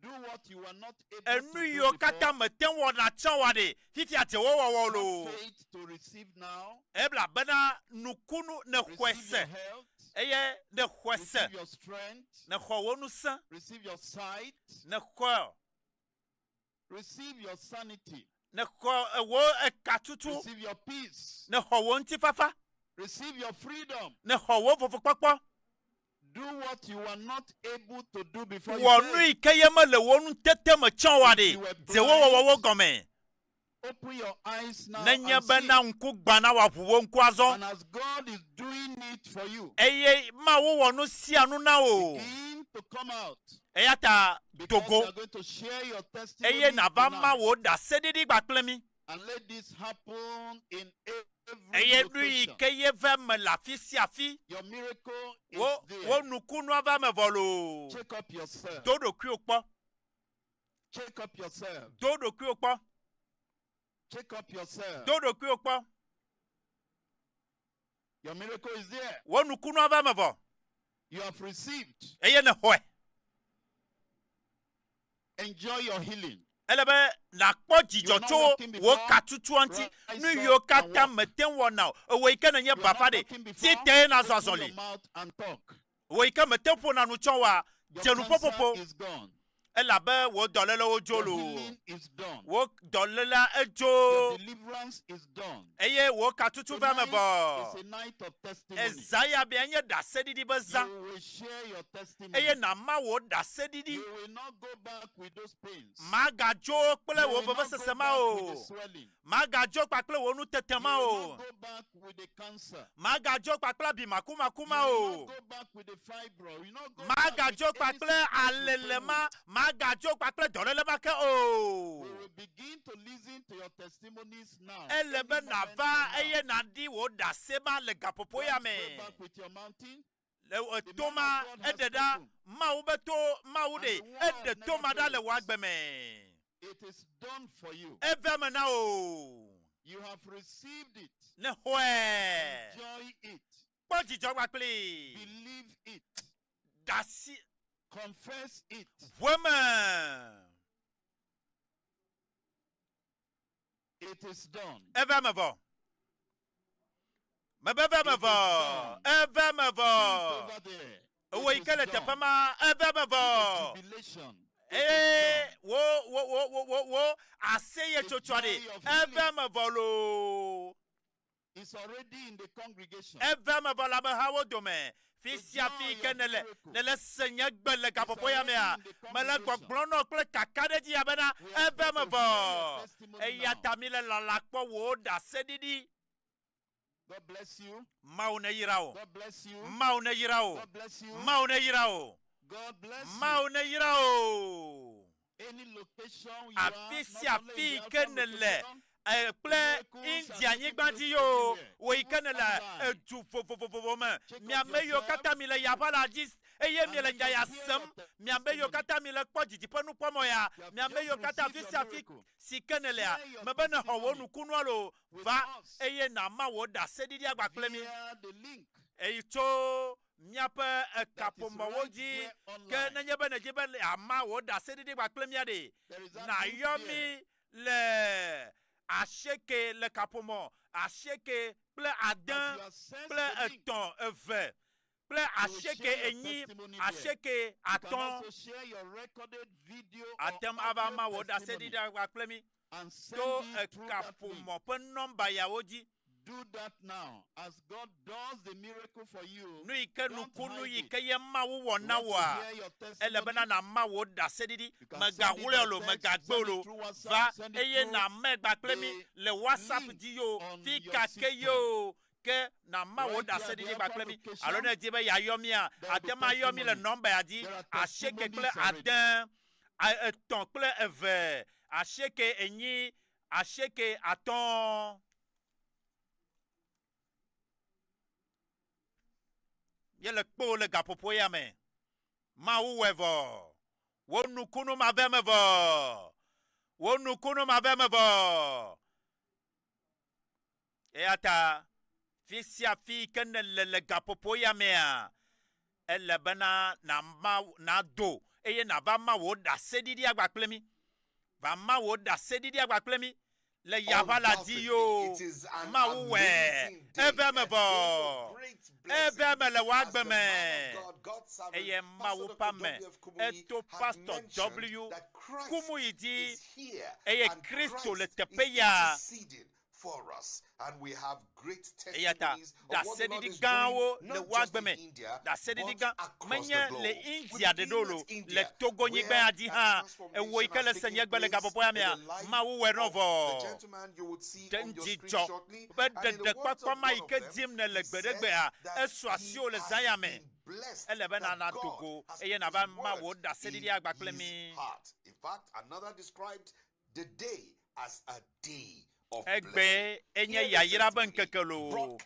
Do what you were not able to Enu do yiwo katã before. mete ŋu wɔna tsã oa ɖe, fifia dze wo wɔwɔ Have loo. faith to receive now. Elabena nukunu nexɔe Receive se your health. eye nexɔe se Receive your strength. nexɔ wò ŋusẽ Receive your sight. nexɔ Receive your sanity. nexɔ wò ekatutu Receive your peace. nexɔ wò ŋutifafa Receive your freedom. nexɔ wò vovokpɔkpɔ Do what you were not able to do before you wɔ nu came. yi ke ye mele wò nutete me tsã oa If ɖe you were dze wo wɔwɔwo blind, gɔme open your eyes now nenye and see. bena ŋku gbã na wòaʋu wò ŋku azɔ And as God is doing it for you, eye Mawu wɔ nu sia nu na wò begin to come out eya ta because you dogo are going to share your eye testimony nàva ma tonight. wò ɖaseɖiɖi kpakple mi And let this happen in every eye nu yi location. ke ye va eme le afi sia afi Your miracle is wo there. wo nukunua va eme vɔ loo Check up yourself. do ɖokuiwò kpɔ Check up yourself. do ɖokuiwò kpɔ Check up yourself. do ɖokuiwò kpɔ. Your miracle is there. Wò nukunua va eme vɔ. You have received. Eye nèxɔe. Enjoy your healing. Ele be nàkpɔ dzidzɔ tso wò katutua ŋuti. Nu yiwo katã mète ŋu wɔna o, ewò yi ke nènye bafa ɖe, ti te ye nàzɔ azɔli. Wò yi ke mète ŋu ƒona nu tsɔ oa, dze nuƒoƒoƒo. Elabe wò dɔlélewo dzo loo. Wò dɔlélea edzo. Eye wò katutu va eme vɔ. Ezã ya be enye ɖaseɖiɖi be zã. Eye nàma wò ɖaseɖiɖi. Màgadzo kple wò vevesese ma o. Màgadzo kpakple wò nutete ma o. Màgadzo kpakple abi makumaku ma o. Màgadzo kpakple alele ma. Màgadzo kpakple dɔléle ma ke o. Ele be nàva eye nàɖi wò ɖase ma le gaƒoƒo ya me. Le eto ma eɖe ɖa, Mawu be to, Mawu ɖe eɖe to ma ɖa le wò agbe me. Eve eme na wò. Nexɔe. Kpɔ dzidzɔ kpakplii. Ɖasi. Ʋu eme. Eve eme vɔ. Mebe eve eme vɔ. Eve eme vɔ. Ewò yi ke le teƒe ma, eve eme vɔ. Eye wo wo wo wo wo wo aseyetsotsoa ɖe eve eme vɔ loo. Eve eme vɔ le amehawo dome. Fi sia fi yi ke nèle, nèle se nye gbe le gaƒoƒo ya mea, mele gbɔgblɔm nɔ kple kakaɖedzi ya bena, eve eme vɔ. Eya ta míle lala kpɔ wò ɖaseɖiɖi. Mawu neyra wò. Mawu neyra wò. Mawu neyra wò. Mawu neyra wò. Afi sia afi yi ke nèle eh, kple India nyigba dzi yoo, wò yi ke nèle edu vovovovovo me, mi ame yiwo katã mi le yaʋala dzi eye miele nya ya sem, mi ame yiwo katã mi le kpɔ didiƒe nukpɔmɔ ya, mi ame yiwo katã afi sia afi si ke nèlea, mebe nèxɔ wò nukunua loo, va eye nàma wò ɖaseɖiɖia kpakple mí. Eyi tso míaƒe ekaƒomɔwo dzi. Ke nenye be nèdi be yeama wò ɖaseɖiɖi kpakple mía ɖe, nàyɔ mí le asieke le kaƒomɔ asieke kple ade kple etɔ̃ eve kple asieke enyi asieke atɔ̃. Àte ŋu ava ma wò ɖaseɖiɖia kpakple mí to ekaƒomɔ ƒe nɔmba yawo dzi. Nu yi ke nukunu yi ke ye Mawu wɔ na wòa, ele bena nàma wò ɖaseɖiɖi. Mègaɣlɔe o loo, mègagbe o loo. Va eye nàmae kpakple mí le WhatsApp dzi yoo, fika ke yoo ke nàma wò ɖaseɖiɖi kpakple mí. Alo ne èdi be yeayɔ mía, àte ŋu ayɔ mí le nɔmba ya dzi, asieke kple ade, etɔ̃ kple eve, asieke enyi, asieke atɔ̃. Míele kpoo le gaƒoƒo ya me. Mawu wɔe vɔ. Wò nukunu ma ve eme vɔ. Wò nukunu ma ve eme vɔ. Eya ta fi sia fi yi ke nèle le gaƒoƒo ya mea, ele bena nàma, nàdo eye nàva ma wò ɖaseɖiɖia kpakple mí. Va ma wò ɖaseɖiɖia kpakple mí le yaʋala dzi yoo. Mawu wɔe. Eve eme vɔ. Eve eme le wò agbe me. Eye Mawu ƒe ame eto Pastor W. Kumuyi dzi eye Kristo le teƒe ya. Eya ta ɖaseɖiɖi gãwo le wò agbe me. Ɖaseɖiɖi gã menye le India ɖeɖe o loo, le Togonyigba ya dzi hã. Ewò yi ke le se nye gbe le gaƒoƒo ya mea, Mawu wɔe nɔ vɔ. Ɖe dzidzɔ ƒe ɖeɖekpɔkpɔ ma yi ke dim nèle gbeɖegbea, esu asiwò le zã ya me. Ele be nàdo go eye nàva ma wò ɖaseɖiɖi agba kple mí. Egbee enye yayra ƒe ŋkeke loo.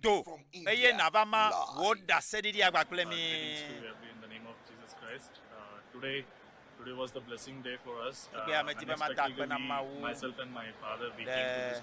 Do eye nàva ma wò ɖaseɖiɖia kpakple mí. Egbea medi be mada akpe na Mawu ɖe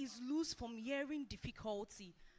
is loose from hearing difficulty.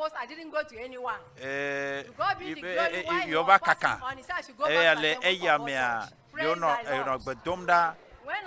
campus. I didn't go to anyone. Eh, To God be the glory. While he yewo was va kaka passing on, he said I should go eya back to le Assemblies eya of God mea Church. Praise yewo nɔ the yewonɔ Lord. gbe dom ɖa When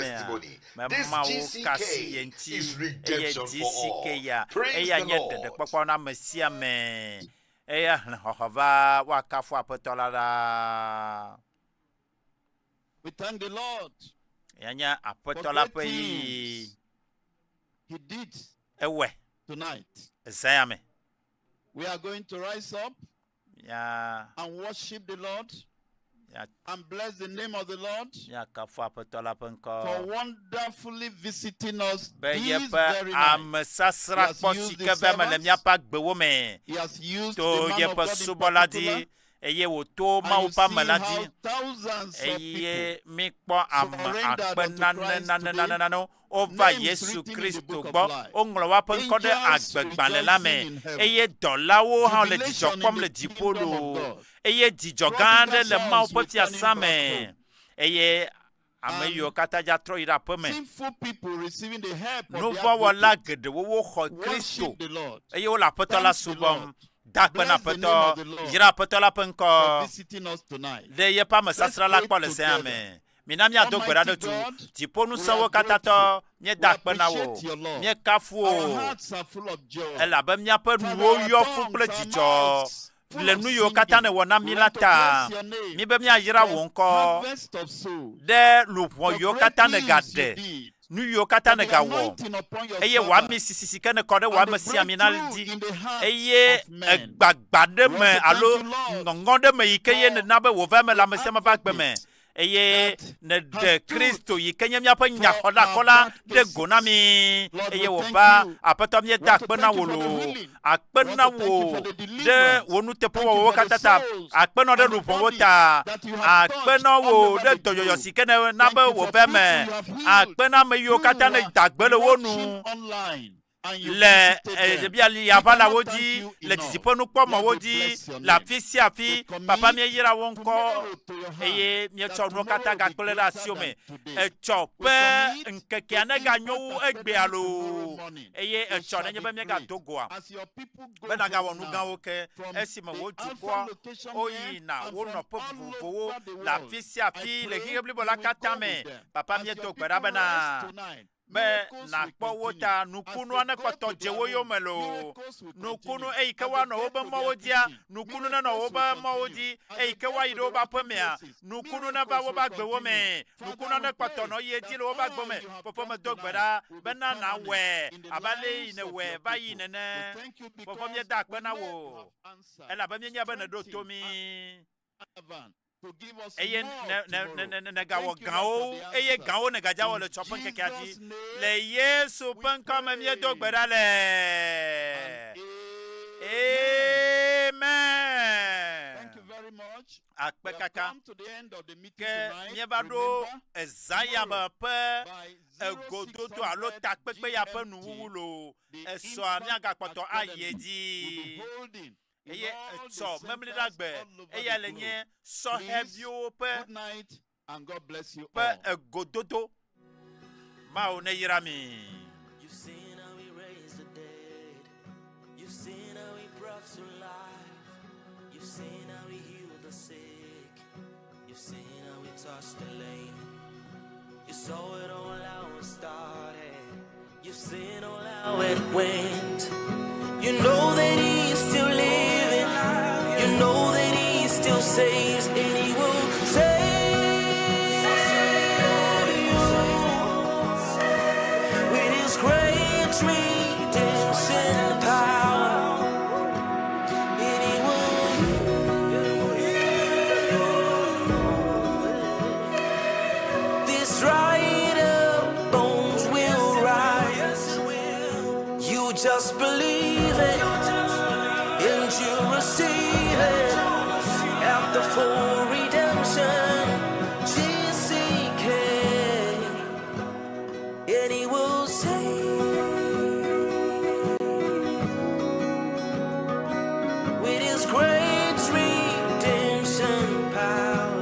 mea, testimony. This me Mawu ka asi ye GCK ŋuti is eye redemption for GCK all. ya Praise eya the nye Lord. ɖeɖekpɔkpɔ na ame sia ame. Eya hlẽ xɔxɔ va woakafu aƒetɔ la ɖaa. We thank the Lord Eya nye for aƒetɔ la great ƒe yiyi. things He did Ewɔe tonight. zã ya me. We are going to rise up. Mía and worship the Lord mía and bless the name of the Lord míakafu Aƒetɔ la ƒe ŋkɔ for wonderfully visiting us be this yeƒe very night. amesasra He has kpɔ used si the ke va eme le servants. míaƒe agbewo me He has used to the man of yeƒe God in subɔla dzi particular. eye wòto And Mawu you ƒe ame see la how dzi thousands of eye people míkpɔ ame surrendered akpe unto nane Christ nane today. nane nanewo wova Names Yesu written in the Kristo book of gbɔ life. woŋlɔ woaƒe ŋkɔ ɖe Angels agbegbalẽ la me rejoicing in heaven. eye dɔlawo hã le dzidzɔ Jubilation in kpɔm the le dziƒo kingdom of loo God. eye dzidzɔ gã aɖe Prodigal le Mawu sons ƒe returning fiasã back me home. eye ame And yiwo katã dza trɔ yi ɖe aƒe me Sinful people receiving the help of the nuvɔ̃wɔla advocate. geɖewo woxɔ Kristo Worship the Lord. eye wole Aƒetɔ la Thank the subɔm. Lord. Da akpe na Bless the name Aƒetɔ, of the Lord yra Aƒetɔ la ƒe ŋkɔ for visiting us tonight. ɖe yeƒe amesasra la Let's kpɔ pray le sea together. me. Mina míado gbe ɖa ɖe Almighty tu. God, we Dziƒoŋusẽwo are katã tɔ, grateful. míeda We akpe na wò, appreciate your love. míekafu Our wò hearts are full of joy. elabe míaƒe Father, nuwo our yɔ fũ kple tongues, our dzidzɔ mouths full le of nu yiwo katã singing. nèwɔ na We mí la want to ta. bless your name Míbe míayra for wò ŋkɔ harvest of souls, ɖe luʋɔ for yiwo great katã things you nègaɖe, did, nu yiwo katã for the nègawɔ anointing upon your eye wò ami servant, sisi si ke nèkɔ ɖe wò and the ame sia ami na breakthrough dzi in the hearts eye of men. egbagba ɖe We me want to alo thank you, Lord, ŋɔŋɔ ɖe me yi ke ye for nèna be wòva eme le the ame sia ame ƒe agbe me advocate eye that nèɖe has stood Kristo yi ke nye míaƒe for our nyaxɔɖakɔ la bad ɖe go na cases. mí Lord, eye we thank wòva you. Aƒetɔ We míeda want to akpe na thank you wò for the loo healing. akpe We want na to thank you wò for the ɖe deliverance. wò Thank you nuteƒewɔwɔwo for the katã ta souls akpe nɔ ɖe and the luʋɔwo bodies ta that you have akpe touched nɔ all wò over ɖe the dɔyɔyɔ globe. si ke nèna Thank be you for wòva eme people you have healed akpe na ame yiwo who katã are nèda gbe le wo nu watching online and you le visited them. ɖevia We yaʋalawo cannot thank dzi you le enough. didiƒe nukpɔmɔwo Lord, we dzi bless your le name. afi sia afi We papa commit míeyra wo ŋkɔ tomorrow to your hand, eye míetsɔ that nuwo katã tomorrow will be gakple ɖe greater asiwò me than today. etsɔ We ƒe commit ŋkekea the neganyo wu impact of egbea tomorrow loo morning. eye It etsɔ shall nenye be be great. míegado goa As your people go be nagawɔ home nu now, gãwo ke from esime the wò Alpha dukɔa location here woyina and wo from nɔƒe all vovovowo over the le world, afi sia I afi le pray xexe blibo you la will katã go me with them. papa As your míedo gbe people ɖa bena rest tonight, be miracles will nàkpɔ wo continue. ta As nukunua they ne go kpɔtɔ to dze their wo room, yome loo miracles will nukunu continue. eyi ke As they woanɔ get woƒe to their mɔwo dzia kitchen, nukunu nenɔ miracles woƒe will mɔwo continue. dzi As eyi they ke get woayi to ɖe the woƒe resting aƒemea places, nukunu neva miracles woƒe will agbewo continue. me Father, nukunu we ne kpɔtɔ pray nɔ yi edzi that le woƒe agbe all me you have fofo done medo gbe tonight ɖa will be bena permanent nàwɔe in the abe ale yi lives of nèwɔe your va yi people. We nene thank you fofo because míeda akpe we na know you wò have answered. elabe míenya be nèɖo to Strengthen mí servant to give us eye more ne ne tomorrow. ne ne ne nègawɔ Thank you, Lord, gãwo for the eye answer. gãwo nègadzawɔ In le tsɔ ƒe ŋkekea dzi Jesus' name, le Yesu we ƒe ŋkɔ me míedo gbe pray. ɖa le And amen Thank you very much. akpe We have kaka come to the end of the meeting ke tonight. míeva ɖo Remember, ezã ya me tomorrow ƒe by egododo alo 0600 takpekpe ya ƒe GMT, nuwuwu loo the esɔa Impact míagakpɔtɔ ayi Academy will be edzi holding in eye all the etsɔ centers memleɖagbe all over eya the le globe. nye Please, sɔhɛviwo ƒe good night and God bless you ƒe all. egododo Mawu neyra mi. You've seen how he raised the dead. You've seen how he brought to life. You've seen how he healed the sick. You've seen how he touched the lame. You saw it all how it started. You've seen all how it went. You know that he's still living. You know that he still saves, and he will save you with his great redemption power. And he will. This dried up bones will rise. You just believe it, and you receive it. After full redemption, GCK, and he will save with his great redemption power.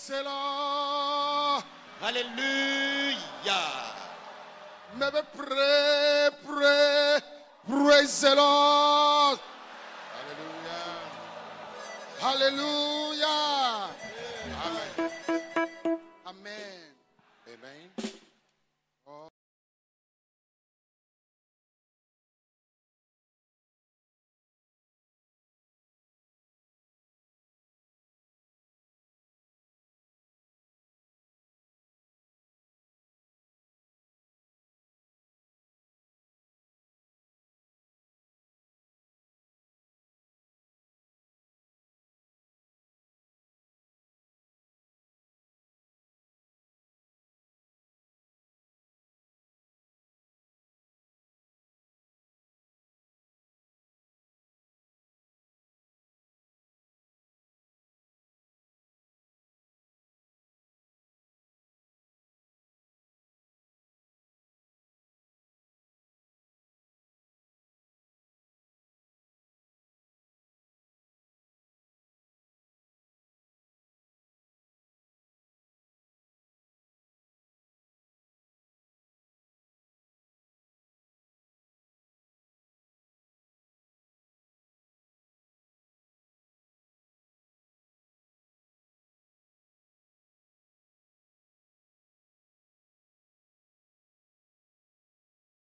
Praise the Lord. Hallelujah. Maybe pray, pray, praise the Lord. Hallelujah. Hallelujah. Amen. Amen. Amen.